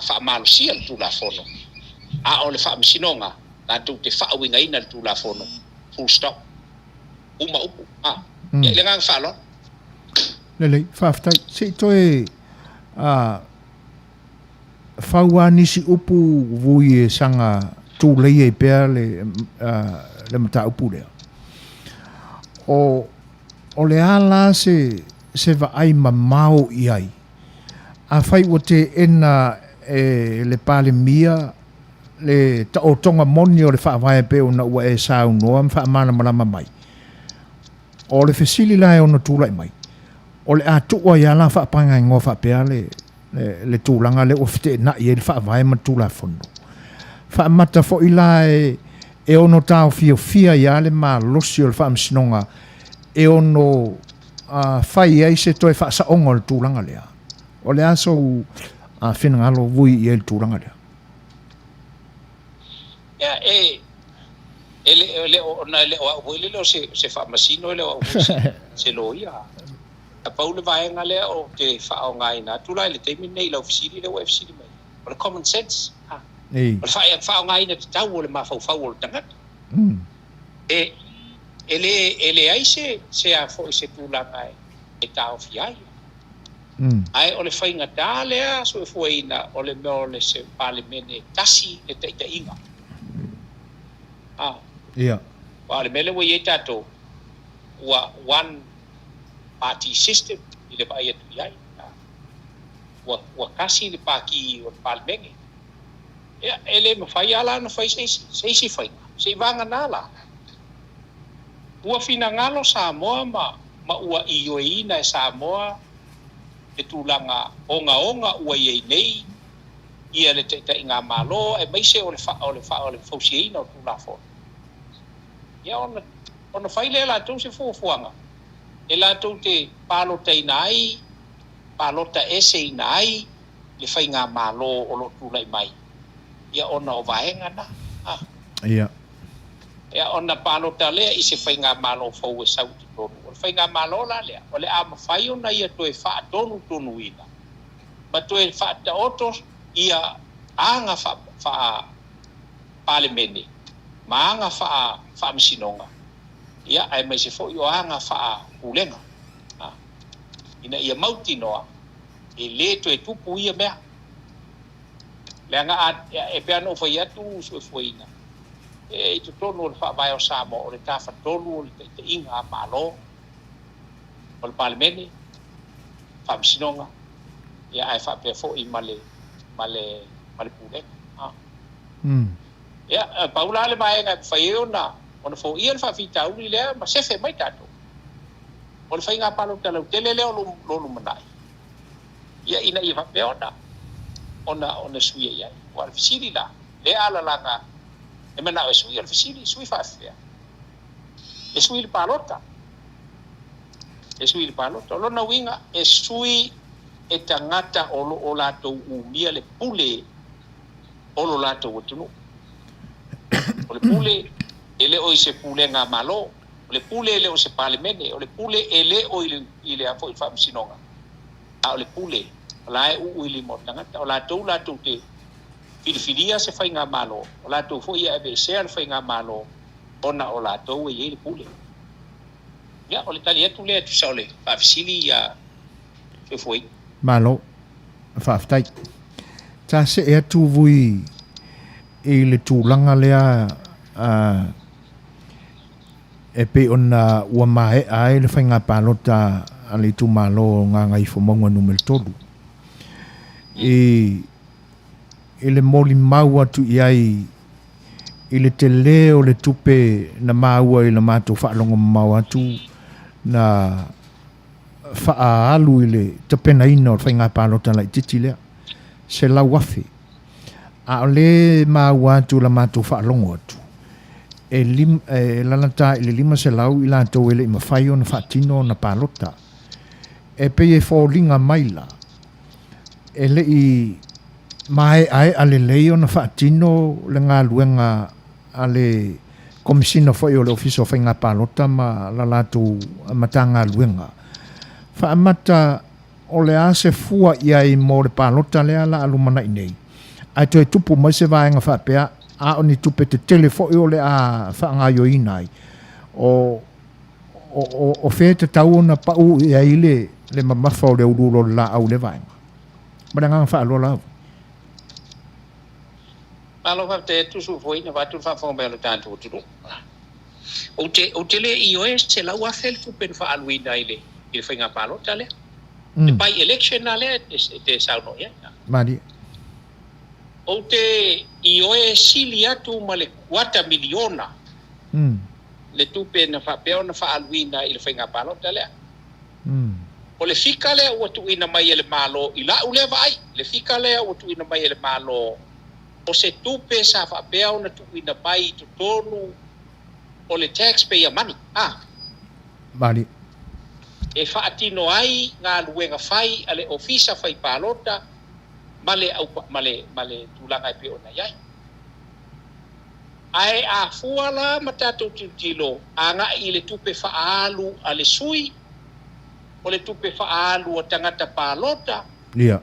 faamalosia le Tulafono, a o le Faamasinoga latou te faauigaina le Tulafono, full stop. Uma upu. A. Ia, i le agaga faaaloalo. Lelei, faafetai. Se i toe a, fau lava nisi upu vui e saga tulei ai pea le, a, le mataupu lea. O, o le a la se, se vaai mamao i ai? Afai ua teena e le Palemia le taotoga moni o le Faavae pei ona ua e saunoa ma faamalamalama mai, o le fesili la e ono tulai mai, o le a tuu ai lava la faapagaegoa faapea le, le, le tulaga lea ua feteenai ai le Faavae ma le Tulafono? Faamata foi la e, e ono taofiofia ai lava le malosi o le Faamasinoga e ono uh, fai ai se toe faasaoga o le tulaga lea. O le a sou uh, finagalo vui i ai le tulaga lea? Ia, e, e le, e le o, ona e le o au foi lele o se, se faamasino, e le o au foi se, se loia. Na pau le vaega lea ou te faaaogaina atu la i le taimi lenei i lau fesili lea ua e fesili mai, o le common sense, ha. Ei. O le faaaogaina tatau o le mafaufau o le tagata. E, e le, e leai se, se a foi se tulaga e, e taofi ai. Ae o le faigata lea soifuaina o le mea o le se Palemene tasi le taitaiga. A. Ia. Aua o le mea lea ua i ai tatou, ua one party system i le vaai atu i ai. Ua, ua tasi le pati o le Palemene. Ia, e le mafai lava la ona fai se isi, se isi faiga, seivaganā la. Ua finagalo Samoa ma, ma ua ioeina e Samoa le tulaga ogaoga ua i ai nei ia le taitaiga-Malo aemaise o le fa, o le fa, o le fausiaina o Tulafono. Ia ona, ona fai lea e latou se fuafuaga e latou te palotaina ai, palota eseina ai le faigamalo o lo o tulai mai, ia ona o vaega na. A. Ia. Ia ona palota lea i se faigamalo fou e sau i totonu. O le faigamalo la lea, o le a mafai ona ia toe faatonutonuina ma toe faataoto ia aga faa, faa Palemene ma aga faa Faamasinoga, ia aemaise foi o aga faa Pulega, a, ina ia mautinoa e le toe tupu ia mea. Leaga a, e pei ona ou fai atu soifuaina, e i totonu o le Faavae o Samoa, o le tafatolu o le taitaiga a Malo, o le Palemene, Faamasinoga, ia ae faapea foi ma le, ma le, ma le Pulega. A. Ia, pau la le vaega e mafai ai ona, ona foia le faafitauli lea ma sefe mai tatou. O le faiga palota lautele lea o lo lumanai, ia ina ia faapea ona, ona, ona suia i ai. Aua o le fesili la, lea a lalaga e manao e sui, o le fesili, sui faafefea? E sui i le palota. E sui i le palota. O lona uiga, e sui e tagata o lo o latou umia le pule o lo latou atunuu. O le pule e le o i se pulega a Malo. O le pule e le o se Palemene, o le pule e le o i le, i le a foi Faamasinoga, a o le pule o la e uu i lima o tagata. O latou latou te filifilia se faigamalo, o latou foi e aveesea le faigamalo ona o latou e i ai le pule. Ia, o le tali atu lea e tusa o le faafesili ia Soifuaina. Malo, faafetai. Ta see atu vui i le tulaga lea a e pei ona ua maea ai le faiga palota a le itumalo o Gagaifomauga Nu.3 i i le molimau atu i ai i le telē o le tupe na maua i le matou faalogo mamao atu na faaalu i le tapenaina o le faiga palota laitiiti lea, 100,000. A o lea e maua atu i la matou faalogo atu, e, lim, e lalata i le 500 i latou e le i mafai ona faatino ona palota. E pei e foliga mai la, e le i maeaea lelei ona faatino le galuega a le Komesina foi o le Ofisa o Faiga Palota ma la latou Matagaluega. Faamata o le a se fua i ai mo le palota lea la a lumanai nei, ae toe tupu mai se vaega faapea, a o ni tupe tetele foi o le a faagaoioiina ai. O, o, o, o fea e tatau ona pau i ai le, le mamafa o le uluulu o le laau i lea vaega? Ma le agaga faaaloalo lava. Malo faafetai atu Suefuaina vaeatu le faafofoga mai o le tatou atunuu. Ou te, ou te le ioe e $100,000 le tupe na faaaluina i le, i le faiga palota lea. Le by election la lea e te saunoa i ai. Malie. Ou te ioe e sili atu ma le kuata miliona le tupe na faapea ona faaaluina i le faiga palota lea. O le fika lea ua tuuina mai e le Malo i la'u lea vaai, le fika lea ua tuuina mai e le Malo, o se tupe sa faapea ona tuuina mai i totonu o le taxpayer money, a. Malie. E faatino ai galuega fai a le Ofisa Fai Palota ma le au, ma le, ma le tulaga e pei ona i ai. Ae a fua la ma tatou tilotilo agai i le tupe faaalu a le sui, o le tupe faaalu a tagata palota, Ia.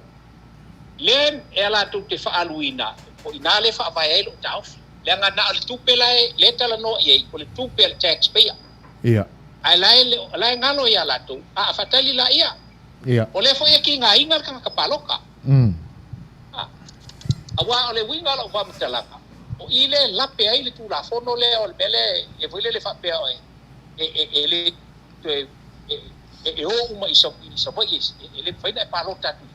lea e a latou te faaaluina, o i ina lea e faavae ai lou taofi. Leaga na o le tupe la e, lea e talanoa i ai, o le tupe a le taxpayer. Ia. Ae la e, la e galo ia latou, a faatali laia. Ia. O lea foi e kigaina le tagata palota. Aua o le uiga o lau faamatalaga, o i lea e lape ai le Tulafono lea o le mea lea e foi lele faapea e, e, e le toe e, e, e o uma i Savaii, e le mafai ona e palota atu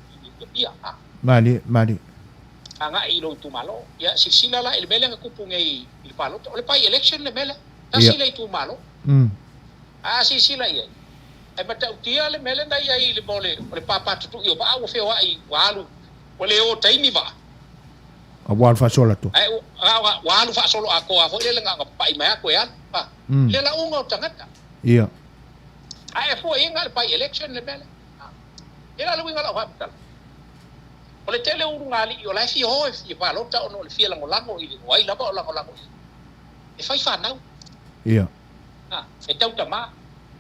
i Apia, a. Malie, malie. Agai i lou itumalo. Ia, silasila la i le mea lea na tupu nei i le palota, o le by-election le mea lea. Tasi le itumalo. A silasila i ai, e matautia le mea lea na i ai i le mea o le pāpātutui o vaa ua feoai, ua alu, ua le o taimi vaa. A ua alu faasolo atoa. Ae ua, ua alu faasolo atoa foi lele na ona papai mai lava toe alu. A, le lauga o tagata. Ia. Ae fua i ai na o le by election le mea lea. A, e la le uiga o lau faamatalaga. O le tele o ulugalii o la e fia o e fia palota ona o le fia lagolago i le, o ai lava o lagolago i ai. E fai fanau. Ia. A, e tautama.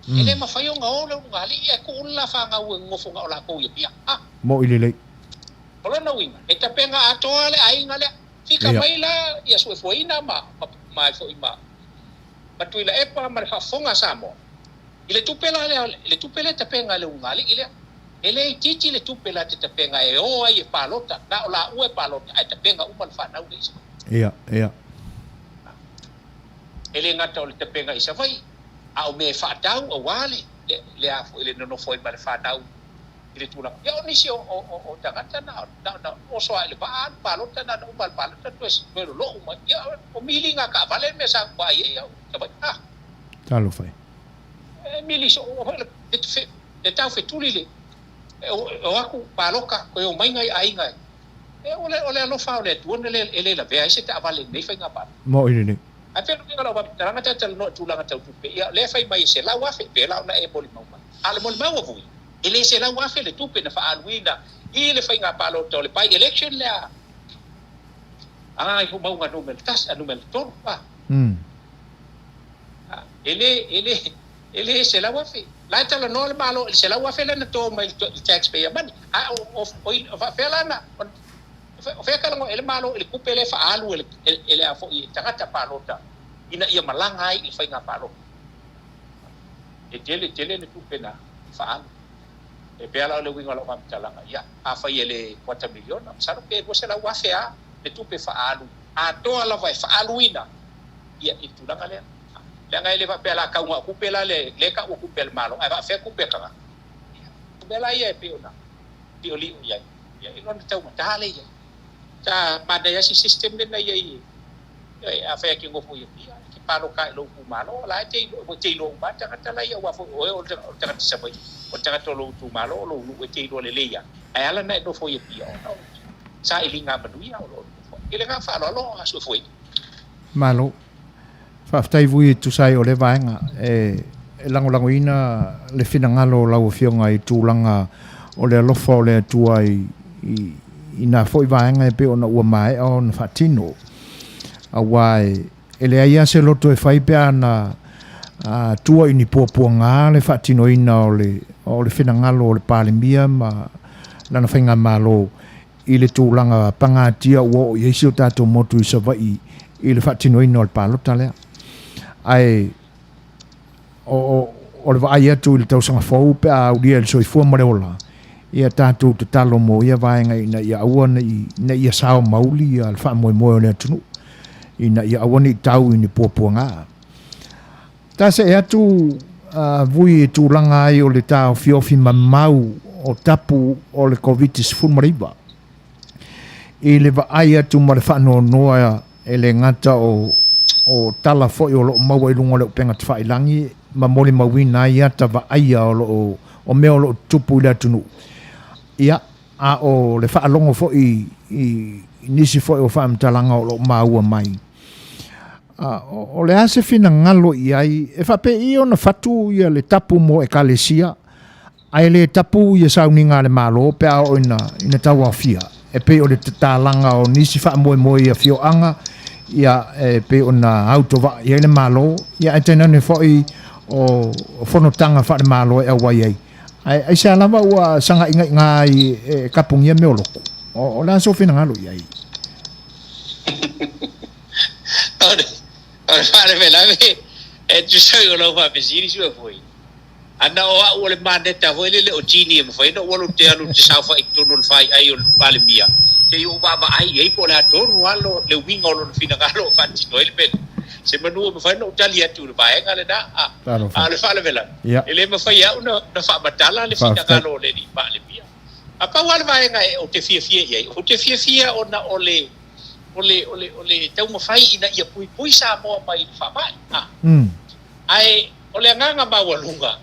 E le mafai ona o le ulugalii ae tuu le la fanau e nonofo na o latou i Apia. A. Moʻi lelei. O lona uiga, e tapena atoa le aiga lea. Fika mai la ia Suefuaina ma, ma, ma foi ma, ma Tuilaepa ma le faafofoga a Samoa i le tupe la lea, le tupe lea e tapena e le ulugalii lea. E le itiiti le tupe la te tapena e o ai e palota, na o laua e palota ae tapena uma le fanau lea i Savaii. Ia, ia. E le gata o le tapena i Savaii, a o mea e faatau aua le, le, le a foi le nonofo ai ma le fanau i le tulaga. Ia o nisi o, o, o, o tagata na, na, na oso lava i le vaa alu palota, na ona uma lava i le palota toe, toe lolou mai. Ia o miliga taavale le mea sa vaai ai au i Savaii. A! Talofa e. E mili soo foi le, le, le taufetuli le, e o atu palota, toe omai nai aiga e. E, o le, o le alofa o le Atua na le, e le lavea ai se taavale i lenei faiga palota. Moʻi lelei. Ae pei o le uiga o lau faamatalaga ta talanoa i tulaga tau tupe, ia o lea e fai mai e $100,000, pei la ona e molimau mai. A o le molimau a Vui, e le $100,000 le tupe na faaaluina i le faiga palota o le by-election lea a Gagaifomauga numera tasi, a numera tolu, a. E le, e le, e le $100,000. La e talanoa le Malo i le $100,000 lea na to mai i le taxpayer money. A o, o, o, o faapefea la na, o fea e talanoa i ai le Malo i le tupe lea e faaalu e le, e le a foi e tagata palota ina ia malaga ai i le faiga palota. E tele tele le tupe na faaalu. E pei la o le uiga o lau faamatalaga, ia, afai e le kuata miliona, masalo pe $200,000 a le tupe faaalu atoa lava e faaaluina ia i le tulaga lea. Leaga e le faapea la tau na o tupe la le lea e tau o tupe a le Malo, ae faafefea tupe a tagata. Ia, o mea la ia e pei ona liolio i ai, ia i lona taugata lea i ai. Sa manaia si system lea na i ai, ioe, afai e te nofo i Apia, e te paloka i lou itumalo, o la e te iloa, ua te iloa uma lava tagata la ia, aua foi o oe o le tagata Savaii, o le tagata o lou itumalo, o lou nuu e te iloa lelei lava. Ae ala ona e nofo i Apia ona o le sailiga manuia o lo o nofo ai. I le agaga faaaloalo, a Suefuaina. Malo. Faafetai vui e tusa ai o lea vaega e lagolagoina le finagalo o lau Afioga i tulaga o le alofa o le Atua i, i, i nā foi vaega e pei ona ua maea ona faatino. Aua e, e leai lava se loto e fai pe a na a, tua i ni puapuaga le faatinoina o le, o le finagalo o le Palemia ma lana faigamalo i le tulaga pagatia ua oo i ai si o tatou motu i Savaii i le faatinoina o le palota lea. Ae o, o, o le vaai atu i le tausaga fou pe a aulia i le soifua ma le ola, ia tatou tatalo mo ia vaega ina ia aua ne i, ina ia sao mauli ia le faamoemoe o le atunuu, ina ia aua ne i tau i ni puapuaga. Ta see atu a Vui e tulaga ai o le taofiofi mamau o tapu o le Koviti-19 i le vaai atu ma le faanoanoa e le gata o o tala foi o lo o maua i luga o le upega tafailagi ma molimauina ai ata vaaia o lo o o mea o lo o tutupu i le atunuu. Ia, a o le faalogo foi i nisi foi o faamatalaga o lo o maua mai, a, o le a se finagalo i ai e faapei ona fatu ia le tapu mo Ekalesia Ae le tapu ia sauniga a le Malo pe a oo ina ina tauaofia, e pei o le tatalaga o nisi faamoemoe i afioaga, ia, e pei ona autovaa i ai le Malo, ia ae tainane foi o fonotaga faale-Malo e auai ai. Ae aisea lava ua sagaigaiga ai e kapugia mea o loku? O le a sou finagalo i ai? O le faalavelave e tusa ai o lau faafesili Suafoi. Ana o au o le maneta foi lele o Genie e mafai ona ou alu te alu te saofai i totonu o le faiai o le Palemia, se i ou vaavaai i ai po o le a tonu lava le uiga o lona finagalo o faatino ai le mea lea. Se manu e mafai ona ou tali atu i le vaega lena, a o le faalavelave, e le mafai e au ona faamatala le finagalo o le alii Palemia. A pau lava le vaega ou te fiafia i ai, ou te fiafia ona o le o le o le o le taumafai ina ia puipui Samoa mai i le faamai. Ae o le agaga maualuga,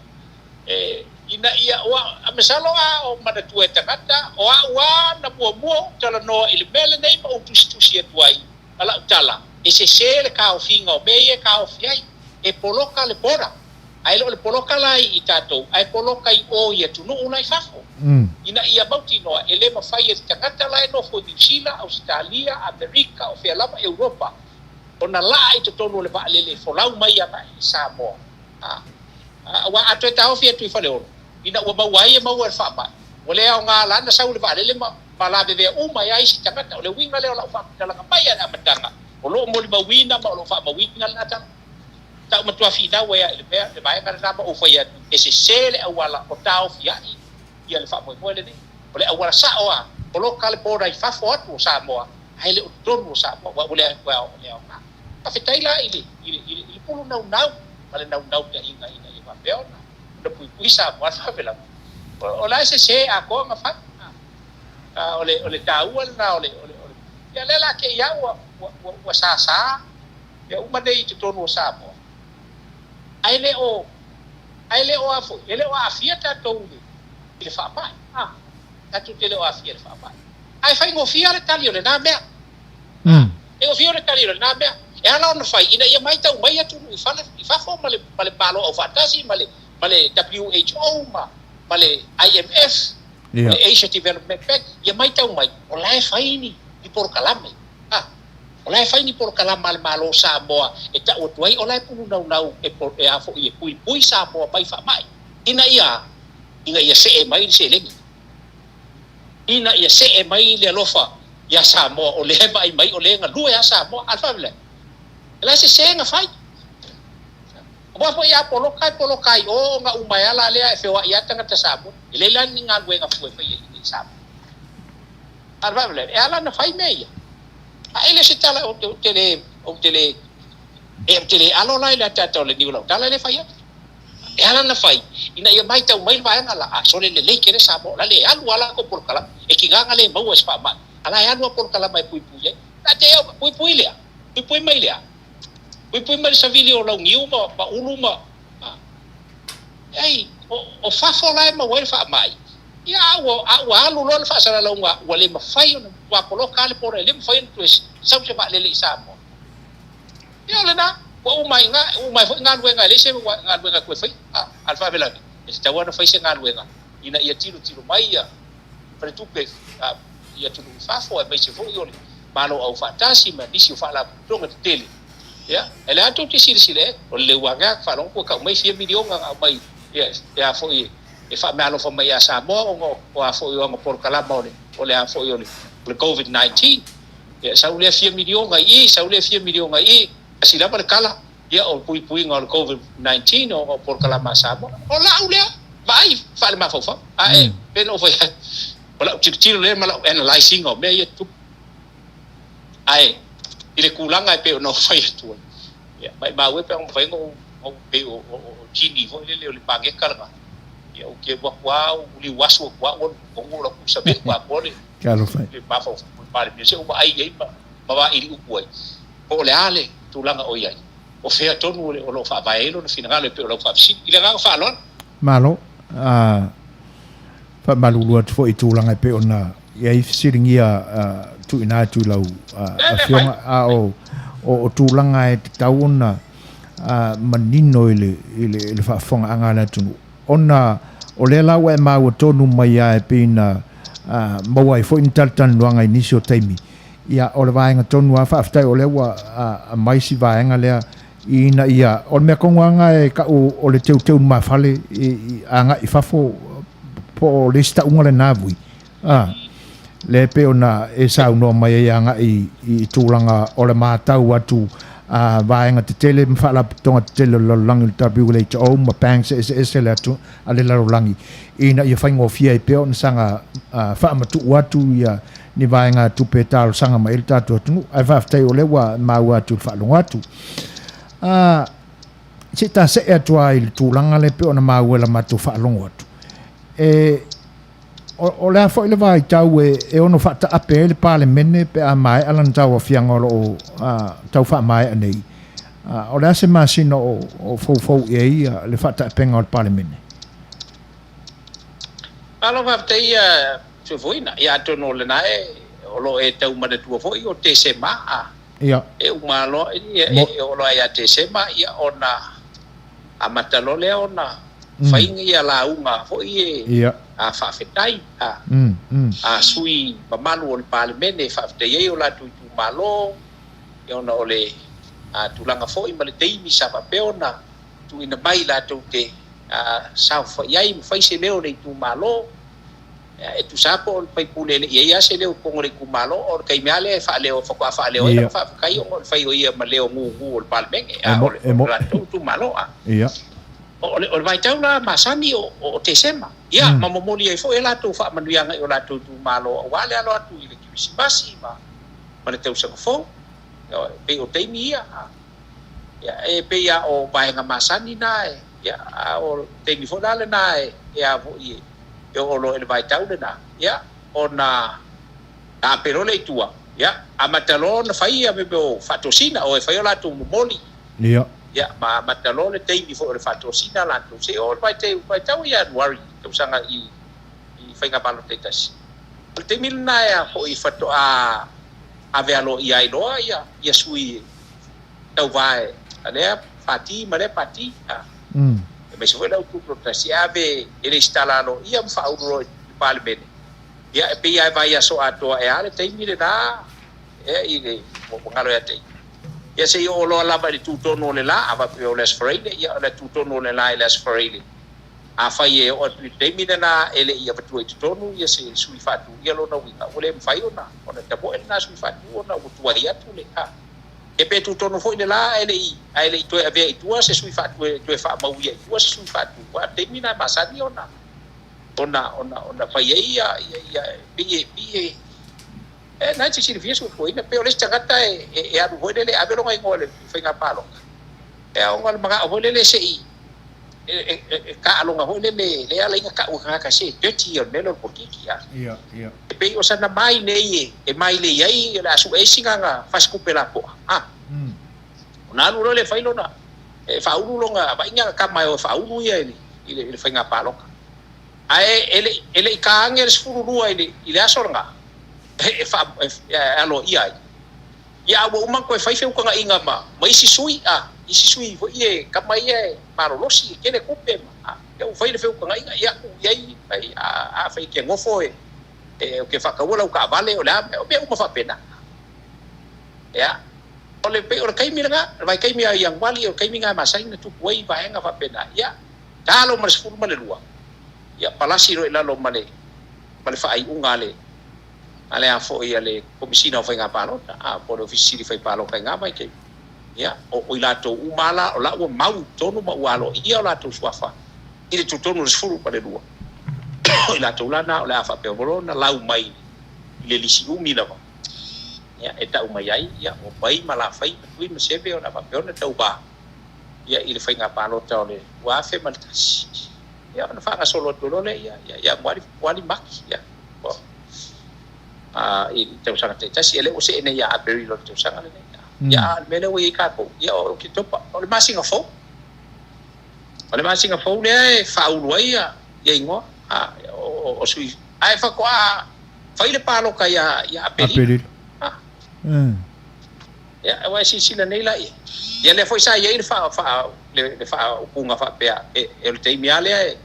e, ina ia, ua, masalo a o manatua e tagata, o a'u a na muamua ou talanoa i le mea lenei ma ou tusitusi atu ai ma la'u tala, e sese le taofiga o mea ia e taofi ai, e poloka le border, ae le o le poloka la i tatou, ae poloka i o i atunuu la i fafo, ina ia mautinoa e le mafai e le tagata la e nofo i Niu Sila, Ausetalia, Amerika, o fea lava, Europa, ona laa i totonu o le vaalele e folau mai agai i Samoa, a, aua a toe taofi atu i Faleolo, ina ua maua ai e maua e le faamai, ua le aoga la ona sau i le vaalele ma, ma lavevea uma ai lava isi tagata. O le uiga lea o lau faamatalaga mai lava i le amataga, o lo o molimauina ma o lo o faamauina lena tala. Sa ou matua finau ai lava i le mea, le vaega lena ma ou fai atu, e sese le auala o taofiai ia le faamoemoe lenei. O le auala sao lava, poloka le border i fafo atu o Samoa, ae le o totonu o Samoa, aua ua le aoga. Faafetai la i le, i le, i le pulu naunau ma le naunautaiga ina ia faapea ona, ona puipui Samoa le faalavelave. O, o la e sese atoa ona fai. A, o le, o le taua lena o le, o le, o le, ia lea la te i a ua, ua, ua, ua sasa mea uma nei i totonu o Samoa. Ae le o, ae le o a foi, e le o aafia tatou i le, i le faamai. A, tatou te le o aafia i le faamai. Ae faigofie lava le tali o lena mea. Faigofie le tali o lena mea. E ala ona fai ina ia matau mai atunuu i fale, i fafo ma le, ma le Malo Aufaatasi ma le, ma le WHO ma, ma le IMF, ma le Asia Development Bank, ia matau mai o la e fai ni, ni polokalame. A, o la e fai ni polokalama a le Malo o Samoa e tau atu ai o la e pulunaunau e, e a foi e puipui Samoa mai faamai ina ia, ina ia see mai le seleni. Ina ia see mai le alofa ia Samoa o lea e vaai mai o lea e galue a Samoa. A o le faalavelave, e la sese na fai. Aua foi a poloka e poloka ai o ona uma e ala lea e feoai a tagata Samoa. E leai la ni galuega fua e faia i i Samoa. A o le faalavelave, e ala ona fai mea ia. A e le o se tala ou te le, ou te le, ou te le alo la i le ataata o le niu lautala lea e fai atu. E ala ona fai, ina ia matau mai le vaega la, a sole lelei tele Samoa, o la le alu a latou polokalama, e tiga na le maua e se faamai, a la e alu a polokalama e puipui ai. Na te au, puipui lea, puipui mai lea, puipui mai le savili o lau niu ma, ma ulu ma, a. Ei, o, o fafo la e maua ai le faamai, ia a ua, a ua alu loa le faasalalauga, ua le mafai ona, ua poloka a le border, e le mafai ona toe sau se vaalele i Samoa. Ia o lena, ua uma ai ua uma ai foi galuega e leai se galuega e toe faia. A o le faalavelave, e tatau lava ona fai se galuega ina ia tilotilo mai ia faletupe i atunuu i fafo aemaise foi o le Malo Aufaatasi ma nisi o faalapotopotoga tetele. Ia, e le a tou te silasila i ai, o le leuaga faalogo ua tau mai fia miliona na aumai e a foi e faameaalofa mai ia Samoa ona o a foi o ana polokalama o le o le a foi o le Covid-19. Ia, sau lea fia miliona i i, sau lea fia miliona i i, tasi lava le tala, Ia, o le puipuiga o le Covid 19 ona o polokalama a Samoa. O la'u lea vaai faalemafaufau, ae pei ona ou fai atu, o la'u tilotilo lea ma la'u analyse ina o mea ia e tutupu. Ae i le tulaga e pei ona ou fai atu ai, ia, maimau e pe a mafai ona ou pei o genie foi lele o le mageka lena, ia ou te alu atu lava ou liu asu atu lava ou alu i totonu o lau saveu atoa le mafaufau o le Palemia se i ou vaai i ai ma vaili upu ai. Po o le a le tulaga o i ai, o fea tonu o lo o faavae ai lona finagalo e pei o lau faafesili. I le agaga faaaloalo. Malo. Faamalulu atu foi i tulaga e pei ona i ai fesiligia tuuina atu i lau Afioga, a o tulaga e tatau ona manino i le faafofogaaga a le atunuu, ona o lea la ua e maua tonu mai lava e pei ona maua ai foi ni talatalanoaga i nisi o taimi. Ia, o le vaega tonu lava, faafetai o lea ua aumai si vaega lea ina ia, o le mea tonu lava lena e tau o le teuteu lumafale i agai i fafo po o le isi tauga lena vui, a, lea e pei ona e saunoa mai ai agai i tulaga o le matau atu a vaega tetele ma faalapotopotoga tetele o le lalolagi o le WHO ma banks eseese le atu a le lalolagi ina ia faigofie ai pea ona saga faamatuu atu ia ni vaegatupe e talosaga mai ai le tatou atunuu. Ae faafetai o lea ua maua atu i le faalogo atu. A, se i ta see atu lava i le tulaga lea pei ona maua i la matou faalogo atu. E, o, o le a foi le vaitau e, e ono faataape ai le Palemene pe a maea lana tauaofiaga o lo o tau faamaea nei? A, o le a se masina o, o foufou i ai le faataapega o le Palemene? Malo faafetai ia Soifuaina. Ia atonu o lena e o lo o e tau manatua foi o Tesema a Ia. e uma loa ia Mo. e oo loa ia Tesema ia ona amata loa lea ona fai ia lauga foi e Ia. a faafetai a a sui mamalu o le Palemene e faafetai ai o latou itumalo ia ona o le a tulaga foi ma le taimi sa faapea ona tuuina mai latou te a saofai ai ma fai se leo o le itumalo. E tusa lava po o le faipule e le i i ai lava se leo i totonu o le itumalo, o le taimi lava lea e faaleo, faatoa faaleo ai lana faafetai ona o le fai o ia ma leo gugu o le Palemene, a o le latou itumalo. A o le vaitau la masani o Tesema, ia, ma momoli ai foi a latou faamanuiaga i o latou itumalo aua le alo atu i le Kerisimasi ma le tausaga fou. E pei o taimi ia, e pei lava o vaega masani na, a o le taimi foi la lena e a foi e e oo loa i le vaitau lena, ia, ona taape loa lea i tua, ia, amata loa ona fai ia mea o faatosina, o e fai o latou momoli, Ia. ia, ma amata loa le taimi foi o le faatosina latou, seia oo i le vaitau ia Ianuari, tausaga i, i faiga palota taitasi. O le taimi lena e a foi faatoa ave aloaia ai loa ia, ia sui tauva a lea pati ma lea pati, aemaise foi le au tutoatasi e ave e resitala aloaia ma faaulu loa i le Palemene. Ia, e pei lava e vaiaso atoa ea le taimi lena i le ua galo ia te ia. Ia se i oo loa lava i le tutonu o le la, a faapea o le Aso Faraile, ia o le tutonu o le la i le Aso Faraile. Afai e oo atu i le taimi lena e le i avatua i totonu ia se sui faatu, ia lona uiga ua le mafai ona tamoe lena sui faatu ona ua tuai atu le. E pe tutonu foi le la ae le i ae le i toe avea i tua se sui faatu e toe faamauia i tua se sui faatu aua o le taimi lena e masani ona ona ona ona fai ai ia ia ia pei e pei e e na e te silafia soifuaina pei o le isi tagata e e e alu foi lele e ave lona igoa i le faiga palota e ona o le manao foi lele se i e e e taaloga foi lele lea ala ai ona tau e tagata se dirty ia o le mea lea o le polokiki a. Ia, ia. E pei o sana mai nei e e mailei ai o le a sue ai sina fasitupe lapoa a. Ona alu loa lea e fai lona e faaulu lona vaai ni ana tama e o e faaulu ia i le i le faiga palota. Ae e le e le i ta ane le 12 i le i le aso lena e faa e aloaia ai. Ia a ua uma ona toe fai feutagaiga ma ma isi sui, a, isi sui foi ia e tama ia e malolosi e tele tupe ma, a, ia ua fai le feutagaiga, ia tuu i ai, ai, a, afai e te nofo e, e, ou te faataua lau taavale, o le a, o mea uma faapena. Ia, o le, pei o le taimi lena, o le vaitaimi ia Ianuali, o le taimi lena e masani ona tupu ai vaega faapena. Ia, talo ma le 12, ia palasi loa i lalo ma le, ma le faaiuga a le, a le a foi a le Komesina o Faiga Palota, a, po o le Ofisa Sili Fai Palota i na vaitaimi. Ia, o, o i latou uma lava la, o la ua mau i totonu ma ua aloaia o latou suafa i le totonu o le 12, o i latou la na o le a faapea uma loa ona lau mai i le lisi umi lava, ia, e tau mai ai, ia, ua pai ma Lafai ma Tui ma Seve o le a faapea ona tauva, ia, i le faiga palota o le 2001. Ia, ona faagasolo atu loa lea, ia, ia, ia ua ali maki, ia, ua, a, i tausaga taitasi, ia lea ua see nei ia Aperila o le tausaga lenei. Ia, a o le mea lea ua i ai tatou, ia, o Oketopa, o le masina fou. O le masina fou lea e faaulu ai ia, ia igoa, a, o, o sui, ae faatoa fai le palota ia, ia Aperila. Aperila. A. Ia, aua e silasila nei la i ai. Ia lea foi sa i ai le faa, faa, le, le faaupuga faapea, e, e o le taimi lava lea e,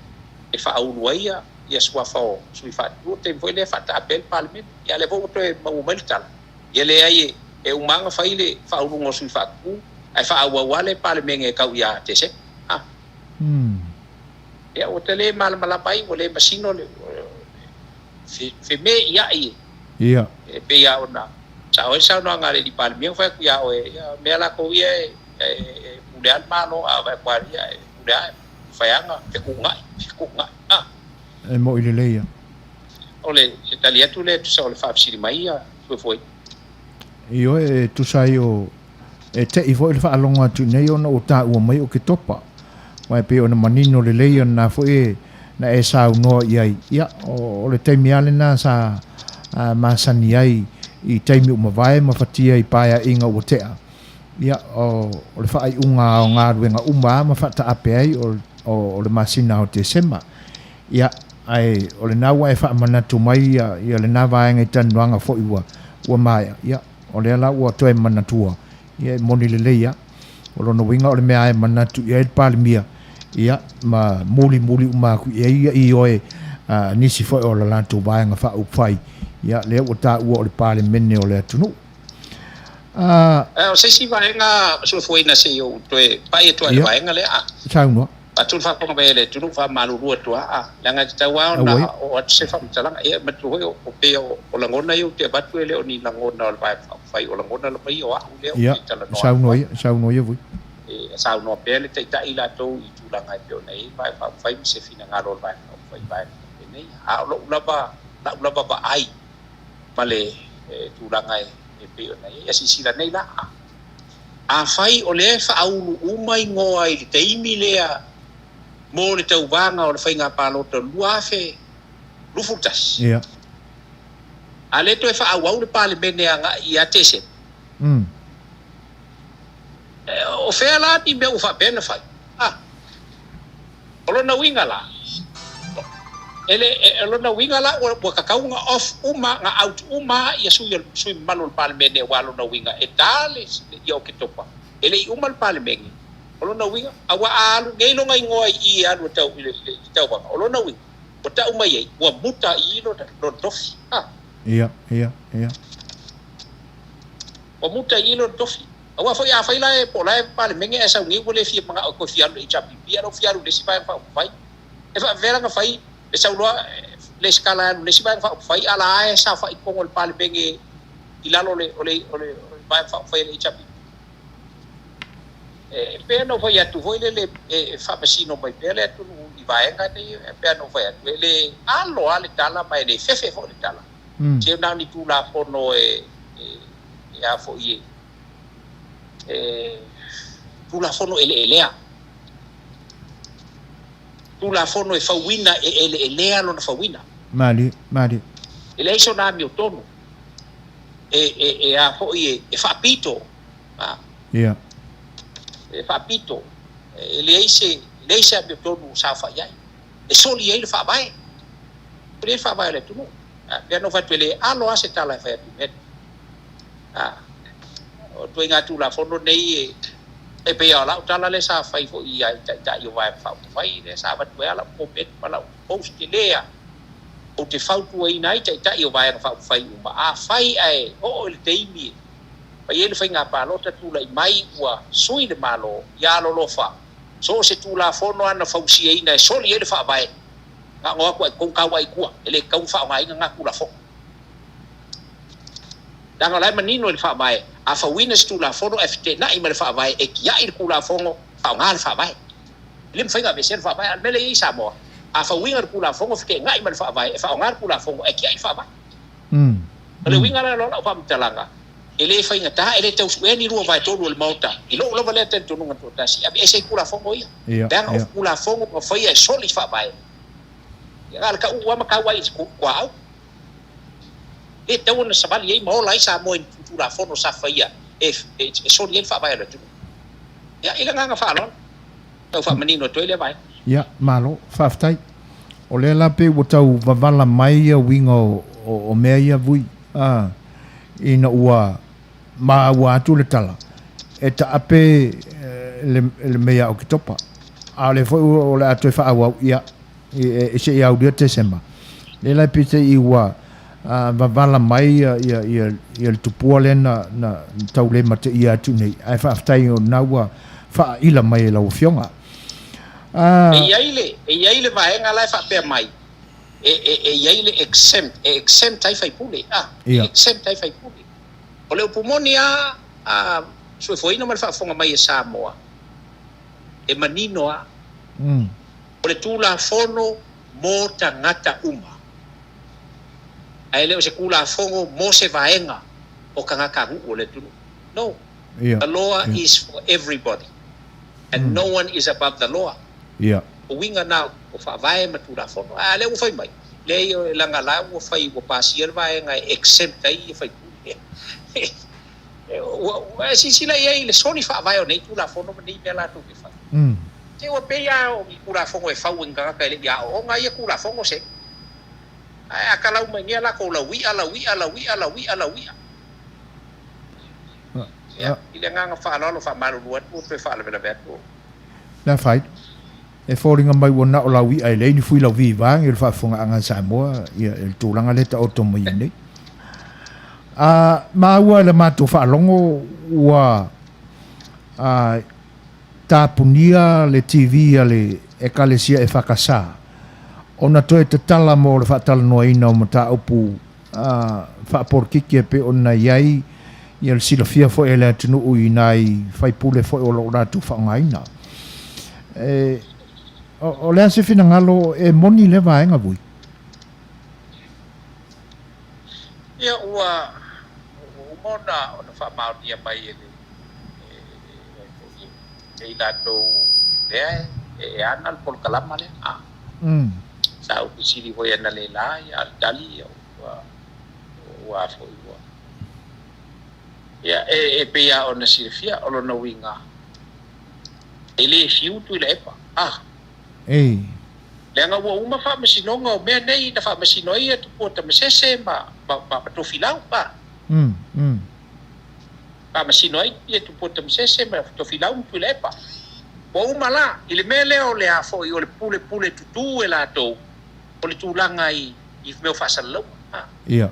e faaulu ai ia, ia suafa o sui faatutua, o le taimi foi lea e faataape ai le Palemene. Ia a o lea foi ua toe maua mai le tala, ia leai e, e uma lava ona fai le faauluga o sui faatutu, ae faaauau lava le Palemene e tau ia Tesema. A. Ia ua ta le malamalama ai, ua le masino le, le feme'ia'i e. Ia. E pei lava ona sao ai le saunoaga a le Alii Palemia na fai atu ia oe, ia, o mea latou ia e, e pule lava le Malo, a vaai atu lava ia, e pule lava, e mafai lava ona fetuunai, fetuunai. A. E mo'i lelei ia. O le se tali atu lea e tusa o le faafesili mai ia Fuefue. Ioe, e tusa ai o E te'i foi le faalogo atu i nei ona ua taua mai o Ketopa. Aua e pei ona manino lelei ona foi e na e saunoa i ai, ia, o le taimi lava lena sa masani ai i taimi ua mavae ma fatia i paeaiga ua tea, ia, o le faaiuga o galuega uma lava ma faataape ai o le masina o Tesema. Ia, ae o lena ua e faamanatu mai ia lena vaega i talanoaga foi ua maea, ia, O lea la ua toe manatua, ia e moni lelei lava. O lona uiga o le mea lava e manatu i ai le Palemia, ia, ma mulimuli uma atu i ai ia ioe a nisi foi o le latou Vaega Faaupufai, ia, lea ua taua o le Palemene o le atunuu. A. O se isi vaega soifuaina se i ou toe pai atu ai i le vaega lea a. Saunoa. Avatu le faafofoga mai a le atunuu, faamalulu atu lava, a, leaga e tatau lava ona oo atu se faamatalaga. Ia, manatua foi, o pei o lagona ia ou te avatu e le o ni lagona o le Vaega Faaupufai, o lagona lava ia o a'u lea ou te talanoa atu ai. Saunoa ia, saunoa ia foi. E saunoa pea le Taitai latou i tulaga e pei ona i ai le Vaega Faaupufai ma se finagalo o le Vaega Faaupufai i vaega faapenei. A o lou lava, la'u lava vaai ma le tulaga e pei ona i ai. Ia silasila nei la, a. Afai o lea e faaulu uma igoa i le taimi lea mo le tauvaga o le faiga palota 2021, Ia. a le toe faaauau le Palemene agai ia Tesema, o fea la ni mea ua faapea ona fai? A. O lona uiga la, e le, o lona uiga la ua, ua tatau ona off uma, na out uma ia sui, sui mamalu o le Palemene aua lona uiga e ta le, ia Oketopa, e le i uma le Palemene. O lona uiga, aua a alu nei lona igoa i i e alu e tau, i le, i le tauvaga, o lona uiga, ua tau mai ai, ua muta i i lona, lona tofi. Ha. Ia, ia, ia. Ua muta i i lona tofi. Aua foi afai la e po o la e Palemene ae sau nei ua le fia manao e toe fia alu i le HRPP a o la ua fia alu i le isi Vaega Faaupufai. E faapefea la ona fai le sau loa lesitala e alu i le isi Vaega Faaupufai a o la e saofai i totonu o le Palemene i lalo o le o le o le Vaega Faaupufai a le HRPP. E pei ona ou fai atu foi lele e faamasino mai pea le atunuu i vaega nei e pei ona ou fai atu e le alo lava le tala ma e le fefe foi le tala. Se na o ni Tulafono e e a foi e e Tulafono eleelea. Tulafono e fauina e eleelea lona fauina. Malie, malie. E leai sona amiotonu e e e a foi e e faapito. A. Ia. E faapito. E leai se leai se amiotonu o saofai ai. E soli ai le faavae. Soli ai le faavae o le atunuu. A, pei ona ou fai atu e le alo lava se tala e fai atu i mea nei. A, o ituaiga Tulafono nei e, e pei lava o lau tala lea sa fai foi i ai Taitai o Vaega Faaupufai, lea sa avatu ai lava lau comment ma lau post tele lava, ou te fautuaina ai Taitai o Vaega Faaupufai uma, afai ae oo i le taimi e fai ai le faiga palota tulai mai ua sui le Malo, ia alolofa, so o se Tulafono lava na fausiaina e soli ai le Faavae, na ona o atu lava i totonu tau ai i tua, e le tatau ona faaaogaina na Tulafono. Leaga o la e manino i le Faavae, a fauina se Tulafono ae feteenai ma le Faavae, e tiai le Tulafono, faaaoga le Faavae. E le mafai ona aveesea le Faavae. A o le mea lea e i ai i Samoa, a fauina le Tulafono feteenai ma le Faavae, e faaaoga le Tulafono ae tiai le Faavae. O le uiga la o lau faamatalaga, e le faigata, e le tau suea ni lua vaetolu o le Maota, i lou lava lea talitonuga toatasi, e aveese ai Tulafono ia. Leaga o Tulafono na faia e soli Faavae, ia na o le tau lava ma tau ai i le tuaau. E le tatau ona savali ai ma ola ai Samoa i ni Tulafono sa faia e soli ai le Faavae o le atunuu. Ia, i le agaga faaaloalo, tau faamanino atu ai lea vaega. Ia, malo, faafetai. O lea la pei ua tau vavala mai ia uiga o mea ia vui, a, ina ua maua atu le tala, e taape le mea ia Oketopa. A o lea foi o le a toe faaauau, ia, se i aulia Tesema. Lea la peitai ua vavala mai ia le tupua lea na tau le mateia atu nei, ae faafetai o lena ua faaila mai e lau Afioga. E i ai le, e i ai le vaega la e faapea mai, e, e, e i ai le exempt, e exempt ai faipule, a, e exempt ai faipule. O le upu moni lava, a suefuaina ma le faafofoga mai e Samoa, e manino lava. O le Tulafono mo tagata uma, ae le o se Tulafono mo se vaega o tagatanuu o le atunuu. No. The law is for everybody and no one is above the law. O uiga na o Faavae ma Tulafono. A lea ua fai mai, leai leaga la ua fai ua pasia le vaega e exempt ai ia faipule. Ua silasila i ai i le soli faavae o nei Tulafono ma nei mea latou te fai. Se ua pei lava o ni Tulafono e fau e ni tagata e le i aooga ia Tulafono se. Ae a talau mai nei a latou lauia, lauia, lauia, lauia, lauia. Ia, i le agaga faaaloalo faamalulu atu ua toe faalavelave atu. Le afaina. E foliga mai ua na o lau i'a e leai ni fui lauvi vaeane le faafofogaaga a Samoa ia le tulaga lea e taoto mai ai nei. A maua i le matou faalogo ua a, tapunia le TV a le Ekalesia EFKS ona toe tatala mo le faatalanoaina o mataupu faapolokiki e pei ona i ai ia le silafia foi e le atunuu i nai faipule foi o lo o latou faaaogaina. E, o, o le a se finagalo e moni lea vaega vui? Ia, ua, ua uma ona, ona faamaonia mai e le, e, e, e i latou lea e, e ana le polokalama lea. A. Sa ou fesili foi analeila, ia, a o le tali, ia, ua, ua a foi, ua. Ia, e, e pei lava ona silafia, o lona uiga, e le fiu Tuilaepa, a. Ei. Leaga ua uma faamasinoga o mea nei na faamasino ai ia Tupua Tamasese ma, ma, ma, ma Tofilau, a. Faamasino ai ia Tupua Tamasese ma Tofilau ma Tuilaepa. Ua uma la, i le mea lea o le a foi o le pulepule tutū e latou o le tulaga i i mea o faasalalauga, a. Ia.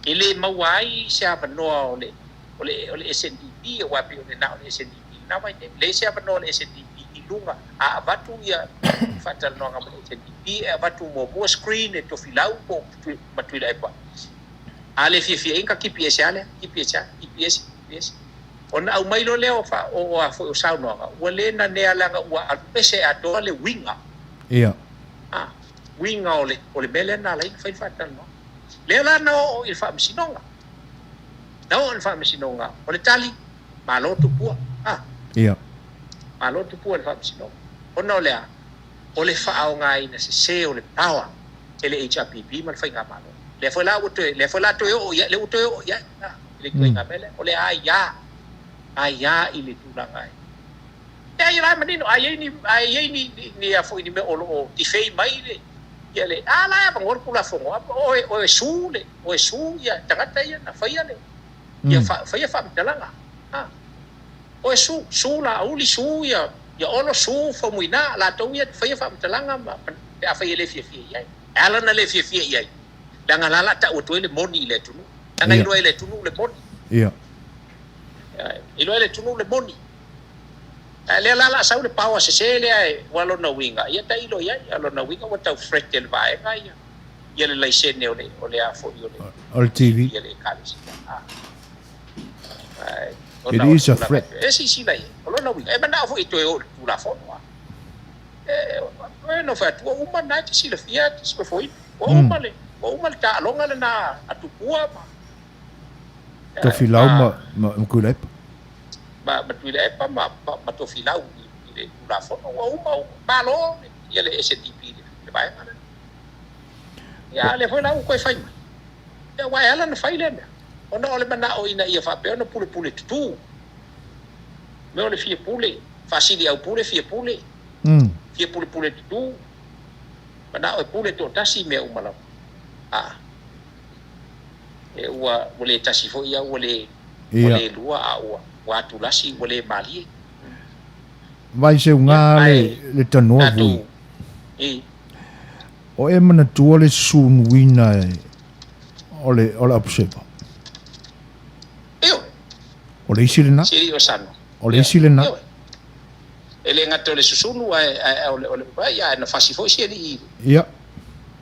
E le maua ai se avanoa o le o le o le SNDP aua e pei o le na o le SNDP i lena vaitaimi. Leai se avanoa o le SNDP i luga a avatu ia faatalanoaga ma le SNDP e avatu muamua screen e Tofilau po o ma Tuilaepa. A le fiafia i ai ona tipi ese lava lea, tipi ese lava, tipi ese, tipi ese. Ona aumai loa lea o fa, o, o a foi o saunoaga, ua le nanea leaga ua alu ese atoa le uiga. Ia. A, uiga o le, o le mea lea na ala ai ona fai le faatalanoaga. Lea la na oo i le Faamasinoga. Na oo i le Faamasinoga, o le tali, malo tupua. A. Ia. Malo tupua i le Faamasinoga. Ona o le a? O le faaaogaina sese o le power e le HRPP ma le Faigamalo. Lea foi la ua toe, lea foi la toe oo i ai, lea ua toe oo i ai, a, i le ituaiga mea lea. O le aia, aia i le tulaga e. Leai, o la e manino, a i ai ni, a i ai ni, ni, ni a foi ni mea o lo o tifei mai le, ia le, a la e avanoa le Tulafono, a, oe, oe su le, oe su ia tagata ia na faia le, ia fa, faia faamatalaga, a. Oe su, su Laauli, su ia, ia Olo, su Faumuina, latou ia na faia faamatalaga ma, ma, pe afai e le fiafia i ai. E ala ona le fiafia i ai, leaga la la tau atu ai le moni i le atunuu. Leaga iloa e le atunuu le moni. Ia. Iloa e le atunuu le moni. Ae lea la la sau le power sese lea e, ua lona uiga, ia tailo i ai, a lona uiga ua tau threat e le vaega ia. ia le laisene o le o le a foi o le O le TV. a le Ekalesia. A. Ae, It ona o le is a tulaga threat. e silasila i ai. O lona uiga, e manao foi e toe o i le Tulafono. A. E, e no fai atu, ua uma lena e te silafia, e te silafoina. Ua uma le, ua uma le taaloga lena a Tupua ma, Tofilau ma, ma, ma, ma Tuilaepa. Ma, ma Tuilaepa ma, ma, ma Tofilau i, i le Tulafono. Ua uma, malo ia le SNDP i le, le vaega lena. Ia, a lea foi la ua toe fai mai. Ia, aua e ala ona fai lea mea, ona o le manao ina ia faapea ona pulepule tutū. Mea o le fia pule, faasili au pule, fia pule, fia pulepule tutū, manao e pule toatasi i mea uma lava. A, e ua, ua le tasi foi au, ua le, ua le lua, a ua, ua atulasi, ua le malie. Vai seuga Ia, le, le tanoa vui. Tatou, i. O e manatua le sunuina e o le, o le Observer. Ioe. O le isi lena. Sili o Sano. O le isi lena. Ioe. E le gata o le susunu ae, ae o le, o le, ia, ae na fasi foi si alii i le,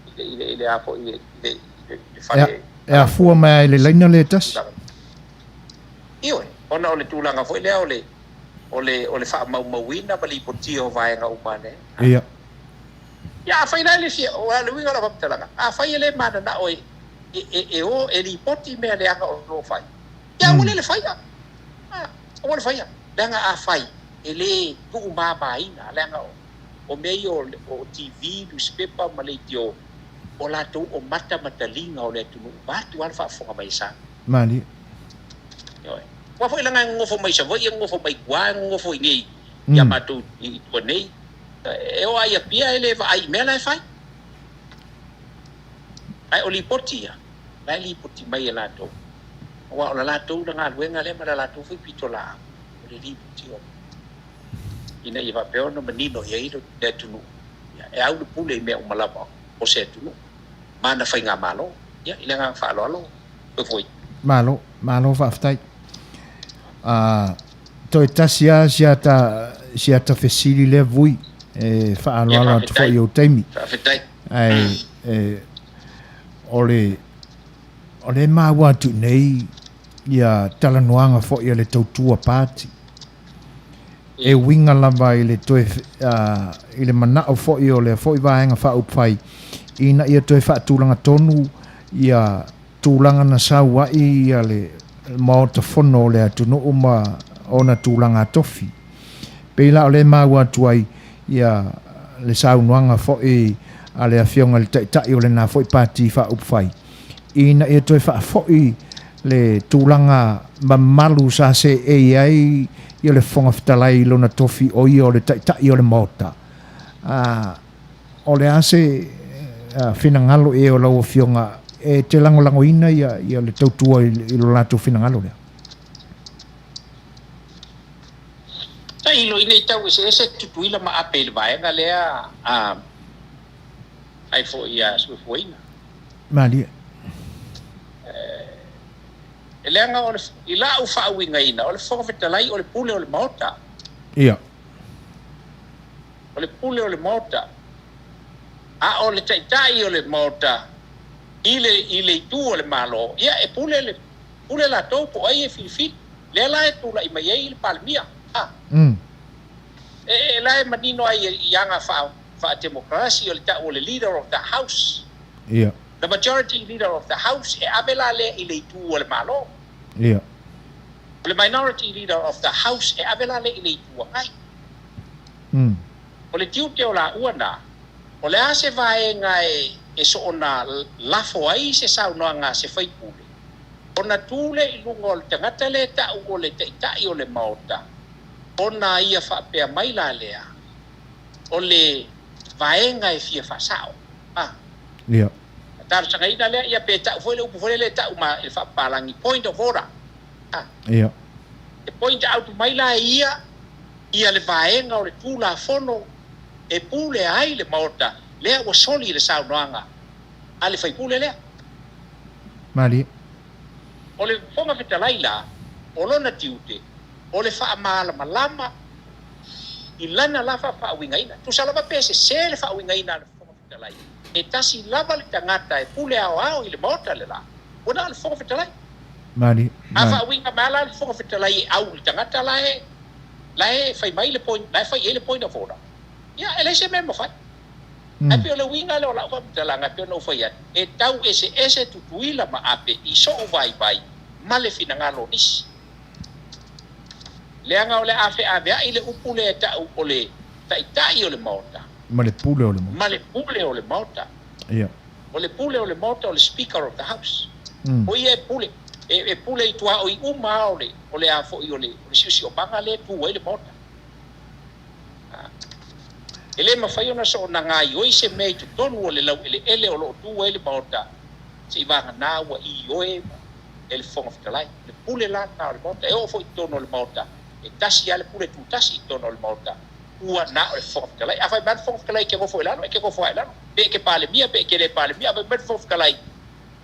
i le, i le, i le a foi, i le, i le, i le fale. E afua mai lava i le laina lea e tasi. Ioe, ona o le tulaga foi lea o le, o le, o le faamaumauina ma lipotia o vaega uma ane. Ia, afai la e le fia, o le uiga o lau faamatalaga, afai e le mananao e, e, e, e o e lipoti mea leaga o lo o fai, ia aua le le faia. A, aua le faia. Leaga afai e le tuumamaina, leaga o, o mea ia o, o TV, newspaper ma leitio, o latou o mata ma taliga o le atunuu, vaeatu lava le faafofoga mai a Samoa. Malie. Ioe. Aua foi leaga e nonofo mai Savaii, e nonofo mai tua, e nonofo i inei ia matou i tua nei. E oo lava i Apia e le vaai i mea la e fai. Ae o lipoti ia, la e lipoti mai e latou. Aua o la latou la galuega lea ma la latou foi pitolaau, o le lipoti o ina ia faapea ona manino i ai le atunuu. Ia, e au le pule i mea uma lava o se atunuu ma ana faigamalo. Ia, i le agaga faaaloalo, foi. Malo, malo faafetai. A toe tasi lava si ata, si ata fesili lea Vui, e faaaloalo atu foi i ou taimi. Faafetai. Ae, e, o le, o le maua atu nei ia talanoaga foi a le tautua pati. E uiga lava i le toe, i le manao foi o lea foi vaega faaupufai ina ia toe faatulaga tonu ia tulaga na sau ai ia le Maota Fono o le atunuu ma ona tulaga tofi. Pei la o lea e maua atu ai ia le saunoaga foi a le Afioga i le Taitai o lena foi Pati Faaupufai ina ia toe faafoi le tulaga mamalu sa seei ai ia le Fofoga Fetalai i lona tofi o ia o le Taitai o le Maota. A O le a se finagalo ea o lau Afioga e te lagolagoina ia le tautua i lo latou finagalo lea? Tailo ina i tau eseese Tutuila ma Ape i le vaega lea a ai foi ia Suefuaina. Malie. E leaga o le, i la'u faauigaina, o le Fofoga Fetalai o le pule o le Maota. Ia. O le pule o le Maota, a o le taitai o le Maota i le, i le itu o le Malo, ia e pule le, pule latou po o ai e filifili. Lea la e tulai mai ai le Palemia, a. E, e la e manino ai i aga faa, faatemokarasi o le ta'u o le Leader of the House. Ia. The majority leader of the House e ave la lea i le itu o le Malo. Ia. O le minority leader of the House e ave la lea i le Itu Agai. O le tiute o laua na, o le a se vaega e soona lafo ai se saunoaga a se faipule, ona tu lea i luga o le tagata lea e ta'u o le taitai o le Maota, ona ia faapea mai la lea, o le vaega e fia faasa'o. A. Ia. Talosagaina lea, ia pe ta'u foi le upu foi lea e ta'u ma i le faapapalagi, point of order. A. Ia. E point out mai la e ia ia le vaega o le Tulafono e pule ai le Maota lea ua soli i le saunoaga a le faipule lea. Malie. O le Fofoga Fetalai la, o lona tiute, o le faamalamalama i lana lava faauigaina. Tusa lava pe sese le faauigaina a le Fofoga Fetalai, E tasi lava le tagata e pule aoao i le Maota le la, ua na o le Fofoga Fetalai. Malie, A malie. faauiga mai lava la le Fofoga Fetalai e au i le tagata la e, la e fai mai le point, la e fai i ai le point of order, ia, e leai se mea e mafai. Ae pei o le uiga lea o lau faamatalaga e pei ona ou fai atu, e tau eseese Tutuila ma Ape i sou vaivai ma le finagalo o nisi. Leaga o le a feaveai le upu lea e ta'u o le Taitai o le Maota. Ma le Pule o le Maota. Ma le Pule o le Maota. Ia. O le Pule o le Maota o le Speaker of the House. O ia e pule, e pule i tuaoi uma lava o le, o le a foi o le, o le siosiomaga lea e tu ai le Maota. E le mafai ona soona gaoioi se mea i totonu o le laueleele o lo o tu ai le Maota seivagana ua ioe e le Fofoga Fetalai. O le pule la lena o le Maota. E oo foi i totonu o le Maota, e tasi lava le pule tutasi i totonu o le Maota, ua na o le Fofoga Fetalai. A fai mai le Fofoga Fetalai e te nofo i lalo, e te nofo lava i lalo. Pe e te Palemia pe e te le Palemia, a fai mai le Fofoga Fetalai,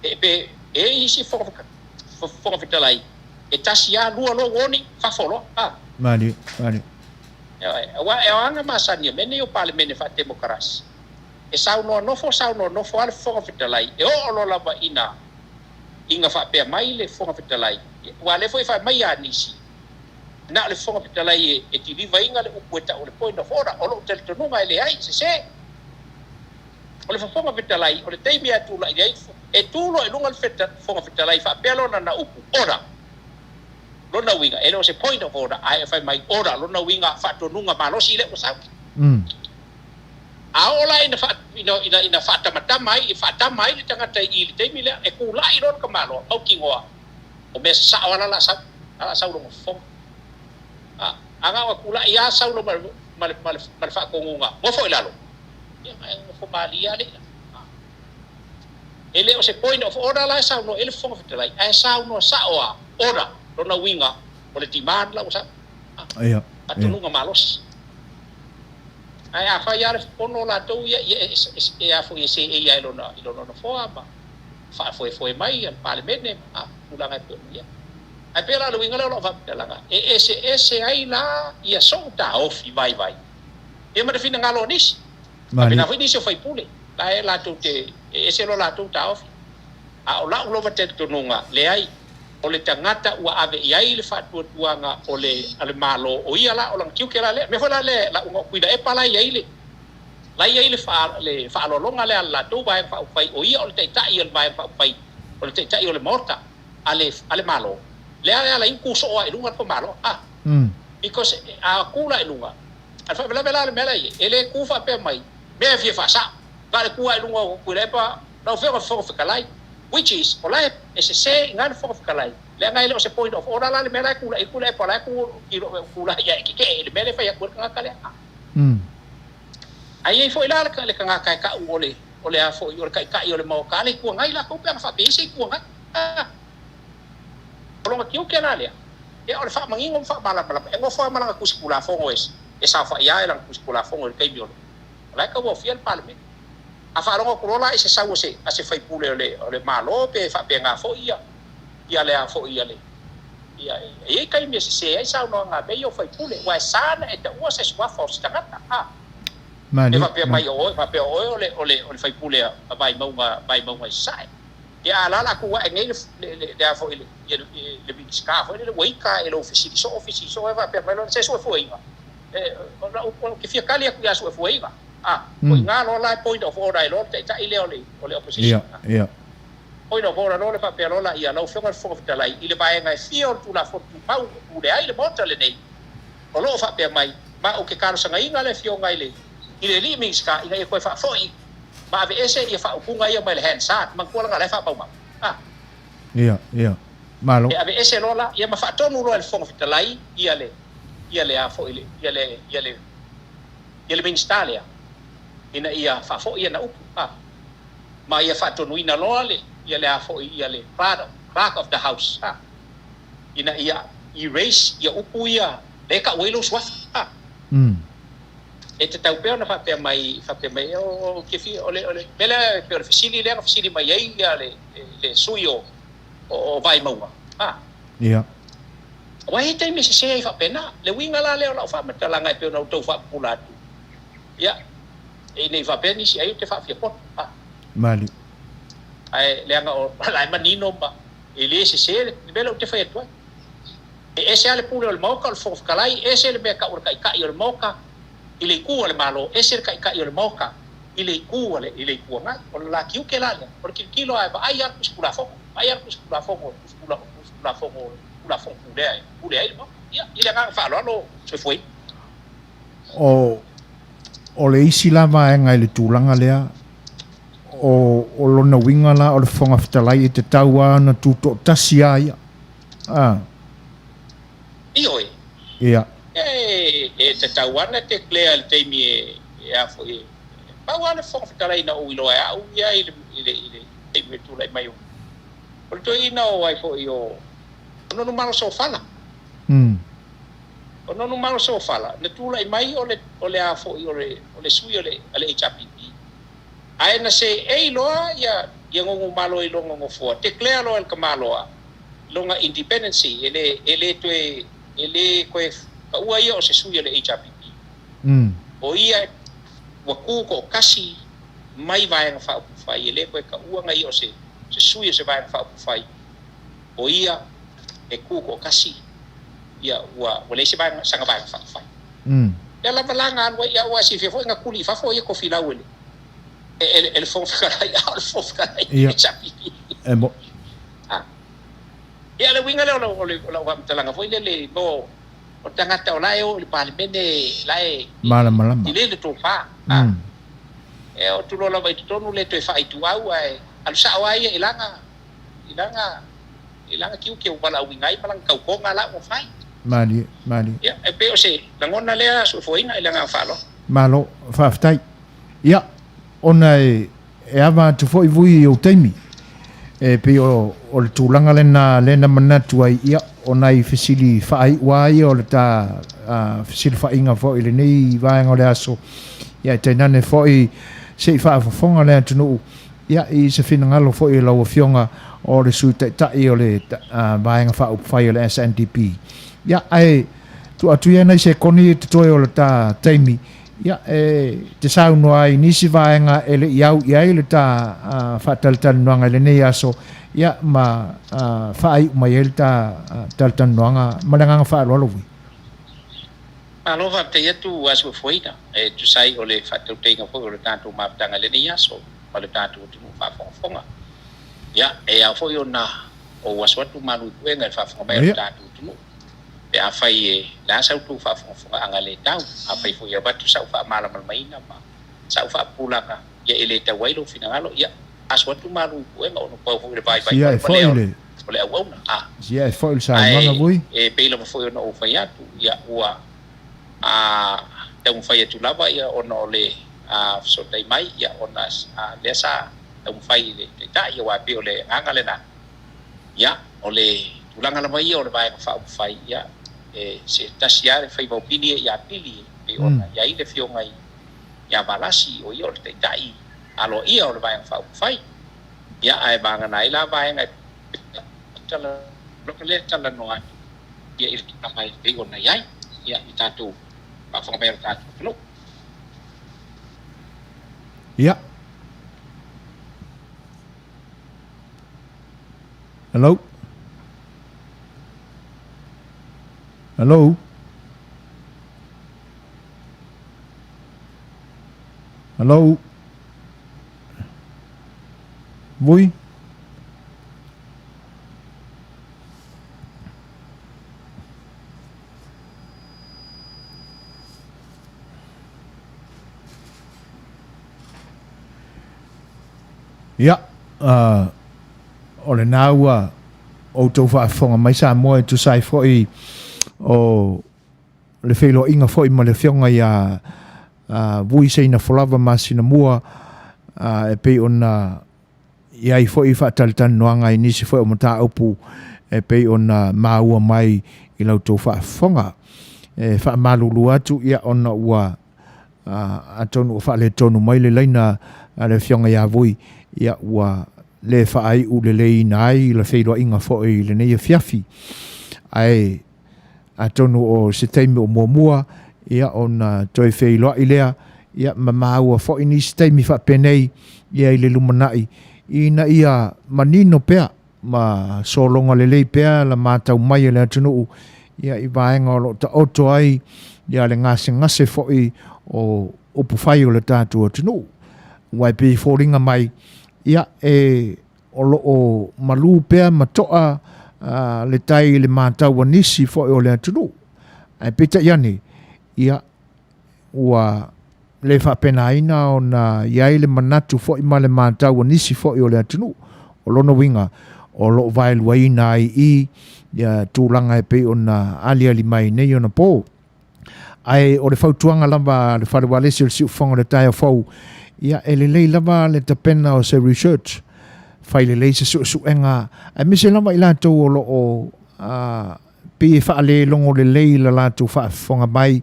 e, pe e i ai isi Fofoga Fetalai, e tasi lava, lua lou oni, fafo loa. A. Malie, malie. Ioe, aua e oaga masani a mea nei o Palemene faatemokarasi. E saunoa nofo, saunoa nofo lava le Fofoga Fetalai, e oo loa lava ina ina faapea mai le Fofoga Fetalai, aua o lea foi e fai mai ia nisi, na o le Fofoga Fetalai e deliver ina le upu e tau o le point of order. O lou talitonuga e leai, sese. O le Fofoga Fetalai, o le taimi e tulai ai, e tu loa i luga le Fofoga Fetalai faapea lona na upu, order. Lona uiga, e le o se point of order, ae e fai mai order, lona uiga faatonuga malosi lea ua sau. A oo la ina faa, ina, ina, ina faatamatama ai, faatama ai le tagata i le taimi lea, e kula'i loa le tamaloa, mautinoa, o mea sasao lava la a sau, la a sau lona fofoga. A, a na ona kula'i lava sau loa ma le, ma le, ma le, ma le faatonuga, nofo i lalo, ia ona e nofo malie lava lea. A. E le o se point of order la e saunoa i ai le Fofoga Fetalai, ae saunoa sao lava, order, lona uiga, o le demand la ua sau. A. Ia, ia. Faatonuga malosi. Ae afai lava le pono latou ia, ia e, e a foi e seei ai lona, i lona nofoa ma faafoefoe mai le Palemene ma tulaga e pei ona i ai. Ae pei la o le uiga lea o lau faamatalaga, e eseese ai la ia sou taofi vaivai ia ma le finagalo o nisi. Faapena foi nisi o faipule, la e latou te, e ese lo latou taofi. A o lau lava talitonuga, leai, o le tagata ua ave i ai le faatuatuaga o le a le Malo, o ia la, o lana tiute la lea. Mea foi la lea, la uga o Tuilaepa la e i ai le, la e i ai le faa, le faaaloaloga lea a le latou Vaega Faaupufai, o ia o le Taitai o le Vaega Faaupufai, o le Taitai o le Maota a le, a le Malo, lea e ala ai ona tu soo lava i luga le Malo. Ah, because a tu la i luga, a le faalavelave la o le mea la e i ai, e le tu faapea mai, mea e fia faasao, na o le tu lava i luga o Tuilaepa, lau Afioga i le Fofoga Fetalai, which is, o la e sese i ina le Fofoga Fetalai, leaga e le o se point of order la le mea la e tulai ai Tuilaepa, o la e tu i lou tulai ia e tetee i le mea lea e fai atu ai le tagata lea. Ae i ai foi la le tagata e tau o le, o le a foi, o le Taitai o le Maota a le Itu Agai latou pe ana faapea i ai se Itu Agai. O lona tiute la lea, ia o le faamanino ma faamalamalama, e nofo lava ma lana tusi Tulafono e saofai lava i lana tusi Tulafono i le taimi o le, o la e tauaofia le Palemene. A faalogo atu loa la i se sau a se, a se faipule o le, o le Malo pe faapena foi ia, ia le a foi ia le, ia, e i ai taimi e sese ai saunoaga a mea ia o faipule, aua e sa ona e taua se suafa o se tagata, a. E faapea mai o oe, faapea o oe o le, o le, o le faipule a Vaimauga, Vaimauga i Sasae. Ia a la la tu ae nei le, le, le a foi le, ia le, le Minisita foi lele ua ita i lou fesili soo, fesili soo, faapea mai loa, se suefuaiga, e, o lau, ou te fia tali atu ia suefuaiga. A, o i ina loa la e point of order ai loa le taitai lea o le, o le opposition. Ia, ia. Point of order loa le faapea loa laia, lau Afioga i le Fofoga Fetalai, i le vaega e fia o le Tulafono Tumau e pule ai le Maota lenei, o lo o faapea mai, ma ou te talosagaina le Afioga i le, i le Alii Minisita ina ia toe faafoi ma aveese ia faaupuga ia mai le Hansard, manatua leaga o la e faamaumau. A. Ia, ia. Malo. E aveese loa la, ia ma faatonu loa e le Fofoga Fetalai ia le, ia le a foi le, ia le, ia le, ia le Minisita lea ina ia faafoi ana upu, a, ma ia faatonuina loa le, ia le a foi, ia le Clerk, Clerk of the House, a, ina ia erase ia upu ia lea e tau ai lou suafa, a. E tatau pea ona faapea mai, faapea mai, o, ou te fia, o le, o le mea lea, e pei o le fesili lea na fesili mai ai ia le, le sui o, o Vaimauga, a. Ia. Aua e i ai taimi e sese ai faapena. Le uiga la lea o lau faamatalaga e pei ona outou faapupula atu, ia, e nei faapea nisi ai ou te faafiapoto. A. Malie. Ae leaga o la e manino ma e le sese le mea lea ou te fai atu ai. E ese lava le pule o le Maota, o le Fofoga Fetalai, ese le mea e tau o le Taitai o le Maota i le Itu a le Malo, ese le Taitai o le Maota i le Itu a le, i le Itu Agai. O le la tiute la lea, o le tilotilo lava e vaai lava le Tusi Tulafono, vaai lava le Tusi Tulafono, le Tusi Tulafono, le Tulafono Pulea e pule ai le Maota. Ia, i le agaga faaaloalo, soifuaina. O, o le isi la vaega i le tulaga lea, o, o lona uiga la o le Fofoga Fetalai e tatau lava ona tutoatasi lava ia. A. Ioe. Ia. E, e tatau lava ona declare i le taimi e, e a foi e, pau lava le Fofoga Fetalai na ou iloa e au ia i le, i le, i le taimi e tulai mai o, o le toeaina o ai foi o, o Nonumalo Sofala. O Nonumalo Sofala, na tulai mai o le, o le a foi o le, o le sui o le, a le HRPP. Ae na seei loa ia, ia Nonumalo i lona nofoa, declare loa e le tamaloa lona independency, e le, e le toe, e le toe taua ia o se sui o le HRPP. O ia ua tu toatasi mai Vaega Faaupufai, e le toe taua na ia o se, se sui o se Vaega Faaupufai, o ia e tu toatasi, ia ua, ua leai se vaega, sana Vaega Faaupufai. Lea lava la na alu ai, ia ua silafia foi na tuli i fafo ia Tofilau e le, e, e le Fofoga Fetalai, a o le Fofoga Fetalai i le HRPP. E mo. A. Ia, le uiga lea o lau, o le, o lau faamatalaga foi lele, mo, o tagata o la e o i le Palemene, la e malamalama. Tele le tofa. A. E o atu loa lava i totonu le toe faaituau, ae alu sao lava ia i lana, i lana, i lana tiute ua valaauina ai ma lana tautoga la ua fai. Malie, malie. Ia, e pei o se lagona lea soifuaina i le agaga faaaloalo. Malo, faafetai. Ia, ona e, e ava atu foi Vui i ou taimi, e pei o, o le tulaga lena lea na manatu ai, ia, o nai fesili faaiu lava ia o le ta fesilafaiga foi i lenei vaega o le aso, ia, e tainane foi se i faafofoga le atunuu, ia, i se finagalo foi o lau Afioga o le Sui Taitai o le Vaega Faaupufai o le SNDP. Ia, ae tuu atu ia nai sekoni e totoe o le ta taimi, Ia, e te saunoa ai i nisi vaega e le i au i ai le ta faatalatalanoaga i lenei aso, ia, ma faaiu mai ai le ta talatalanoaga ma le agaga faaaloalo Vui. Malo faafetai atu ua asuafuaina e tusa ai o le faatautaiga foi o le tatou mafutaga i lenei aso ma le tatou atunuu faafogafoga. Ia, e ao foi ona ou aso atu malu i puega i le faafofoga mai a le tatou atunuu. Pe afai e le a sa outou faafogafogaaga le tau, afai foi e avatu sau faamalamalamaina ma sau faapupulaga, ia e le tau ai lou finagalo, ia aso atu malu i puega ona pau foi o le vaivaiga o le valea o le auauna. A. Ae e pei lava foi ona ou fai atu, ia ua a taumafai atu lava ia ona o le a fesootai mai, ia ona lea sa taumafai i le Taitai, aua e pei o le agaga lena. Ia, o le tulaga lava ia o le Vaega Faaupufai, ia, e se tasi lava le faiva o Pili ia Pili, e pei ona i ai le Afioga ia Valasi, o ia o le Taitai aloaia o le Vaega Faaupufai. Ia, ae vagana ai la vaega e lea talanoa atu ia i le tulaga e pei ona i ai, ia, i tatou faafofoga mai a lo tatou atunuu. Ia. Hello? Hello? Hello? Vui? Ia, o lena ua outou faafofoga mai Samoa e tusa ai foi o le feiloaiga foi ma le afioga ia Vui Seinafolava Masinamua e pei ona i ai foi faatalatalanoaga i nisi foi o mataupu e pei ona maua mai i la outou faafofoga. E faamalulu atu ia ona ua atonu ua faaletonu mai le laina a le afioga ia Vui, ia ua le faaiu leleiina ai le feiloaiga foi i lenei afiafi. Ae atonu o se taimi o muamua, ia ona toe feiloai lea, ia, ma maua foi nisi taimi faapenei ia i le lumanai ina ia manino pea ma sologa lelei pea la matau mai a le atunuu ia i vaega o lo o taoto ai ia le gasegase foi o upufai o le tatou atunuu. Aua e pei e foliga mai ia e o lo o malu pea ma toa le tai i le matau a nisi foi o le atunuu. Ae peitai ane, ia ua le faapenaina ona i ai le manatu foi ma le matau a nisi foi o le atunuu. O lona uiga, o lo o vaeluaina ai i i tulaga e pei ona aliali mai nei ona po. Ae o le fautuaga lava a le Fale Ualesi o le Siufofoga o le Taeao Fou, ia e lelei lava le tapena o se research, fai lelei se suesuega, aemaise lava i latou o lo o pei e faalelogo lelei la latou faafofoga mai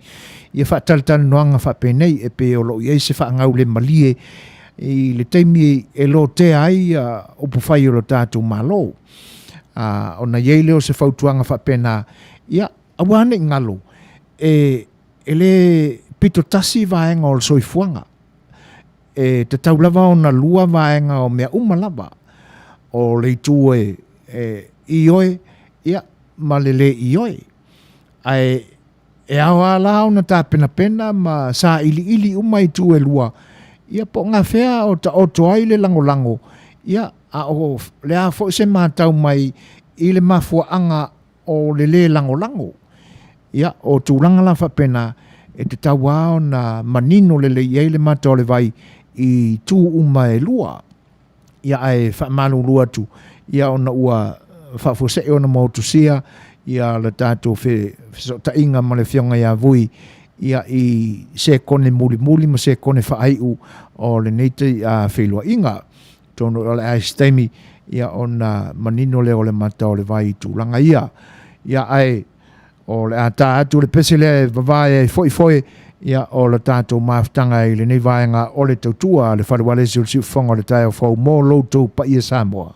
ia faatalatalanoaga faapenei e pei o lo o i ai se faagaulemalie i le taimi e lotea ai upufai o lo tatou Malo. Ona i ai lea o se fautuaga faapena, ia aua ne i galo, e le pito tasi vaega o le soifuaga. E tatau lava ona lua vaega o mea uma lava, o le itu e ioe ia, ma le lē ioe. Ae e ao lava la ona tapenapena ma sailiili uma itu e lua, ia po o gafea o taoto ai le lagolago, ia, a o le a foi se matau mai i le mafuaaga o le lē lagolago. Ia, o tulaga la faapena, e tatau lava ona manino lelei i ai le mata o le vai i itu uma e lua. Ia, ae faamalulu atu, ia ona ua faafuasei ona motusia ia le tatou fesootaiga ma le Afioga ia Vui ia i sekone mulimuli ma sekone faaiu o lenei feiloaiga. Atonu o le a i se taimi ia ona manino lea o le mata o le vai i tulaga ia. Ia ae o le a ta atu le pese lea e vavae ai foi foe ia o le tatou mafutaga i lenei vaega o le tautua a le Fale Ualesi o le Siufofoga o le Taeao Fou mo lo outou paia Samoa.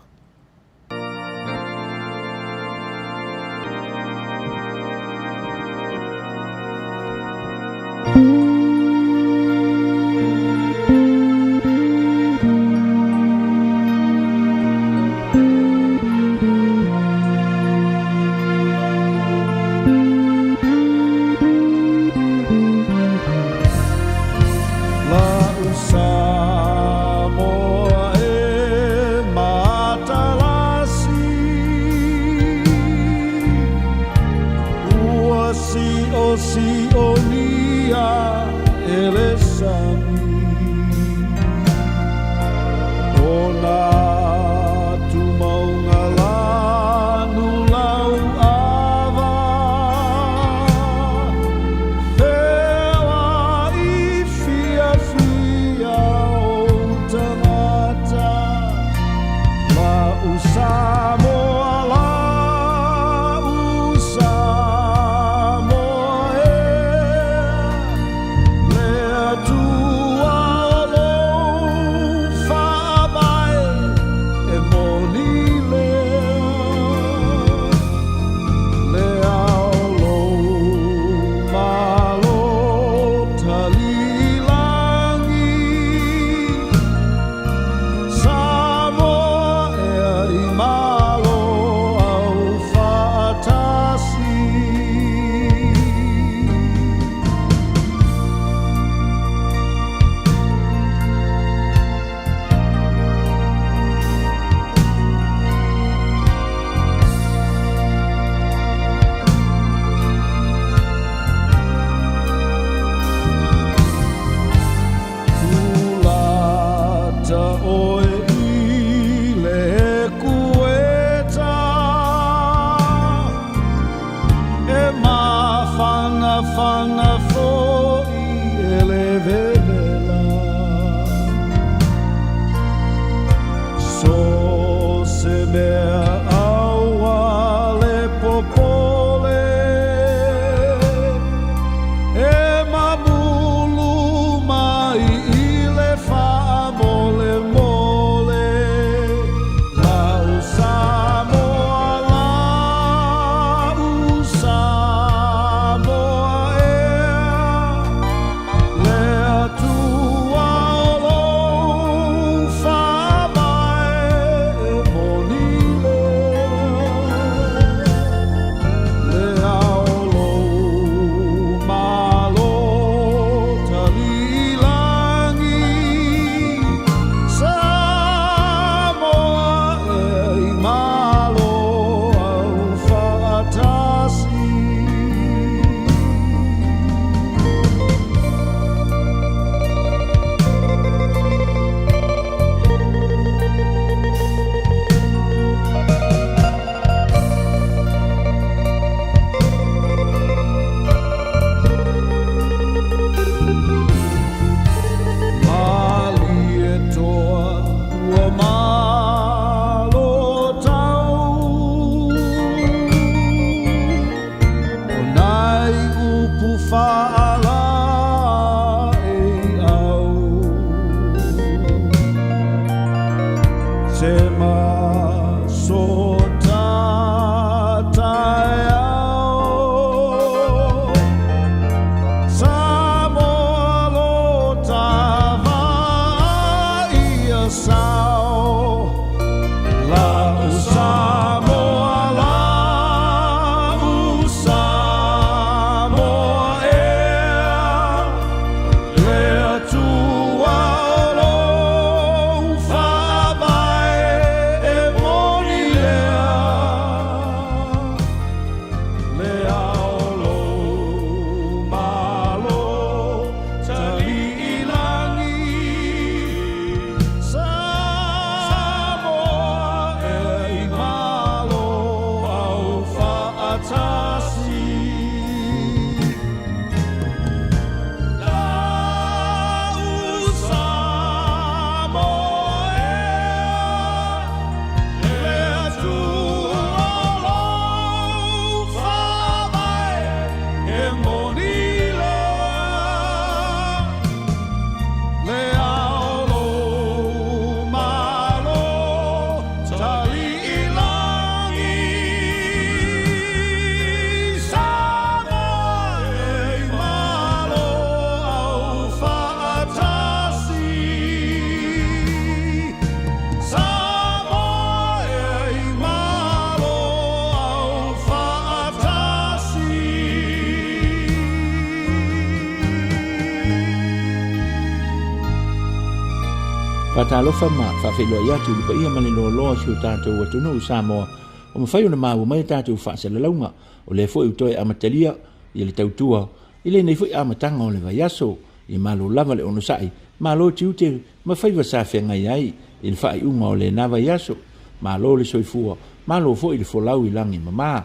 Faatalofa ma faafeiloai atu i le paia ma le loaloa o si o tatou atunuu o Samoa ua mafai ona maua mai a tatou faasalalauga. O lea foi ua toe amatalia ia le tautua i lenei foi amataga o le vaiaso. Ia malo lava le onosai, malo tiute ma faiva sa feagai ai i le faaiuga o lena vaiaso. Malo le soifua, malo foi le folau i lagi mama.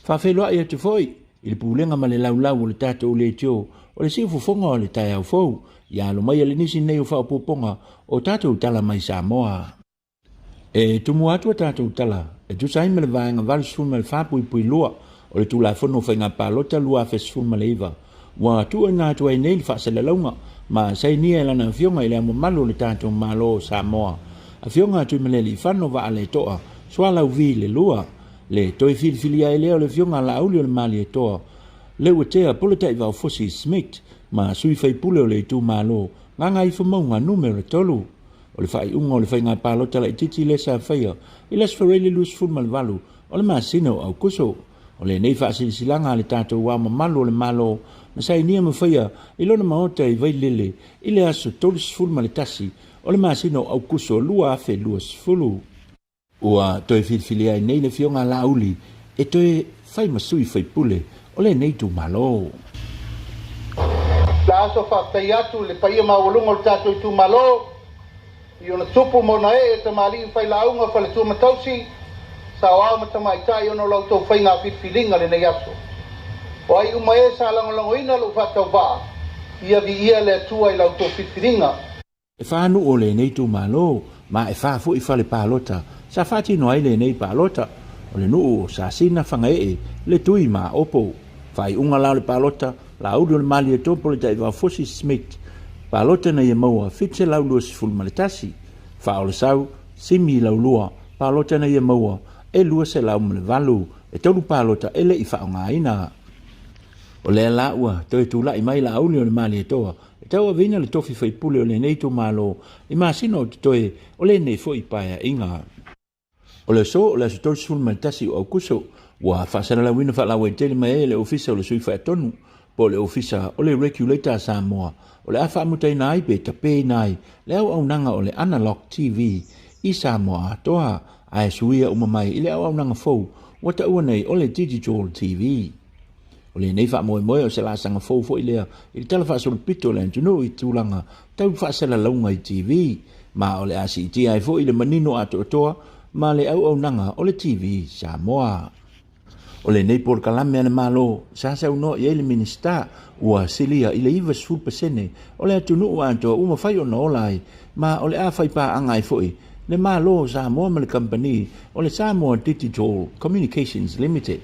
Faafeiloai atu foi i le pulega ma le laulau o le tatou leitio o le siufofoga o le taeao fou, ia alo maia le nisi nei o faaopoopoga o tatou tala mai Samoa. E tumu atu a tatou tala e tusa ai ma le Vaega 84.2 o le Tulafono o Faiga Palota 2019, ua tuuina atu ai nei le faasalalauga ma sainia e Lana Afioga i Le Ao Mamalu o le tatou Malo o Samoa, Afioga Tuimalealiifano Vaaletoa Sualauvi le Lua, le toe filifilia ai lea o le Afioga a Laauli o le Malietoa, Leuatea Polataivao Fosi Smith ma sui faipule o le itumalo Gagaifomauga Numera 3. O le faaiuga o le faiga palota laitiiti lea sa faia i le Aso Faraile 28 o le masina o Aokuso. O lenei faasilasilaga a le tatou Ao Mamalu o le Malo na sainia ma faia i lona maota i Vailele i le aso 31 o le masina o Aokuso 2020. Ua toe filifilia ai nei le Afioga a Laauli e toe fai ma sui faipule o lenei itumalo. La aso faafetai atu i le paia maualuga o le tatou itumalo i ona tupu ma ona ee, tamalii ma failauga, faletua ma tausi, saoao ma tamaitai ona o la outou faiga filifiliga lenei aso. O ai uma e sa lagolagoina lou faatauvaa, ia viia le Atua i la outou filifiliga. E fa nuu o lenei itumalo, ma e fa foi fale palota sa faatino ai lenei palota. O le nuu o Sasina, Fagaee, Letui ma Aopo. Faaiuga la o le palota, Laauli o le Malietoa Polataivao Fosi Smith, palota na ia maua 721. Faaolosau, Simi Laulua, palota na ia maua e 208, e tolu palota e le i faaaogaina. O lea la ua toe tulai mai Laauli o le Malietoa E tauaveina le tofi faipule o lenei itumalo i masina o totoe o lenei foi paeaiga. O le aso o le aso 31 o Aokuso, ua faasalalauina faalauaitele mai ai e le Ofisa o le Sui Faatonu po o le Ofisa o le Regulator a Samoa o le a faamutaina ai pe tapeina ai le auaunaga o le Analog TV i Samoa atoa, ae suia uma mai i le auaunaga fou ua taua nei o le Digital TV. O lenei faamoemoe o se laasaga fou foi lea i le tala faasolopito o le atunuu i tulaga tau faasalalauga i TV, ma o le a siitia ai foi le manino atoatoa ma le auaunaga o le TV Samoa. O lenei polokalame a le Malo sa saunoa i ai le Minisita ua silia i le 90% o le atunuu atoa ua mafai ona ola ai ma o le a faipaaga ai foi le Malo o Samoa ma le kamupani o le Samoa Digital Communications Limited.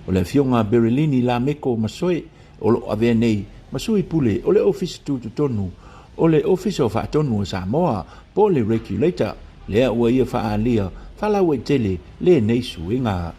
O le Afioga a Berelini Lameko Masoe o lo o avea nei ma sui pule o le Ofisa Tutotonu o le Ofisa o Faatonu o Samoa po o le Regulator, lea ua ia faaalia faalauaitele lenei suiga.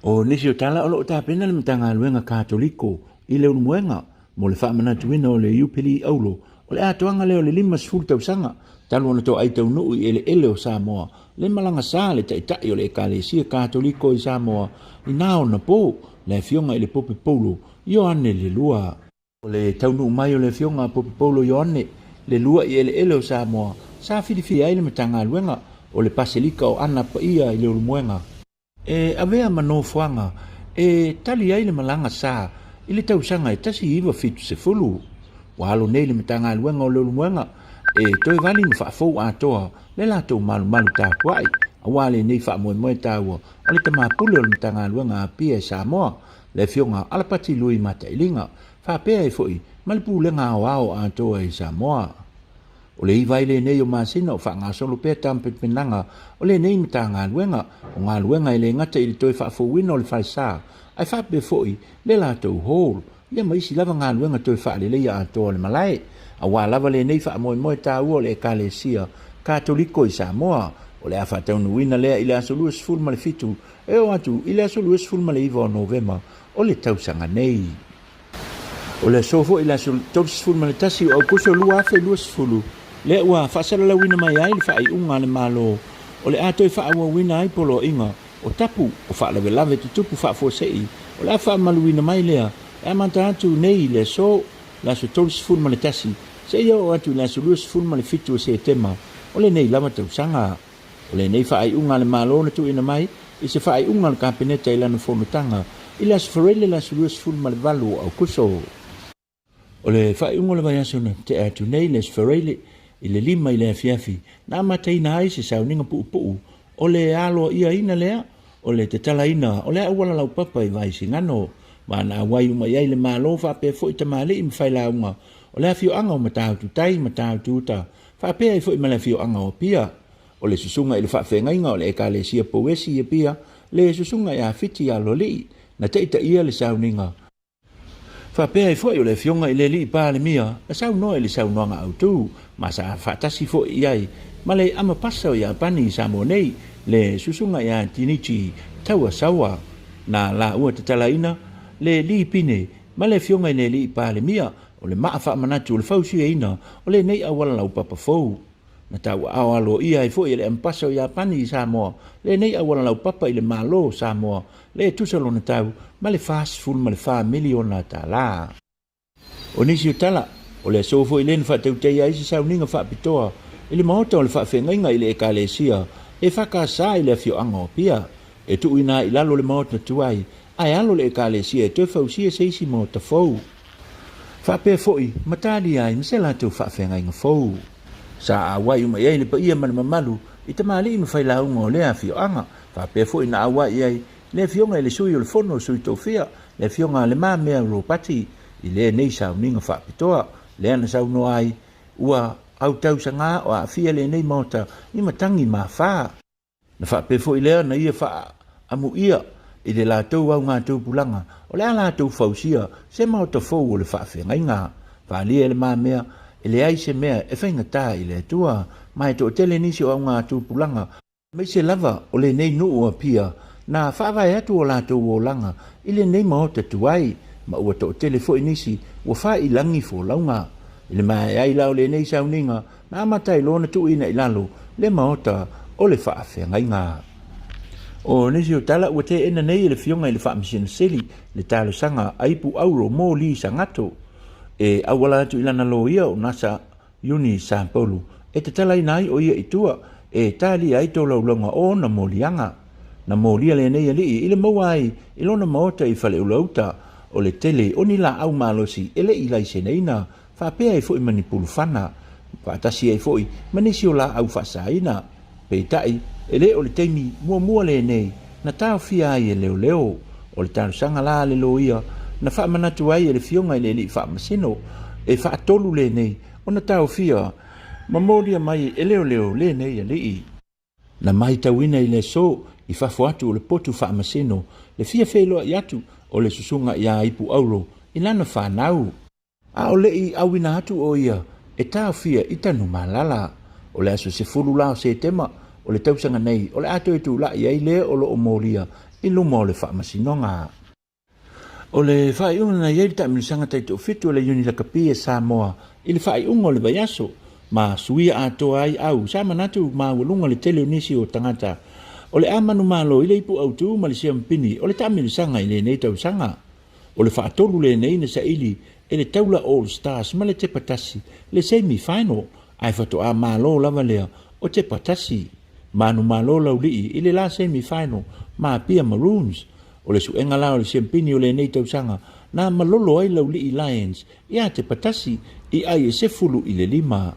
O nisi o tala o lo o tapena le Matagaluega Katoliko i Leulumoega mo le faamanatuina o le Iupeli Auro o le atoaga lea o le 50 tausaga talu ona toai taunuu i eleele o Samoa le malaga sa le Taitai o le Ekalesia Katoliko i Samoa i na ona po, le Afioga i le Pope Paulo Ioane le Lua. O le taunuu mai o le Afioga a Pope Paulo Ioane le Lua i eleele o Samoa sa filifili ai le Matagaluega o le Paselika o Ana Paia i Leulumoega, E avea ma nofoaga e tali ai le malaga sa i le tausaga e 1970. Ua alo nei le Matagaluega o Leulumoega e toe vali ma faafou atoa le latou malumalu tapuai aua lenei faamoemoe taua o le tama pule o le Matagaluega a Apia e Samoa, le Afioga Alapati Lui Matailiga, faapea ai foi ma le Pulega Aoao atoa i Samoa. O le iva ai lenei o masina o faagasolo pea tapenapenaga o lenei Matagaluega o galuega e le gata i le toe faafouina o le falesa ae faapea foi le latou hall ia ma isi lava galuega toe faaleleia atoa o le malae aua lava lenei faamoemoe taua o le Ekalesia Katoliko i Samoa. O le a faataunuuina lea i le aso 27 e oo atu i le aso 29 o Novema o le tausaga nei. O le aso foi le aso 31 o Aokuso 2020, lea ua faasalalauina mai ai le faaiuga a le Malo o le a toe faaauauina ai poloaiga o tapu o faalavelave tutupu faafuasei o le a faamaluina mai lea e amata atu nei i le aso le aso 31 seia oo atu i le aso 27 o Setema o lenei lava tausaga. O lenei faaiuga a le Malo na tuuina mai i se faaiuga a le Kapeneta i lana fonotaga i le Aso Faraile le aso 28 o Aokuso. O le faaiuga o le vaiaso na tea atu nei le Aso Faraile i le 5 i le afiafi na amataina ai se sauniga puupuu o le aloaiaina lea o le tatalaina o le auala laupapa i Vaisigano ma na auai uma i ai le Malo faapea foi tamalii ma failauga o le afioaga o Matautu Tai, Matautu Uta faapea ai foi ma le afioaga o Apia. O le susuga i le faafeagaiga o le Ekalesia Pouesi i Apia, le susuga ia Fiti Aloalii, na taitaia le sauniga. Faapea ai foi o le afioga i le Alii Palemia na saunoa i le saunoaga autu, ma sa faatasi foi i ai ma le Amapasa o Iapani i Samoa nei, le susuga ia Jinichi Tauasawa. Na laua tatalaina le Lipine ma le afioga i le Alii Palemia o le maa faamanatu o le fausiaina o lenei auala laupapa fou. Na tauaao aloaia ai foi e le Amepasa o Iapani i Samoa lenei auala laupapa i le Malo o Samoa le tusa lona tau ma le $44 miliona tala. O nisi o tala, o le aso foi lea na faatautaia ai se sauniga faapitoa i le maota o le faafeagaiga i le Ekalesia EFKS i le afioaga o Apia, e tuuina ai i lalo le maota tuai ae alo le Ekalesia e toe fausia se isi maota fou. Faapea foi ma talia ai ma se latou faafeagaiga fou. Sa auai uma i ai le paia ma le mamalu i tamalii ma failauga o lea afioaga, faapea foi na auai i ai le afioga i le Sui o le Fono o Sui Tofia, le afioga a Le Mamea Ropati, i lenei sauniga faapitoa, lea na saunoa ai, ua autausaga o aafia lenei maota i matagi mafā. Na faapea foi lea na ia faaamuia i le latou augatupulaga o le a latou fausia se maota fou o le faafeagaiga. Faaalia e Le Mamea, e leai se mea e faigata i le Atua, ma e toatele nisi o augatupulaga, aemaise lava o lenei nuu o Apia, na faavae atu o latou olaga i lenei maota tuai, ma ua toatele foi nisi ua faailagi folauga. I le maea ai la o lenei sauniga, Na amata ai loa ona tuuina i lalo le maota o le faafeagaiga. O nisi o tala ua teena nei e le Afioga i le Faamasino Sili le talosaga a Ipu Auro mo Lee Sangato e auala atu i lana loia o Nasa Yuni Sapolu e tatalaina ai o ia i tua e talia ai tolaulauga o ona moliaga. Na molia lenei alii i le maua ai i lona maota i Faleulauta o le tele o ni laau malosi e le i laiseneina faapea ai foi ma ni pulufana, faatasi ai foi ma nisi o laau faasaina. Peitai, e le o le taimi muamua lenei na taofia ai e leoleo. O le talosaga la a le loia na faamanatu ai e le Afioga i le Alii Faamasino e faatolu lenei ona taofia ma molia mai e leoleo lenei alii. Na matauina i le aso i fafo atu o le potu faamasino le fia feiloai atu o le susuga ia Ipu Auro i lana fanau. A o le i auina atu o ia e taofia i Tanumalala. O le aso 10 la o Setema o le tausaga nei o le a toe tulai ai le o lo o molia i luma o le Faamasinoga. O le faaiuga na i ai le taamilosaga taitoafitu a le Iuni Lakapi a Samoa i le faaiuga o le vaiaso ma suia atoa ai au sa manatu maualuga le tele o nisi o tagata o le a manumalo i le ipu autu ma le siamupini o le taamilosaga i lenei tausaga. O le faatolu lenei na saili e le taula All Stars ma le tepa tasi le semi final ae faatoa malo lava lea o tepa tasi. Manumalo Laulii i le la semi final ma Apia Maroons. O le suega la o le siampini o lenei tausaga na malolo ai Laulii Lions ia tepa tasi i ai e 15.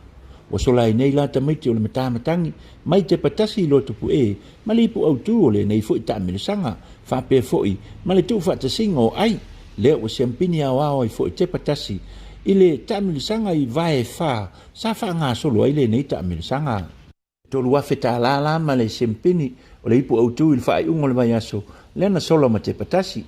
Ua sola ai nei la tamaiti o le matamatagi mai tepa tasi i Lotopu'e ma le ipu autu o lenei foi taamilosaga, faapea foi ma le tuufaatasiga o ai, lea ua siampini aoao ai foi Tepa tasi i le taamilosaga i vae fa sa faagasolo ai lenei taamilosaga. $3,000 la ma le siampini o le ipu autu i le faaiuga o le vaiaso lea na sola ma Tepa tasi,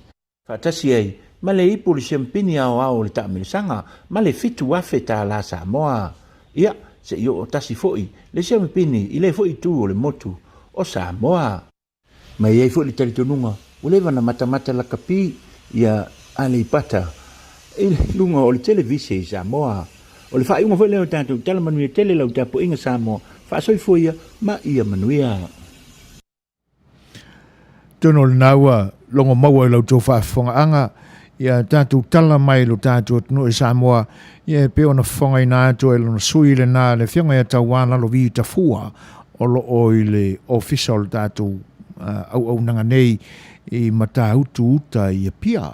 faatasi ai ma le ipu o le siampini aoao o le taamilosaga ma le $7,000 Samoa. Ia, se i oo tasi foi le siamipini i lea foi itu o le motu o Samoa. Ma e i ai foi le talitonuga ua leva na matamata lakapi ia Aleipata i luga o le televise i Samoa. O le faaiuga foi lea o tatou tala manuia tele lau tapuaiga Samoa, faasoifua ia ma ia manuia. Atonu o lena ua logo maua i la outou faafofogaaga. Ia tatou tala mai i lo tatou atunuu i Samoa, ia e pei ona fofogaina atu e lona sui lena le Afioga ia Tauā Lalovi Tafua o lo o i le Ofisa o le tatou auaunaga nei i Matautu Uta i Apia.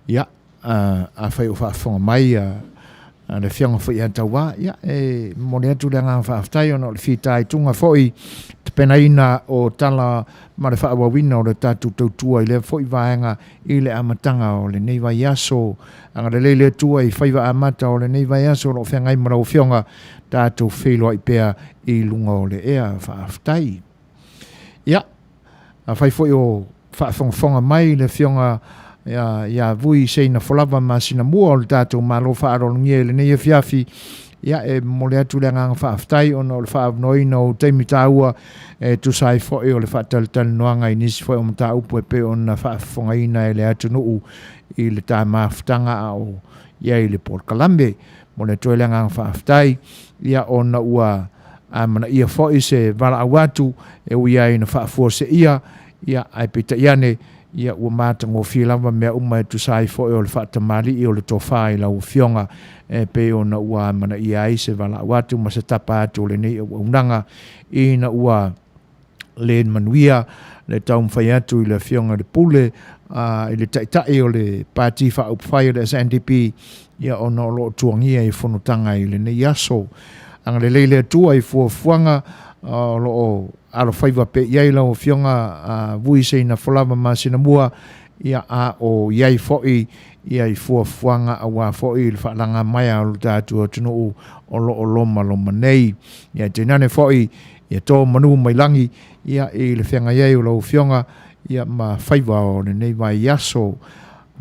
Ia, afai o faafofoga mai le Afioga foi ia Tauā, ia, e momoli atu le agaga faafetai ona o le fitaituga foi tapenaina o tala ma le faaauauina o le tatou tautua i lea foi vaega i le amataga o lenei vaiaso. Agalelei le Atua i faiva amata o lenei vaiaso o lo o feagai ma lau Afioga, tatou feiloai pea i luga o le ea. Faafetai. Ia, afai foi o faafogafoga mai le Afioga ia Vui Seina Folava masina mua o le tatou Malo faaaloalogia i lenei afiafi, ia e momoli atu le agaga faafetai ona o le faaavanoaina o taimi taua e tusa ai foi o le faatalatalanoaga i nisi foi o mataupu e pei ona faafofogaina e le atunuu i le ta mafutaga a o i ai le polokalame. Momoli atu ai le agaga faafetai ia ona ua amanaia foi se valaau atu e ui ai ina faafuaseia, ia ae peitai ane ia ua matagofie lava mea uma e tusa ai foi o le faatamalii o le tofa i lau Afioga e pei ona ua amanaia ai se valaau atu ma se tapa atu o lenei auaunaga ina ua le manuia le taumafai atu i le Afioga i le Pule i le Taitai o le Pati Faaupufai o le SNDP ia ona o lo o tuagia i fonotaga i lenei aso. Agalelei le Atua i fuafuaga o lo o alofaiva pea i ai lau Afioga Vui Seina Folava Masinamua, ia a o i ai foi ia i fuafuaga aua foi le faalaga mai a lo tatou atunuu o lo o lomaloma nei. Ia tainane foi ia to manu mai lagi ia i le feagai ai o lau Afioga ia ma faiva o lenei vaiaso.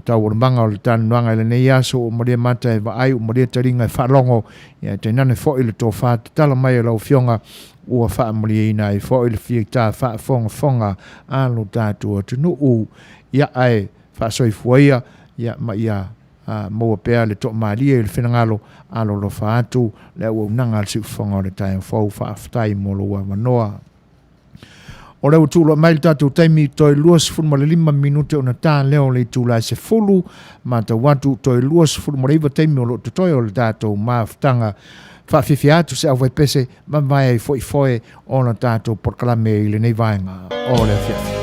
Taualumaga o le talanoaga i lenei aso ua malie mata e vaai, ua malie taliga e faalogo, ia tainane foi le tofa tatala mai e lau Afioga ua faamalieina ai foi le fita faafogafoga a lo tatou atunuu. Ia ae faasoifua ia, ia ma ia maua pea le toamalie i le finagalo alolofa atu le auaunaga a le Siufofoga o le Taeao Fou. Faafetai mo lou avanoa. O lea ua tulai mai le tatou taimi toe 25 minute ona ta lea o le itula e 10. Matau atu toe 29 taimi o lo o totoe o le tatou mafutaga. Faafiafia atu se auvaipese mavae ai foi foe o le tatou polokalame i lenei vaega o le afiafi.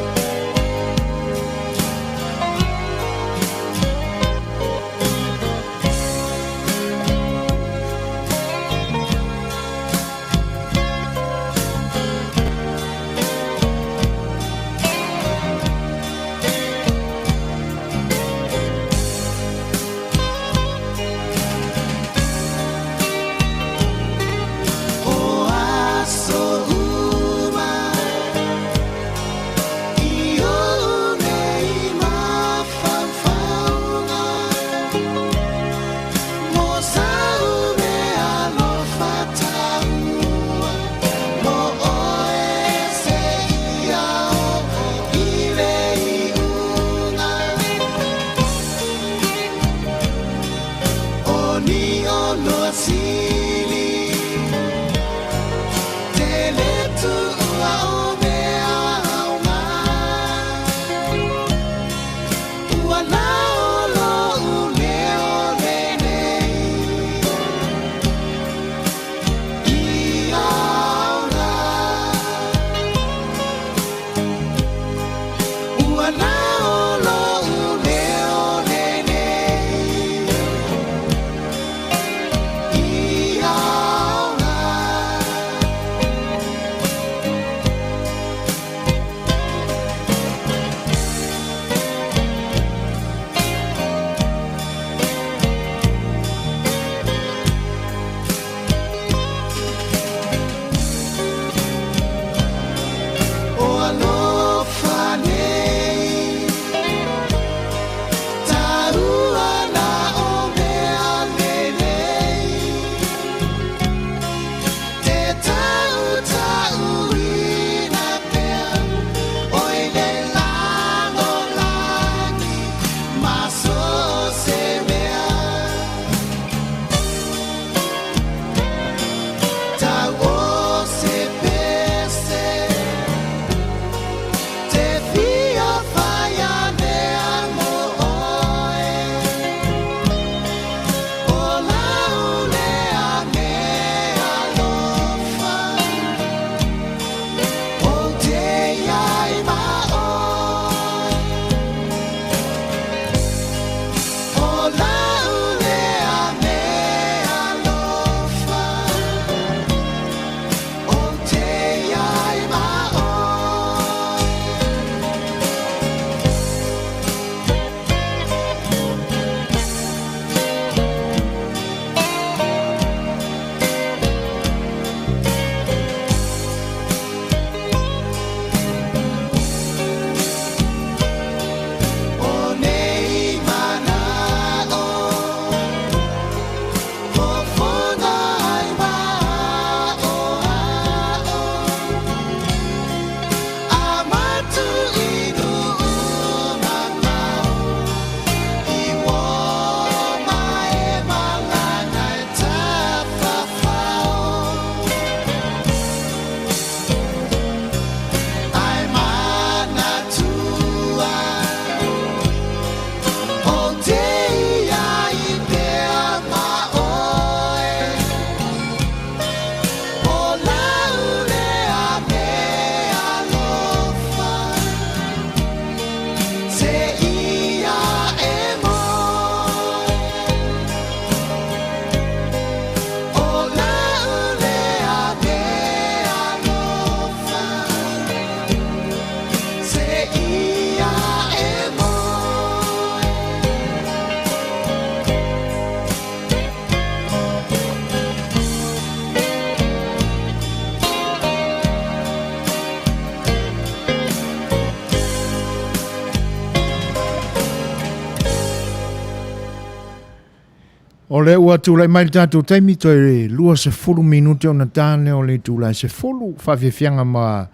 O lea ua tulai mai le tatou taimi toe 20 minute ona tane o le itula e 10, faafiafiaga ma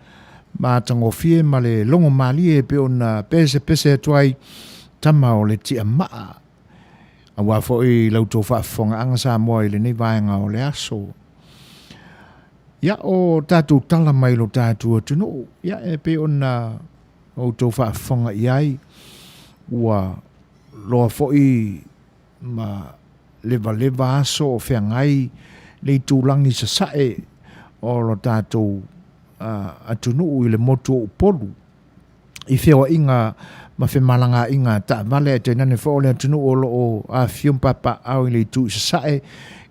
matagofie ma le logo malie e pei ona pesepese atu ai tama o le tiamaa. Aua foi la outou faafofogaaga Samoa i lenei vaega o le aso. Ia, o tatou tala mai lo tatou atunuu, ia e pei ona outou faafofoga i ai, ua loa foi ma levaleva aso o feagai le itulagi sasae o lo tatou atunuu i le motu o Upolu i feoaiga ma femalagaaiga a taavale ae tainane foi o le atunuu o lo o afifio ma papaaao i le itu i sasae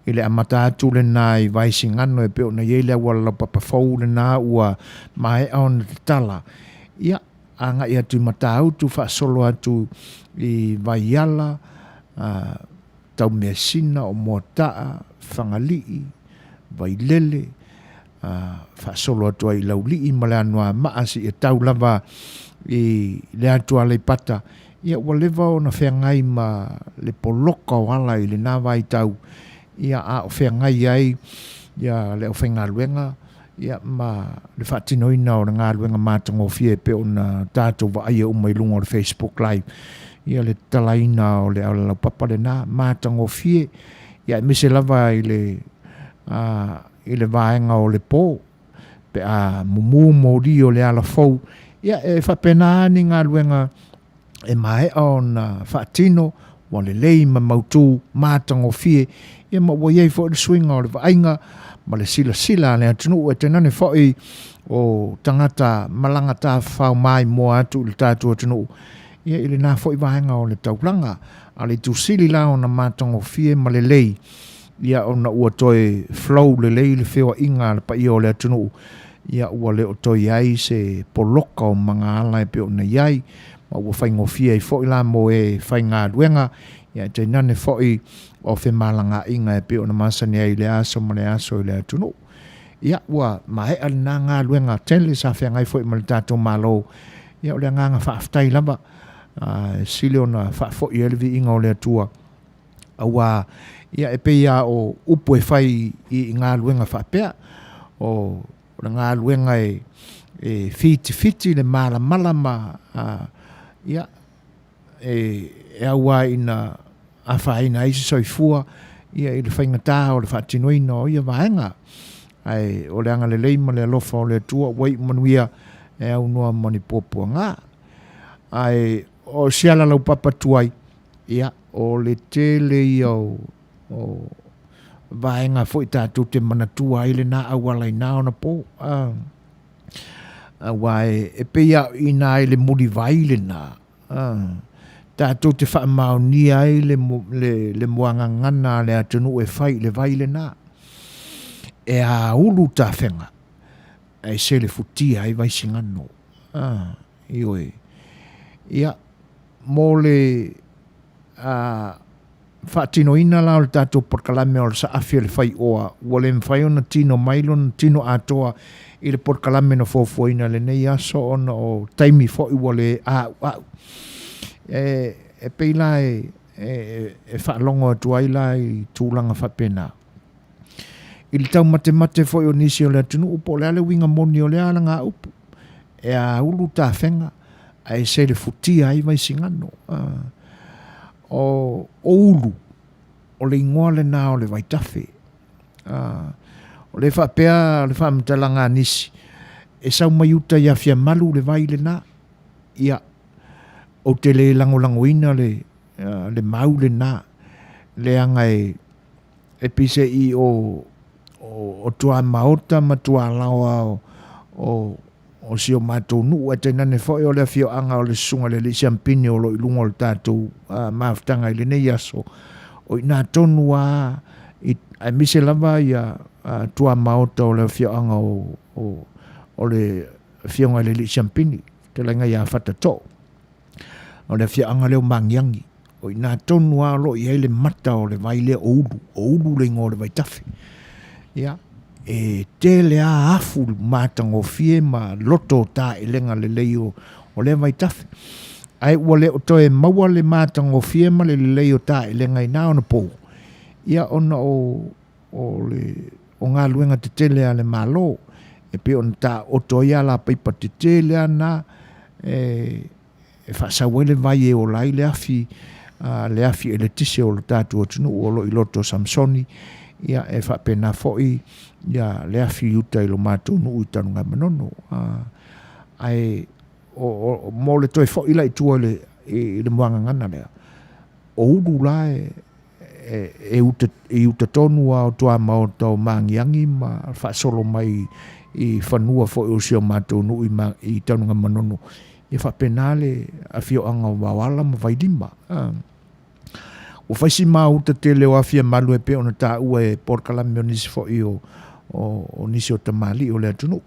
i le amata atu lena i Vaisigano e pei ona i ai le auala laupapa fou lena ua maea ona tatala. Ia, agai atu i Matautu, faasolo atu i Vaiala, Taumeasina, o Moataa, Fagalii, Vailele, faasolo atu ai i Laulii ma le Anoamaa seia tau lava i le atu Aleipata, ia ua leva ona feagai ma le poloka o ala i lena vaitau, ia a o feagai ai ia le aufaigaluega ia ma le faatinoina o le galuega matagofie e pei ona tatou vaaia uma i luga o le Facebook Live, ia le tatalaina o le auala laupapa lena matagofie, ia aemaise lava i le i le vaega o le po pe a mumu moli o le ala fou, ia e faapena ni galuega e maea ona faatino ua lelei ma mautu matagofie, ia ma ua i ai foi le suiga o le vaaiga ma le silasila a le atunuu, e tainane foi o tagata malaga tafafao maimoa atu i le tatou atunuu, ia i lena foi vaega o le taulaga. A o le itu sili la ona matagofie ma lelei, ia ona ua toe flow lelei le feoaiga a le paia o le atunuu, ia ua le o toe i ai se poloka o magaala e pei ona i ai, ma ua faigofie ai foi la mo e faigaluega, ia ae tainane foi o femalagaaiga e pei ona masani ai i le aso ma le aso i le atunuu. Ia ua maea lena galuega tele sa feagai foi ma le tatou Malo, ia o le agaga faafetai lava, e sili ona faafoi ai le viiga o le Atua, Aua, ia, e pei lava o upu e fai i galuega faapea, o le galuega e fitifiti le malamalama, ia, e au lava ina afaina ai se soifua ia i le faigata o le faatinoina o ia vaega. Ae o le agalelei ma le alofa o le Atua ua iu manuia e aunoa ma ni puapuaga. Ae o se ala laupapa tuai, Ia, o le tele ia o, o vaega foi tatou te manatua ai lena auala i na ona po. A, aua e, e pei a i ina i le mulivai lena, a, tatou te faamaonia ai le, le, le muagagana a le atunuu e fai i le vai lena. E aulu tafega, ae selefutia ai Vaisigano. A, ioe. Ia, mo le faatinoina la o le tatou polokalame o le saafi o le faioa, ua le mafai ona tino mai lona tino atoa i le polokalame na fuafuaina i lenei aso ona o taimi foi ua le a'ua'u. E, e pei la e, e, e faalogo atu ai la i tulaga faapena. I le taumatemate foi o nisi o le atunuu po o le a le uiga moni o lea alagaupu, e aulu tafega ae selefutia ai Vaisigano. O, o Ulu, o le igoa lena o le vaitafe. O le faapea le faamatalaga a nisi, e sau mai uta i Afiamalu le vai lena. Ia, ou te le lagolagoina le, le mau lena, leaga e, e pei se i o, o, o tuamaota ma tualaoa o, o, o si o matou nuu, ae tainane foi o le afioaga o le Susuga i le Alii Siampini o lo o i luga o le tatou uh, mafutaga i lenei aso, o i tonu a, i, aemaise lava ia uh, tuamaota o le afioaga o, o, o le afioga i le Alii Siampini, fetalaiga ia Fatatoo. O le afioaga lea o Magiagi, o i ina tonu lava o lo o i ai le mata o le vai lea o Ulu, o Ulu le igoa o le vaitafe. Ia, e tele lava afu matagofie ma loto o taelega lelei o, o lea vaitafe. Ae ua le o toe maua le matagofie ma le lelei o taelega i na ona pou, Ia ona o o le o galuega tetele a le Malo e pei ona taoto ai alapaipa tetele a na e e faasau ai le vai e ola ai le afi le afi eletise o le tatou atunuu o lo o i loto o Samsoni, ia e faapena foi ia le afi i uta i lo matou nuu i Tanugamanono. Ae o, o, mo le toe foi la i tua i le, i le muagagana lea, o ulu la e, e, e, uta, i uta tonu a o tuamaota o Magiagi ma faasolo mai i fanua foi o si o matou nuu i, ma, i Tanugamanono. Ia faapena le afioaga o Vaoala ma Vailima. Ua fai si mahuta tele o Afiamalu e pei ona taua e polokalame o nisi foi o, o, o nisi o tamalii o le atunuu.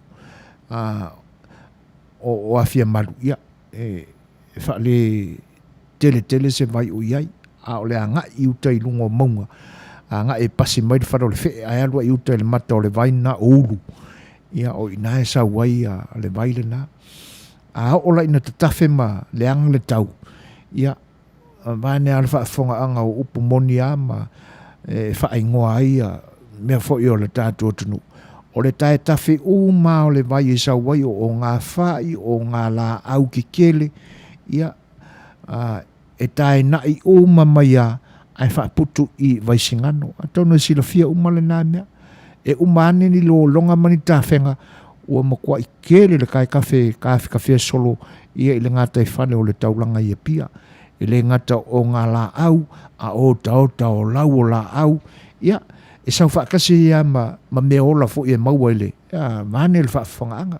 O, o Afiamalu, ia, e, e faale tele tele se vai o i ai, a o le agai i uta i luga o mauga, agai e pasi mai le fale o le fee ae alu ai i uta i le mata o le vai lena o Ulu, ia o i ina e sau ai le vai lena. A oo la ina tatafe ma leaga le tau, ia, vaeane lava le faafofogaaga o upu moni lava ma e faaigoa ai mea foi o le tatou atunuu. O le taetafe uma lava o le vai e sau ai, o ogafai, o ogalaau kekele, ia, e taena'i uma mai lava ae faaputu i Vaisigano. Atonu e silafia uma lena mea. E uma ane ni lologa ma ni tafega, ua matuai tele le taetafe e tafetafea solo ia i le gataifale o le taulaga i Apia. E le gata o ngā lāau, a o otaota o lau o lāau, ia, e sau faatasi ai lava ma, ma mea ola foi e maua i le, a, vaeane le faafofogaaga.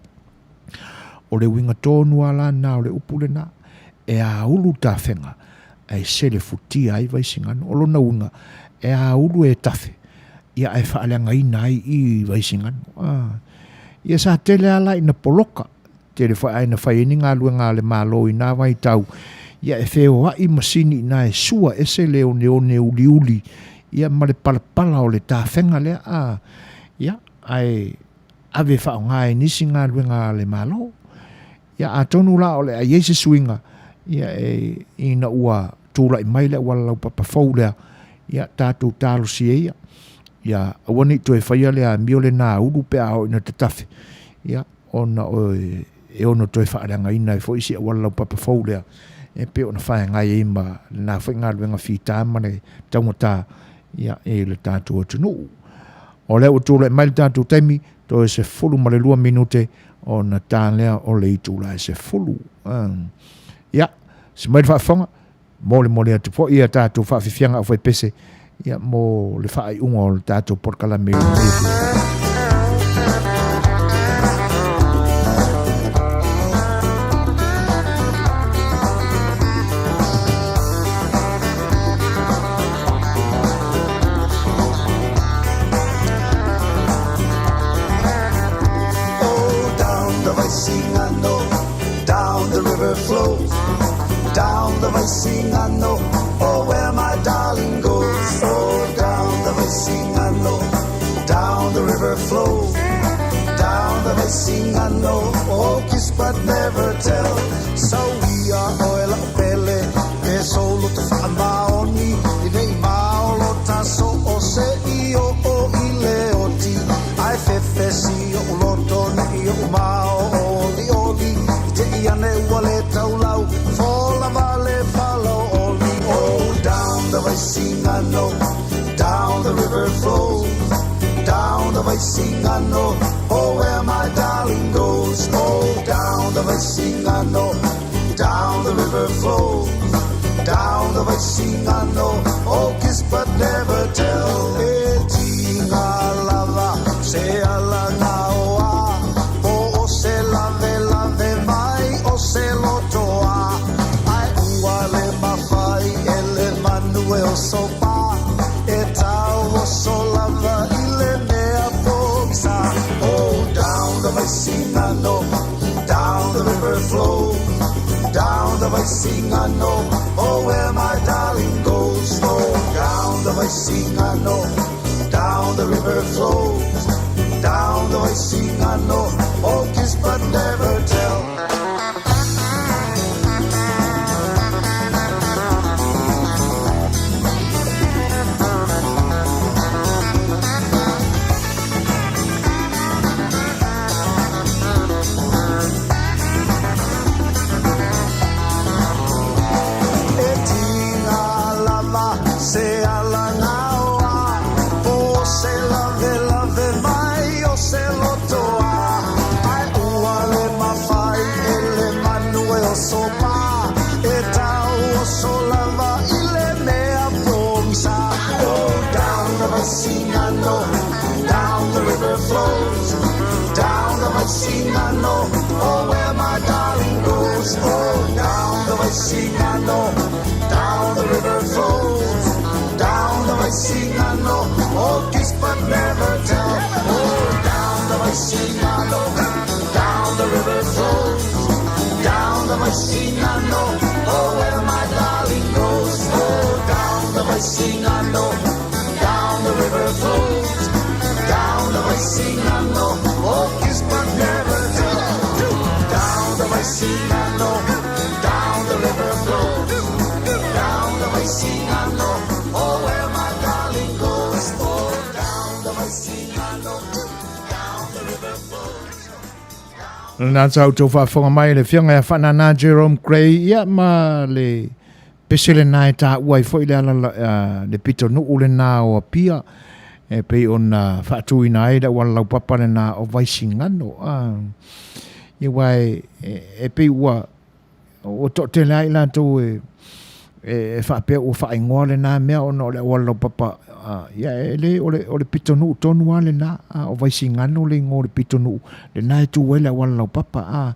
O le uiga tonu lava la lena o le upu lena, e aulu tafega ae selefutia ai Vaisigano. O lona uiga, e aulu e tafe, ia ae faaleagaina ai i Vaisigano. A, ia sa tele lava la ina poloka, tele foi lava ina fai ai ni galuega a le Malo i na vaitau, ia e feoai masini ina e sua ese le oneone uliuli, ia ma le palapala o le tafega lea, a, ia, ae ave e faaaoga e nisi galuega a le Malo. Ia atonu la o le a i ai se suiga, ia e, ina ua tulai mai le auala laupapa fou lea, ia tatou talosia ia, ia aua ne i toe faia le amio lena a ulu pe a oo ina tatafe, ia ona o e ono toe faaleagaina ai foi si auala laupapa fou lea, e pei ona faegai ai ma lena foi galuega fita ma le taugata, ia, i le tatou atunuu. O lea ua tulai mai le tatou taimi, toe 12 minute ona ta lea o le itula e 10. Ia, se mai le faafofoga, molemole atu foi ia tatou faafiafiaga aufaipese ia mo le faaiuga o le tatou polokalame i lenei afiafi. Vaisigano, oh where my darling goes. Oh, down the Vaisigano, down the river flows. Down the Vaisigano, oh kiss but never tell. Oh, down the Vaisigano, down the river flows. Down the Vaisigano, oh where my darling goes. Oh, down the Vaisigano, down the river flows. Down the Vaisigano, oh kiss but never tell. Down the Vaisigano, down the river flows. Down the Vaisigano, oh where my darling goes. Oh, down the Vaisigano, down the river flows. Lena sa outou faafofoga mai le Afioga ia Faanana Jerome Grey, ia ma le pese lena e taua ai foi le ala le pitonuu lena o Apia e pei ona faatuina ai le auala laupapa lena o Vaisigano. Ia aua e pei ua Ua toatele lava i latou e e faapea ua faaigoa lena mea ona o le auala laupapa, ia e le, o le, o le pitonuu tonu lava lena, o Vaisigano le igoa o le pitonuu lena e tu ai le auala laupapa, a,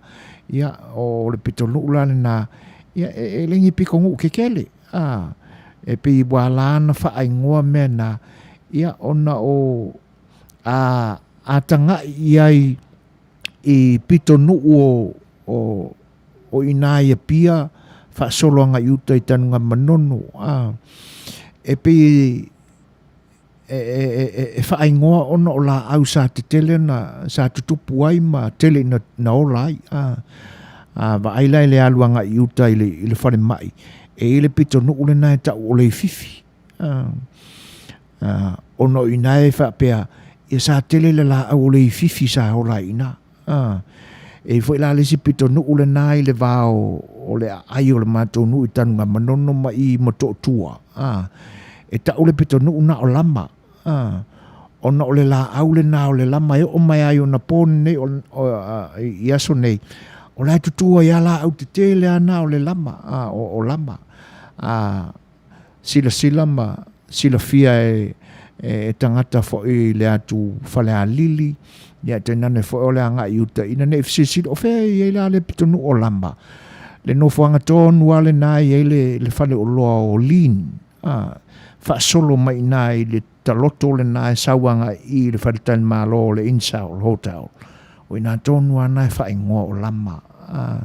ia, o le pitonuu la lena, ia, e le ni pitonuu kekele, a, e pei ua ala ona faaigoa mea na, ia, ona o, a, a tagai i ai i pitonuu o, o, o i inā i Apia, faasolo agai i uta i Tanugamanono, a, e pei e, e, e, e faaigoa ona o laau sa tetele na sa tutupu ai ma tele ina na ola ai, a, a vaai la i le alu agai i uta i le, i le falemai, e i ai le pitonuu lena e tau o Leififi, a, a, ona o i inā e faapea, ia sa tele le laau o Leififi sa ola ai i ina. A, e i foi la le isi pitonuu lena i le va o, o le aai o le matou nuu i Tanugamanono ma i Motootua. A, e tau le pitonuu na o Lama. A, ona o le laau lena o le lama e oo mai ai ona po nei o, o, a, i aso nei, o la e tutū ai a laau tetele a na o le lama, a, o, o Lama. A, silasila ma silafia e e tagata foi i le atu Falealili, ia tainane foi o le agai i uta ina nei fesilisili o fea e i ai la le pitonuu o Lama. Le nofoaga tonu lava lena e i ai le, le faleoloa o Lean, a, faasolo mai i ina i le taloto lena e sau agai i le faletalimalo o le Insaul Hotel. O ina tonu lava na e faaigoa o Lama. A,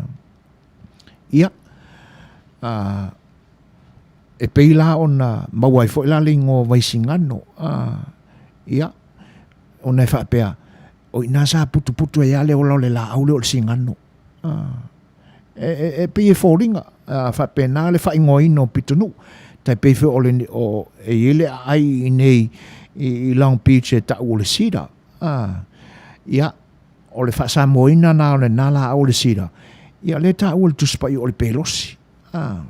ia, a, E pei la ona maua ai foi la le igoa o Vaisigano, a, ia, ona e faapea, o i ina sa putuputu ai lava le ola o le laau lea o le sigano. A, e, e, e pei e foliga, a, faapena le faaigoaina o pitonuu. Tai pei foi o le, o, e i ai le aai i inei i, i Long Beach e tau o le cedar. A, ia, o le faasamoaina na o lena laau o le cedar, ia, lea e taua i le Tusi Paia o le pelosi. A,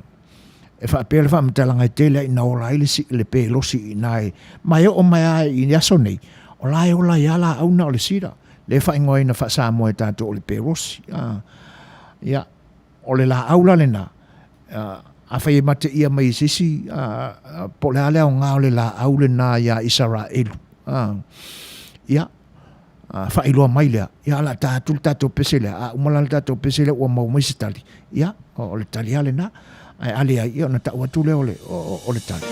e faapea le faamatalaga e tele ai ina ola ai le, le pelosi i ina e, ma e oo mai lava i aso nei, o la e ola ai lava laau na o le cedar, lea e faaigoaina faa-Samoa e tatou o le pelosi. A, ia, o le laau la lena, a, afai e mateia mai e se isi, a, po o le a le aoga o le laau lena iā Isaraelu. A, ia, faailoa mai lea, ia o le a ta atu le tatou pese lea, a uma la le tatou pese lea ua maua mai se tali, ia, o le tali lava lena, ae a leai, ia ona tau atu lea o le, o, o le tali.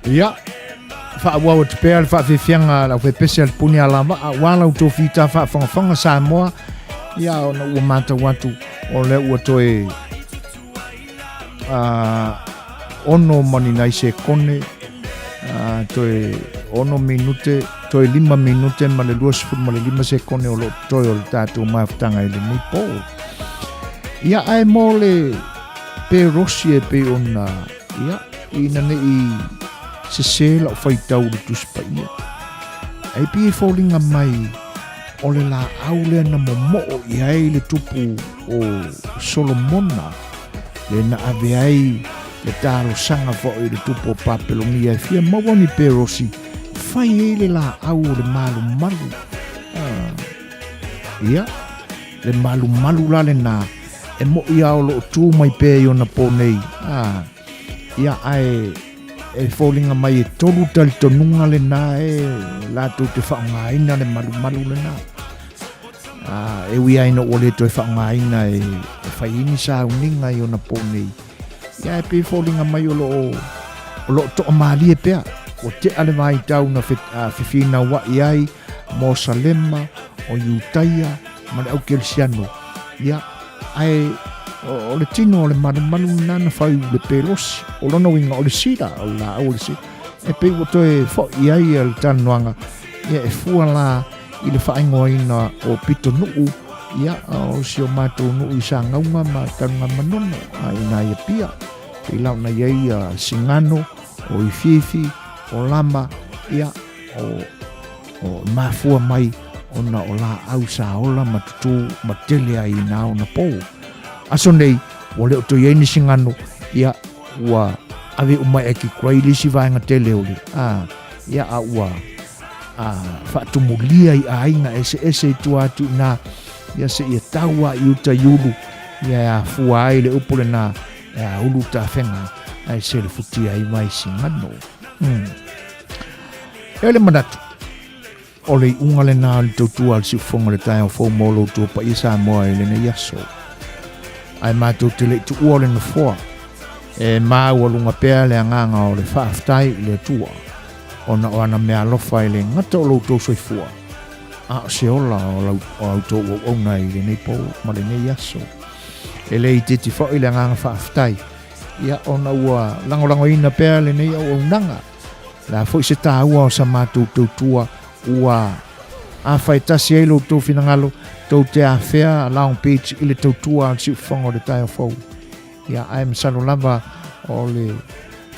Ia, faaauau atu pea le faafiafiaga a le aufaipesia le puni alavaa aua la outou fita faafogafoga Samoa. Ia, ona ua matau atu o lea ua toe 6 ma ni nai sekone, toe 6 minute, toe 5 minute ma le 25 sekone o loo totoe o le tatou mafutaga i lenei po. Ia, ae mo le perosi e pei ona, ia, ina ne i sesē lau faitau i le Tusi Paia, ae pei e foliga mai o le laau lea na momoo i ai le tupu o Solomona, le na ave ai le talosaga foi i le tupu o Papelonia e fia maua ni perosi fai ai le laau o le malumalu. Ah, ia, le malumalu la lena e mo'i a o loo tu mai pea i ona po nei. Ah, ia, ae e foliga mai e tolu talitonuga lena e latou te faaaogaina le malumalu lena. Ah, e ui ai ina ua le toe faaaogaina e, e fai ai ni sauniga i ona po nei. Ia, e pei e foliga mai o loo, o loo toamalie pea. Ua tea le vaitau na fefinauai ai mo Salema, o Iutaia ma le aukelesiano. Ia, ae o le tino o le malumalu lena na fai le pelosi. O lona uiga o le sila, o le laau o le sila. E pei ua toe foi ai le talanoaga, ia e fua la i le faaigoaina o Pitonuu, ia, o si o matou nuu i Sagauga ma Tanugamanono, a i nai Apia. Pei la ona i ai ia Sigano, o Ifiifi, o Lama, ia, o, o mafua mai ona o laau sa ola ma tutū ma tele ai i nā ona pō. Aso nei, ua le o toe i ai ni sigano, ia, ua ave uma e Aki Gray le isi vaega tele o le, a, ia, a ua, a, faatumulia i aiga eseese i tua atu i nā, ia, seia tau a i uta i ulu, ia, e afua ai le upu lenā, e a ulu tafega, ae selefutia ai mai sigano. E le manatu, o le iuga lena o le tautua a le siufofoga o le taeao fou mo lo outou paia Samoa i lenei aso. Ae matou te le i tuua o le nofoa, e maualuga pea le agaga o le faafetai i le Atua, ona o ana meaalofa e le gata o lo outou soifua, a o se ola o la outou auauna i lenei po ma lenei aso. E le itiiti foi le agaga faafetai, ia ona ua lagolagoina pea lenei auaunaga. O le a foi se taua o sa matou tautua ua afai tasi ai lo outou finagalo, tou te afea Long Beach i le tautua a le siufofoga o le taeao fou. Ia, ae masalo lava o le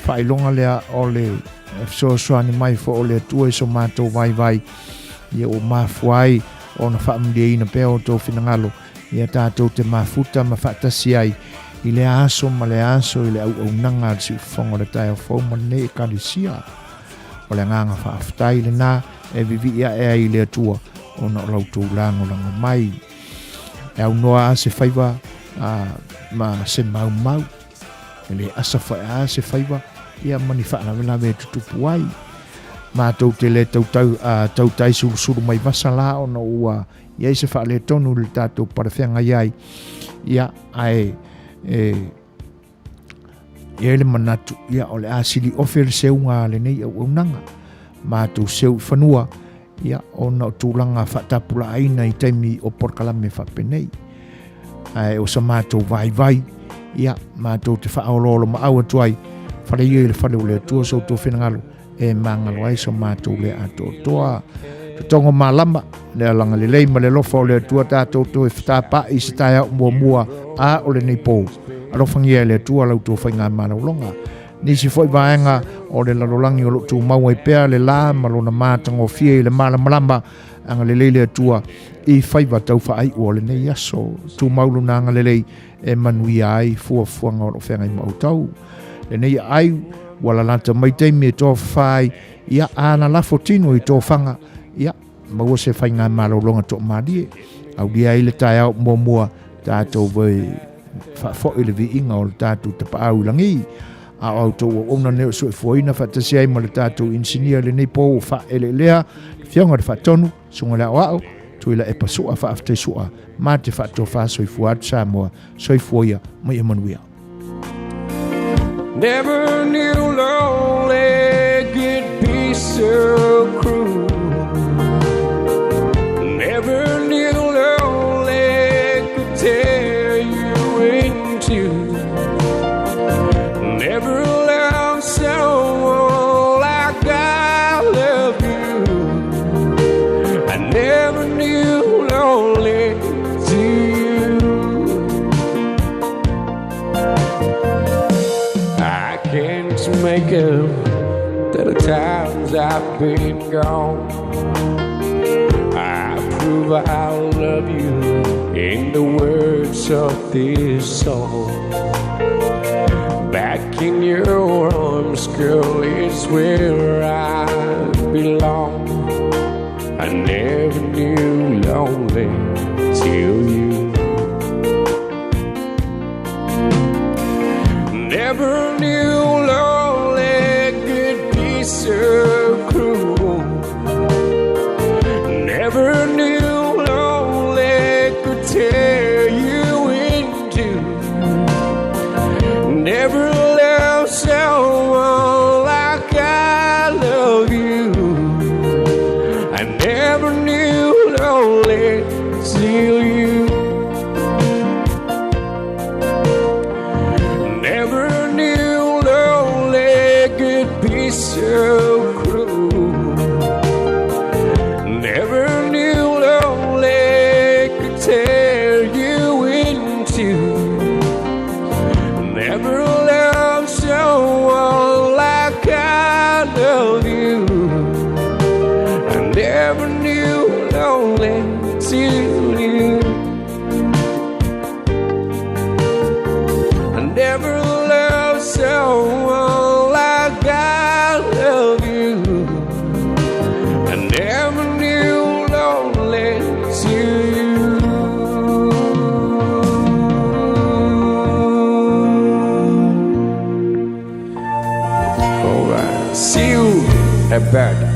faailoga lea o le fesoasoani mai foi o le Atua i so matou vaivai, ia ua mafua ai ona faamalieina pea o outou finagalo, ia tatou te mafuta ma faatasi ai i lea aso ma lea aso i le auaunaga a le siufofoga o le taeao fou ma lenei Ekalesia. O le agaga faafetai lena e vivii ae ai i le Atua ona o la outou lagolago mai. E aunoa a se faiva a, ma se maumau. E le asa foi a se faiva ia ma ni faalavelave e tutupu ai. Matou te le tautau, a, tautai sulusulu mai vasa la ona ua i ai se faaletonu i le tatou palefeagai ai. Ia, ae e i ai le manatu, ia, o le a sili ofe le seuga a lenei auaunaga. Matou seu i fanua, ia, ona o tulaga faatapulaaina i taimi o polokalame faapenei. Ae o sa matou vaivai, ia, matou te faaoloolomaau atu ai, fale ia i le fale o le Atua so outou finagalo, e magalo ai so matou le atoatoa. Totogo malama, le alaga lelei ma le alofa o le Atua tatou toe fetapa'i i se taeao muamua a o lenei pou. Alofagia e le Atua la outou faigamalologa. Nisi foi vaega o le lalolagi o lo o tumau ai pea le la ma lona matagofie i le malamalama, agalelei le Atua i faiva tau faaiu o lenei aso. Tumau lona agalelei e manuia ai fuafuaga o lo o feagai ma outou. Lenei aai ua lalata mai taimi e tofafa ai, ia a lalafo tino i tofaga, ia maua se faigamalologa toamalie. Aulia ai le taeao muamua tatou vai faafoi le viiga o le tatou tapaau i lagi. A o outou auauna nei o soifuaina faatasi ai ma le tatou inisinia i lenei po ua faaeleelea, le Afioga i le Faatonu, Susuga i le Aoao, Tuilaepa Sua, faafetai Sua, ma te faatofa soifua atu Samoa, soifua ia ma ia manuia. Never knew lonely. so cruel. Never knew lonely could tear you in two. Never loved someone like I love you. I never knew lonely till you. I can't make up to the times I've been gone. I prove I love you in the words of this song. Back in your arms, girl, is where I belong. I never knew lonely till you. Never knew lonely could be so cruel. Never knew lonely could tear you in two. Never loved someone like I love you. I never knew lonely till you. Never knew lonely could be so cruel. Never knew lonely could tear you in two. Never loved someone like I love you. I never knew lonely till you. I never loved someone like I love you. I never knew lonely till you. All right, see you at paradise.